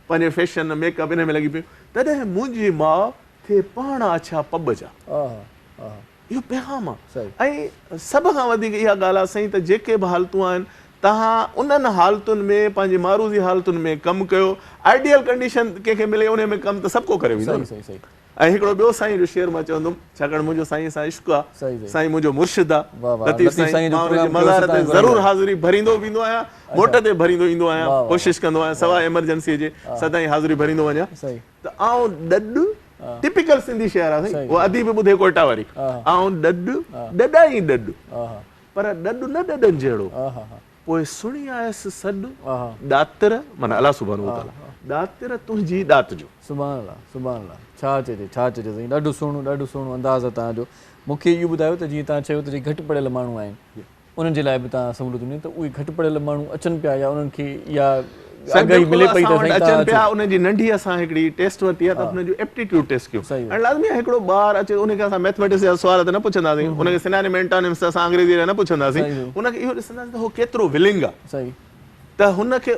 S3: پنهنجي فيشن ميڪ اپ انهن ۾ لڳي پيون تڏهن منهنجي ماء ٿئي پاڻ آڇيا پٻ جا. اهو پيغام آهي ۽ سڀ کان وڌيڪ اها ڳالهه آهي سائين ته جيڪي به حالتون آهن توهان انهن حالتن ۾ پنهنجي معروضي حالتن ۾ ڪم ڪيو آئيڊيل ڪنڊيشن ڪنهن کي ملي انهي ۾ ڪم ته سڀ ڪو ڪري ويندو نه ۽ هڪڙو ٻيو سائين جو شعر مان چوندم ڇاڪاڻ منهنجو سائين سان عشق آهي سائين منهنجو مرشد آهي لطيف سائين مان ان جي مزار تي ضرور حاضري ڀريندو ويندو آهيان موٽ تي ڀريندو ايندو آهيان ڪوشش ڪندو آهيان سواء ايمرجنسي جي سدائين حاضري ڀريندو وڃان ته آئون ڏڏ، ٽپيڪل سنڌي شعر آ سائين، اهو اديب ٻڌي ڪوئٽا واري، آئون ڏڏ، ڏڏائين ڏڏ، پر ڏڏ نه ڏڏن جهڙو، پوء سڻي آيس سڏ، ڏاتر، معنيٰ الله سبحانه وتعاليٰ، ڏاتر تنهنجي ڏات جو.
S2: سبحان الله سبحان الله ڇا چئجي ڇا چئجي سائين ڏاڍو سهڻو ڏاڍو سهڻو انداز آ توهان جو مون کي اهو ٻڌايو ته جيئن توهان چيو ته جيڪي گهٽ پڙهيل ماڻهو آهن انهن جي لاء به توهان سهولتون ڏنيون ته اهي گهٽ پڙهيل ماڻهو اچن پيا يا انهن کي اها
S3: سائين
S2: آگاهي
S3: بلڪل
S2: ملي پئي
S3: اسان
S2: ته
S3: وٽ
S2: سائين
S3: اچن
S2: توهان
S3: پيا
S2: اچو.
S3: انهن جي ننڍي اسان هڪڙي ٽيسٽ ورتي آهي ته انهن جو ايپٽيٽيوڊ ٽيسٽ ڪيون هاڻي لازمي آهي هڪڙو ٻار اچي ان کي اسان ميٿميٽڪس جا سوال ته نه پڇنداسين ان کي سنانيم اينٽانيمس ته اسان انگريزي جا نه پڇنداسين ان کي اهو ڏسنداسين ته هو ڪيترو ولنگ آهي ته هن کي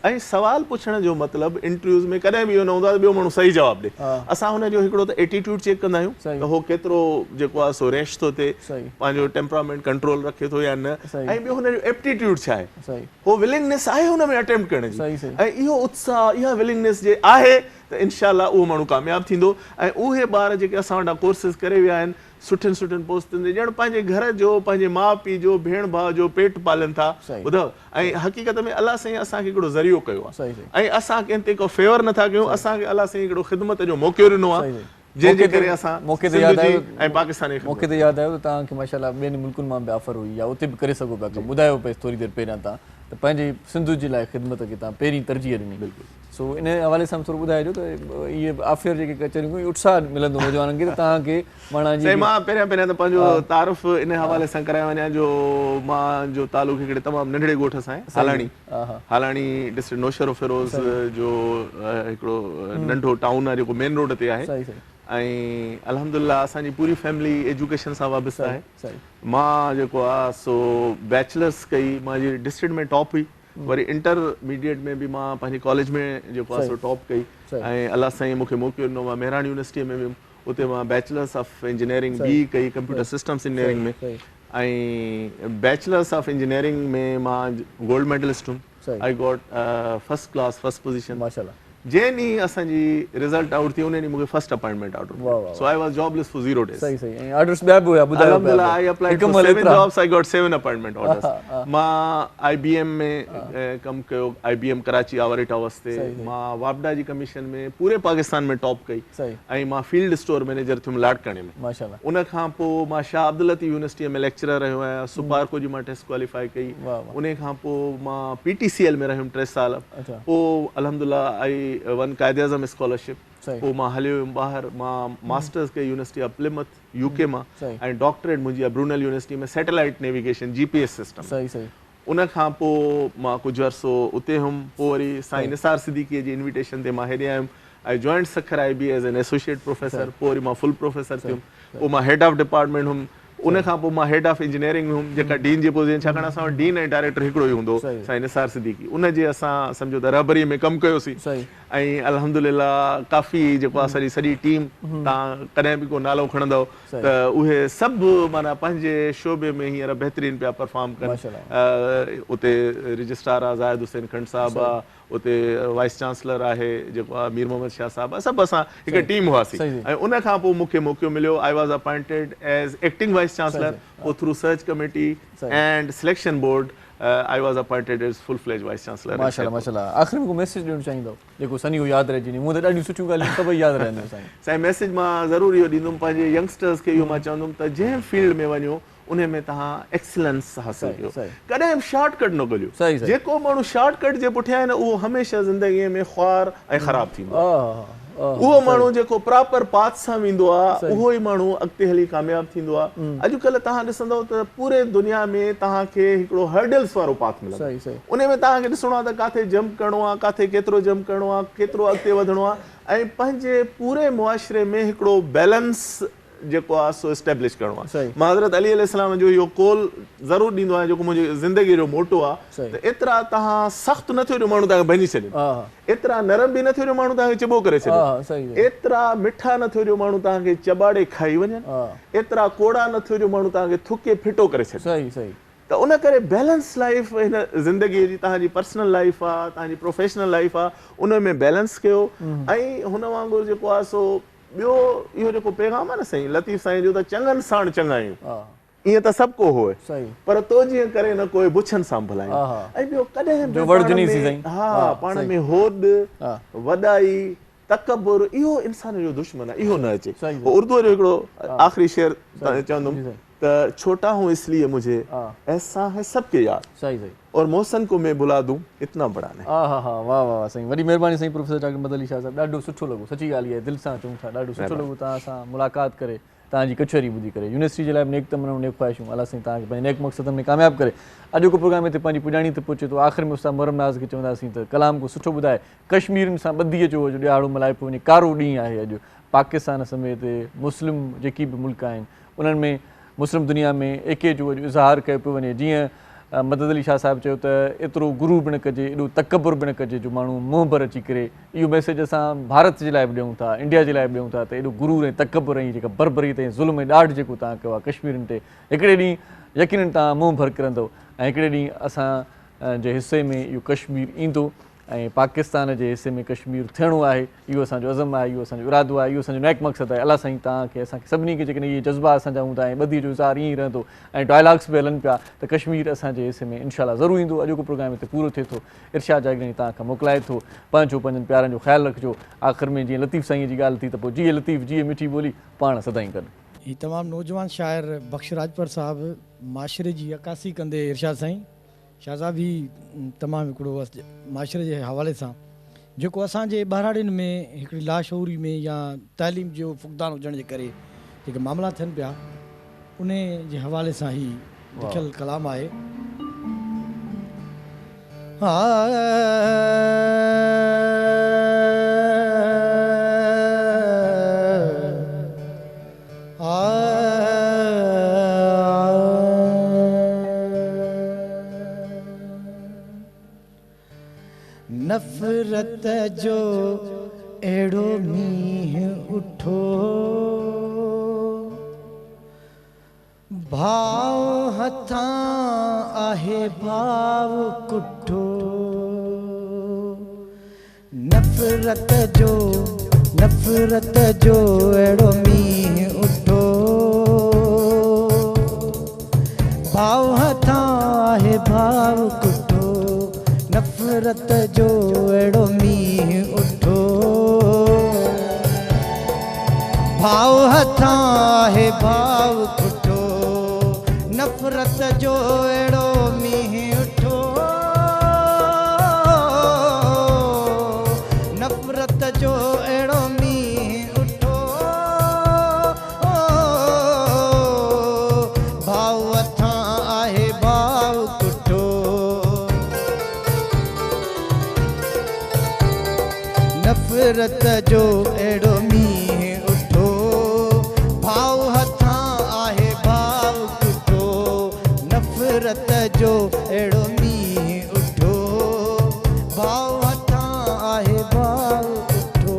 S3: ۽ سوال پڇڻ جو مطلب انٽرويوز ۾ ڪڏهن به اهو نه هوندو آهي ته ٻيو ماڻهو صحيح جواب ڏي اسان هن جو هڪڙو ته ايٽيٽيوڊ چيڪ ڪندا آهيون ته هو ڪيترو جيڪو آهي سو ريش ٿو ٿئي پنهنجو ٽيمپرامينٽ ڪنٽرول رکي ٿو يا نه ۽ ٻيو هن جو ايپٽيٽيوڊ ڇا آهي هو ولنگنيس آهي هن ۾ اٽيمپٽ ڪرڻ جي ۽ اهو اتساهه اها ولنگنيس جي آهي ته انشاء الله اهو ماڻهو ڪامياب ٿيندو ۽ اهي ٻار جيڪي اسان وٽان ڪورسز ڪري ويا آهن سٺين سٺين پوسٽن تي ڄڻ پنهنجي گهر جو پنهنجي ماء پيء جو ڀيڻ ڀاء جو پيٽ پالين ٿا ٻڌو ۽ حقيقت ۾ الله سائين اسان کي هڪڙو ذريعو ڪيو آهي ۽ اسان ڪنهن تي ڪو فيور نٿا ڪيون اسان کي الله سائين هڪڙو خدمت جو موقعو ڏنو آهي جنهن جي ڪري اسان سنڌ جي ۽ پاڪستان جي خدمت
S2: موقعي تي ياد آيو ته توهان کي ماشاءالله ٻين ملڪن مان به آفر هئي يا اتي به ڪري سگهو پيا ڪم ٻڌايو پئي ٿوري دير پهريان توهان ته پنهنجي سنڌ جي لاء خدمت کي توهان پهرين ترجيح ڏني
S3: بلڪل
S2: سو ان حوالي سان به ٿورو ٻڌائجو ته اهي آفر جيڪي ڪچهريون ڪيون اتساهه ملندو نوجوانن کي ته توهان کي معنيٰ جي
S3: سائين مان پهريان پهريان ته پنهنجو تعارف ان حوالي سان ڪرائي وڃان جو مان جو تعلق هڪڙي تمام ننڍڙي ڳوٺ سان آهي هالاڻي هالاڻي ڊسٽرڪٽ نوشهروفيروز جو هڪڙو ننڍو ٽائون آهي جيڪو مين روڊ تي آهي ۽ الحمدلله اسان جي پوري فيملي ايجوڪيشن سان وابسته آهي مان جيڪو آهي سو بيچلرس ڪئي منهنجي ڊسٽرڪٽ ۾ ٽاپ هئي وري انٽر ميڊيٽ ۾ به مان پنهنجي ڪاليج ۾ جيڪو آهي سو ٽاپ ڪئي ۽ الله سائين مون کي موقعو ڏنو مان مهراڻ يونيورسٽيء ۾ ويم اتي مان بيچلرس آف انجنيئرنگ بي ڪئي computer systems engineering ۾ ۽ bachelors of engineering ۾ مان گولڊ ميڊلسٽ هيم I got first class first position جنهن ڏينهن اسان جي رزلٽ آئوٽ ٿي ان ڏينهن مون کي فرسٽ اپائنٽمينٽ آرڊر مليو سو I was jobless for 0 days.
S2: صحيح صحيح ۽ آرڊرس ٻيا به هيا ٻڌايو پيا
S3: الحمدلله I applied for 7 jobs I got 7 appointment orders مان آئي بي ايم ۾ ڪم ڪيو آئي بي ايم ڪراچي آوري ٽاورس تي مان واپڊا جي ڪميشن ۾ پوري پاڪستان ۾ ٽاپ ڪئي ۽ مان فيلڊ اسٽور مئنيجر ٿيم لاڙڪاڻي ۾
S2: ماشاءالله
S3: ان کان پوء مان شاهه عبداللطيف يونيورسٽي ۾ ليڪچرر رهيو آهيان سپارڪو جي مان ٽيسٽ ڪواليفائي ڪئي ان کان پوء مان پي ٽي سي ايل ۾ رهيم 3 سال پوء الحمدلله آئي I won Quaid-e-Azam scholarship پوء مان هليو ويم ٻاهر مان ماسٽرز ڪئي university of Plymouth U K مان ۽ ڊاڪٽريٽ منهنجي آهي Brunel university ۾ satellite navigation G P S system ان کان پوء مان ڪجهه عرصو اتي هيم پوء وري سائين نثار صديقيء جي انويٽيشن تي مان هيڏي آيم I joined Sukkur I B as an associate professor پوء وري مان فل پروفيسر ٿيم پوء مان هيڊ آف ڊپارٽمينٽ هيم ان کان پوء مان هيڊ آف انجنيئرنگ هيم جيڪا ڊين جي پوزيشن ڇاڪاڻ اسان وٽ ڊين ۽ ڊائريڪٽر هڪڙو ئي هوندو هو سائين نثار صديقي ان جي اسان سمجهو ته رهبري ۾ ڪم ڪيوسين ۽ الحمدلله ڪافي جيڪو آهي سڄي سڄي ٽيم توهان ڪڏهن به ڪو نالو کڻندؤ ته اهي سڀ معنيٰ پنهنجي شعبي ۾ هينئر بهترين پيا پرفارم ڪن اتي رجسٽرار آهي زاهد حسين کنڊ صاحب آهي اتي وائيس چانسلر آهي جيڪو آهي مير محمد شاهه صاحب آهي سڀ اسان هڪ ٽيم هئاسين ۽ ان کان پوء مون کي موقعو مليو I was appointed as acting vice chancellor پوء through search committee and selection board I was appointed as full fledged vice chancellor.
S2: ماشاءالله ماشاءالله آخر ۾ ڪو ميسيج ڏيڻ چاهيندؤ جيڪو سنيهو ياد رهجي وڃي مون ته ڏاڍيون سٺيون ڳالهيون سڀئي ياد رهنديون سائين.
S3: سائين ميسيج مان ضرور اهو ڏيندم پنهنجي ينگسٽرز کي اهو مان چوندم ته جنهن فيلڊ ۾ وڃو انهي ۾ توهان ايڪسلنس حاصل ڪيو ڪڏهن به شارٽ ڪٽ نه ڳوليو جيڪو ماڻهو شارٽ ڪٽ جي پٺيان آهي نه اهو هميشه زندگي ۾ خوار ۽ خراب ٿيندو آهي اهو ماڻهو جيڪو پراپر پاٿ سان ويندو آهي اهو ئي ماڻهو اڳتي هلي ڪامياب ٿيندو آهي اڄڪلهه توهان ڏسندؤ ته پوري دنيا ۾ توهان کي هڪڙو هرڊلس وارو پاٿ ملندو انهي ۾ توهان کي ڏسڻو آهي ته ڪاٿي جمپ ڪرڻو آهي ڪاٿي ڪيترو جمپ ڪرڻو آهي ڪيترو اڳتي وڌڻو آهي ۽ پنهنجي پوري معاشري ۾ هڪڙو بيلنس جيڪو آهي سو اسٽيبلش ڪرڻو آهي. مان حضرت علي عليه السلام جو اهو قول ضرور ڏيندو آهيان جيڪو منهنجي زندگيء جو موٽو آهي ته ايترا توهان سخت نه ٿيو جو ماڻهو توهان کي ڀڃي ڇڏين، ايترا نرم به نه ٿيو جو ماڻهو توهان کي چٻو ڪري ڇڏين، ايترا مٺا نه ٿيو جو ماڻهو توهان کي چٻاڙي کائي وڃن، ايترا ڪوڙا نه ٿيو جو ماڻهو توهان کي ٿڪي ڦٽو ڪري ڇڏين. ته ان ڪري بيلنس لائيف هن زندگيء جي توهان جي پرسنل لائيف آهي، توهان جي پروفيشنل لائيف آهي، ان ۾ بيلنس ڪيو ۽ هن وانگر جيڪو آهي سو ٻيو اهو جيڪو پيغام آهي نه سائين لطيف سائين جو ته چڱن ساڻ چڱايون ائين ته سڀ ڪو هوء پر تو جيئن ڪري نه ڪوئي بڇن سان ڀلايون ۽ ٻيو ڪڏهن به پاڻ ۾ ها پاڻ ۾ هوڏ وڏائي تڪبر اهو انسان جو دشمن آهي اهو نه اچي اردوء جو هڪڙو آخري شعر چوندم ته ڇوٽا هون اس ليي مجهي احسان هي سب ڪي يار اور محسن ڪو مين بلا دون اتنا بڙا نهين.
S2: آهاها واه واه واه سائين وڏي مهرباني سائين پروفيسر ڊاڪٽر مدد علي شاهه صاحب ڏاڍو سٺو لڳو سچي ڳالهه اها آهي دل سان چئون ٿا ڏاڍو سٺو لڳو توهان سان ملاقات ڪري توهان جي ڪچهري ٻڌي ڪري يونيورسٽي جي لاء به نيڪ تمنائون نيڪ خواهشون الله سائين توهان کي پنهنجي نيڪ مقصدن ۾ ڪامياب ڪري اڄوڪو پروگرام هتي پنهنجي پڄاڻي تي پهچي ٿو آخر ۾ استاد محرم ناز کي چونداسين ته ڪلام ڪو سٺو ٻڌائي ڪشميرين سان ٻڌي اچو اڄ ڏهاڙو ملهايو پيو وڃي ڪارو ڏينهن آهي اڄ پاڪستان سميت مسلم جيڪي به ملڪ آهن انهن ۾ مسلم دنيا ۾ ايڪي جو اڄ اظهار ڪيو پيو وڃي جيئن مدد علي شاهه صاحب چيو ته ايترو غرور به نه ڪجي ايڏو تڪبر به نه ڪجي جو ماڻهو منهن ڀر اچي ڪري اهو ميسيج اسان ڀارت جي لاء به ڏيون ٿا انڊيا جي لاء به ڏيون ٿا ته ايڏو غرور ۽ تڪبر ۽ جيڪا بربريت ۽ ظلم ۽ ڏاڍ جيڪو توهان ڪيو آهي ڪشميرين تي هڪڙي ڏينهن يقينن توهان منهن ڀر ڪرندو ۽ هڪڙي ڏينهن اسان جي حصي ۾ اهو ڪشمير ايندو ۽ پاڪستان جي حصي ۾ ڪشمير ٿيڻو آهي اهو اسان جو عزم آهي اهو اسان جو ارادو آهي اهو اسان جو نيڪ مقصد آهي الله سائين توهان کي اسان کي سڀني کي جيڪڏهن اهي جذبا اسان جا هوندا ۽ ٻڌي جو اظهار ائين ئي رهندو ۽ ڊائلاگس به هلن پيا ته ڪشمير اسان جي حصي ۾ انشاء الله ضرور ايندو اڄوڪو پروگرام هتي پورو ٿئي ٿو ارشاد جاگيراڻي توهان کان موڪلائي ٿو پنهنجو پنهنجن پيارن جو خيال رکجو آخر ۾ جيئن لطيف سائين جي ڳالهه ٿي ته پوء جيئي لطيف جيئي مٺي ٻولي پاڻ سدائين گڏ.
S5: هي تمام نوجوان شاعر بخش راڄپر صاحب معاشري جي عڪاسي ڪندي ارشاد سائين شاهه صاحب هي تمام هڪڙو معاشري جي حوالي سان جيڪو اسان جي ٻهراڙين ۾ هڪڙي لاشعوري ۾ يا تعليم جو فقدان هجڻ جي ڪري جيڪي معاملا ٿين پيا انهي جي حوالي سان هي لکيل ڪلام آهي. نفرت جو اهڙو مينهن اٺو، ڀاء هٿان آهي ڀاء ڪٺو. نفرت جو نفرت جو اهڙو مينهن اٺو، ڀاء هٿان آهي ڀاء ڪٺو. نفرت جو اهڙو مينهن اٺو، ڀاء هٿان آهي ڀاء ڪٺو. نفرت جو اهڙو مينهن اٺو. नफ़रत जो अहिड़ो मींहुं उठो, भाउ हथां आहे भाउ कुठो, नफ़रत जो अहिड़ो मींहुं उठो, भाउ हथां आहे भाउ कुठो।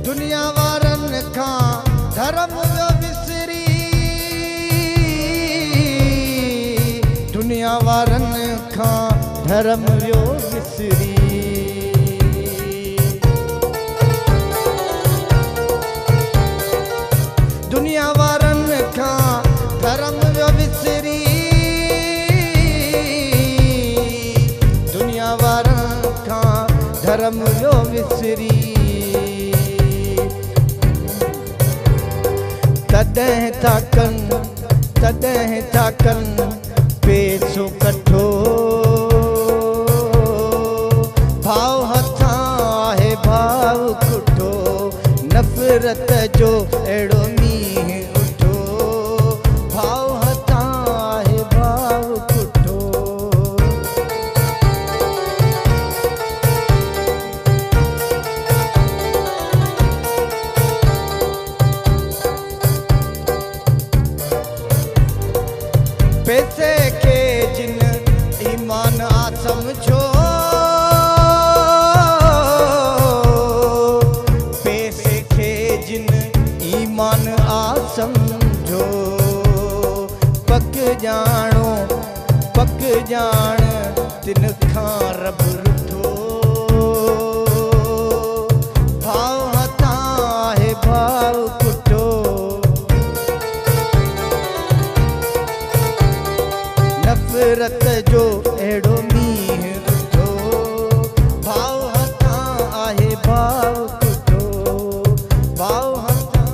S5: दुनिया वारनि खां धर्म वियो विसरी, दुनिया वारनि खां धर्म वियो विसरी, दुनिया वारनि खां धर्म वियो विसरी, दुनिया वारनि खां धर्म वियो विसरी। तॾहिं था कनि पैसो कठो, भाउ हथां आहे भाउ कुठो, नफ़रत जो अहिड़ो मींहुं उठो, भाउ हथां आहे भाउ कुठो। पैसे खे जिन ईमान आ सम्झो, पैसे खे जिन ईमान आ सम्झो, पक ॼाणो पक ॼाण तिन खां रब रुठो, भाउ हथां आहे भाउ कुठो, नफ़रत जो अहिड़ो मींहुं उठो, भाउ हथां आहे भाउ कुठो, भाउ हथां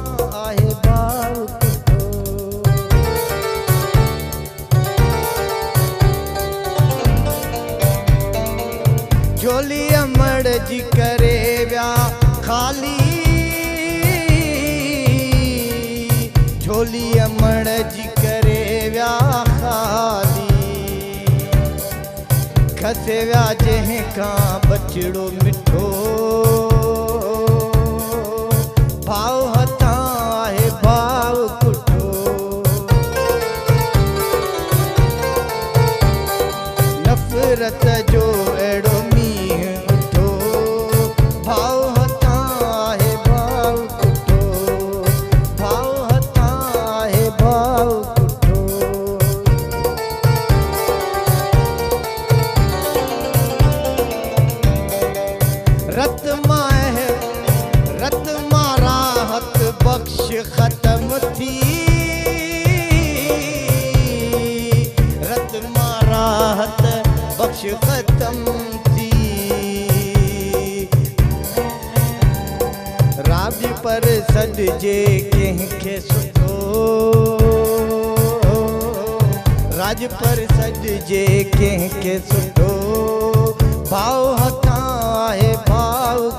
S5: आहे भाउ कुठो। झोली अमड़ जी करे विया खाली, झोली अमड़ जी करे विया खाली, खसे विया जंहिं खां बचड़ो मिठो, भाउ हथां आहे भाउ कुठो, नफ़रत जो अहिड़ो मींहुं उठो, भाउ हथां आहे भाउ कुठो, भाउ हथां आहे भाउ कुठो। रत मां राहत बख़्श ख़तम थी, रत मां राहत बख़्श ख़तम थी, राज पर सॾिजे कंहिंखे सुठो, राज पर सॾिजे कंहिंखे सुठो, भाउ हथां आहे भाउ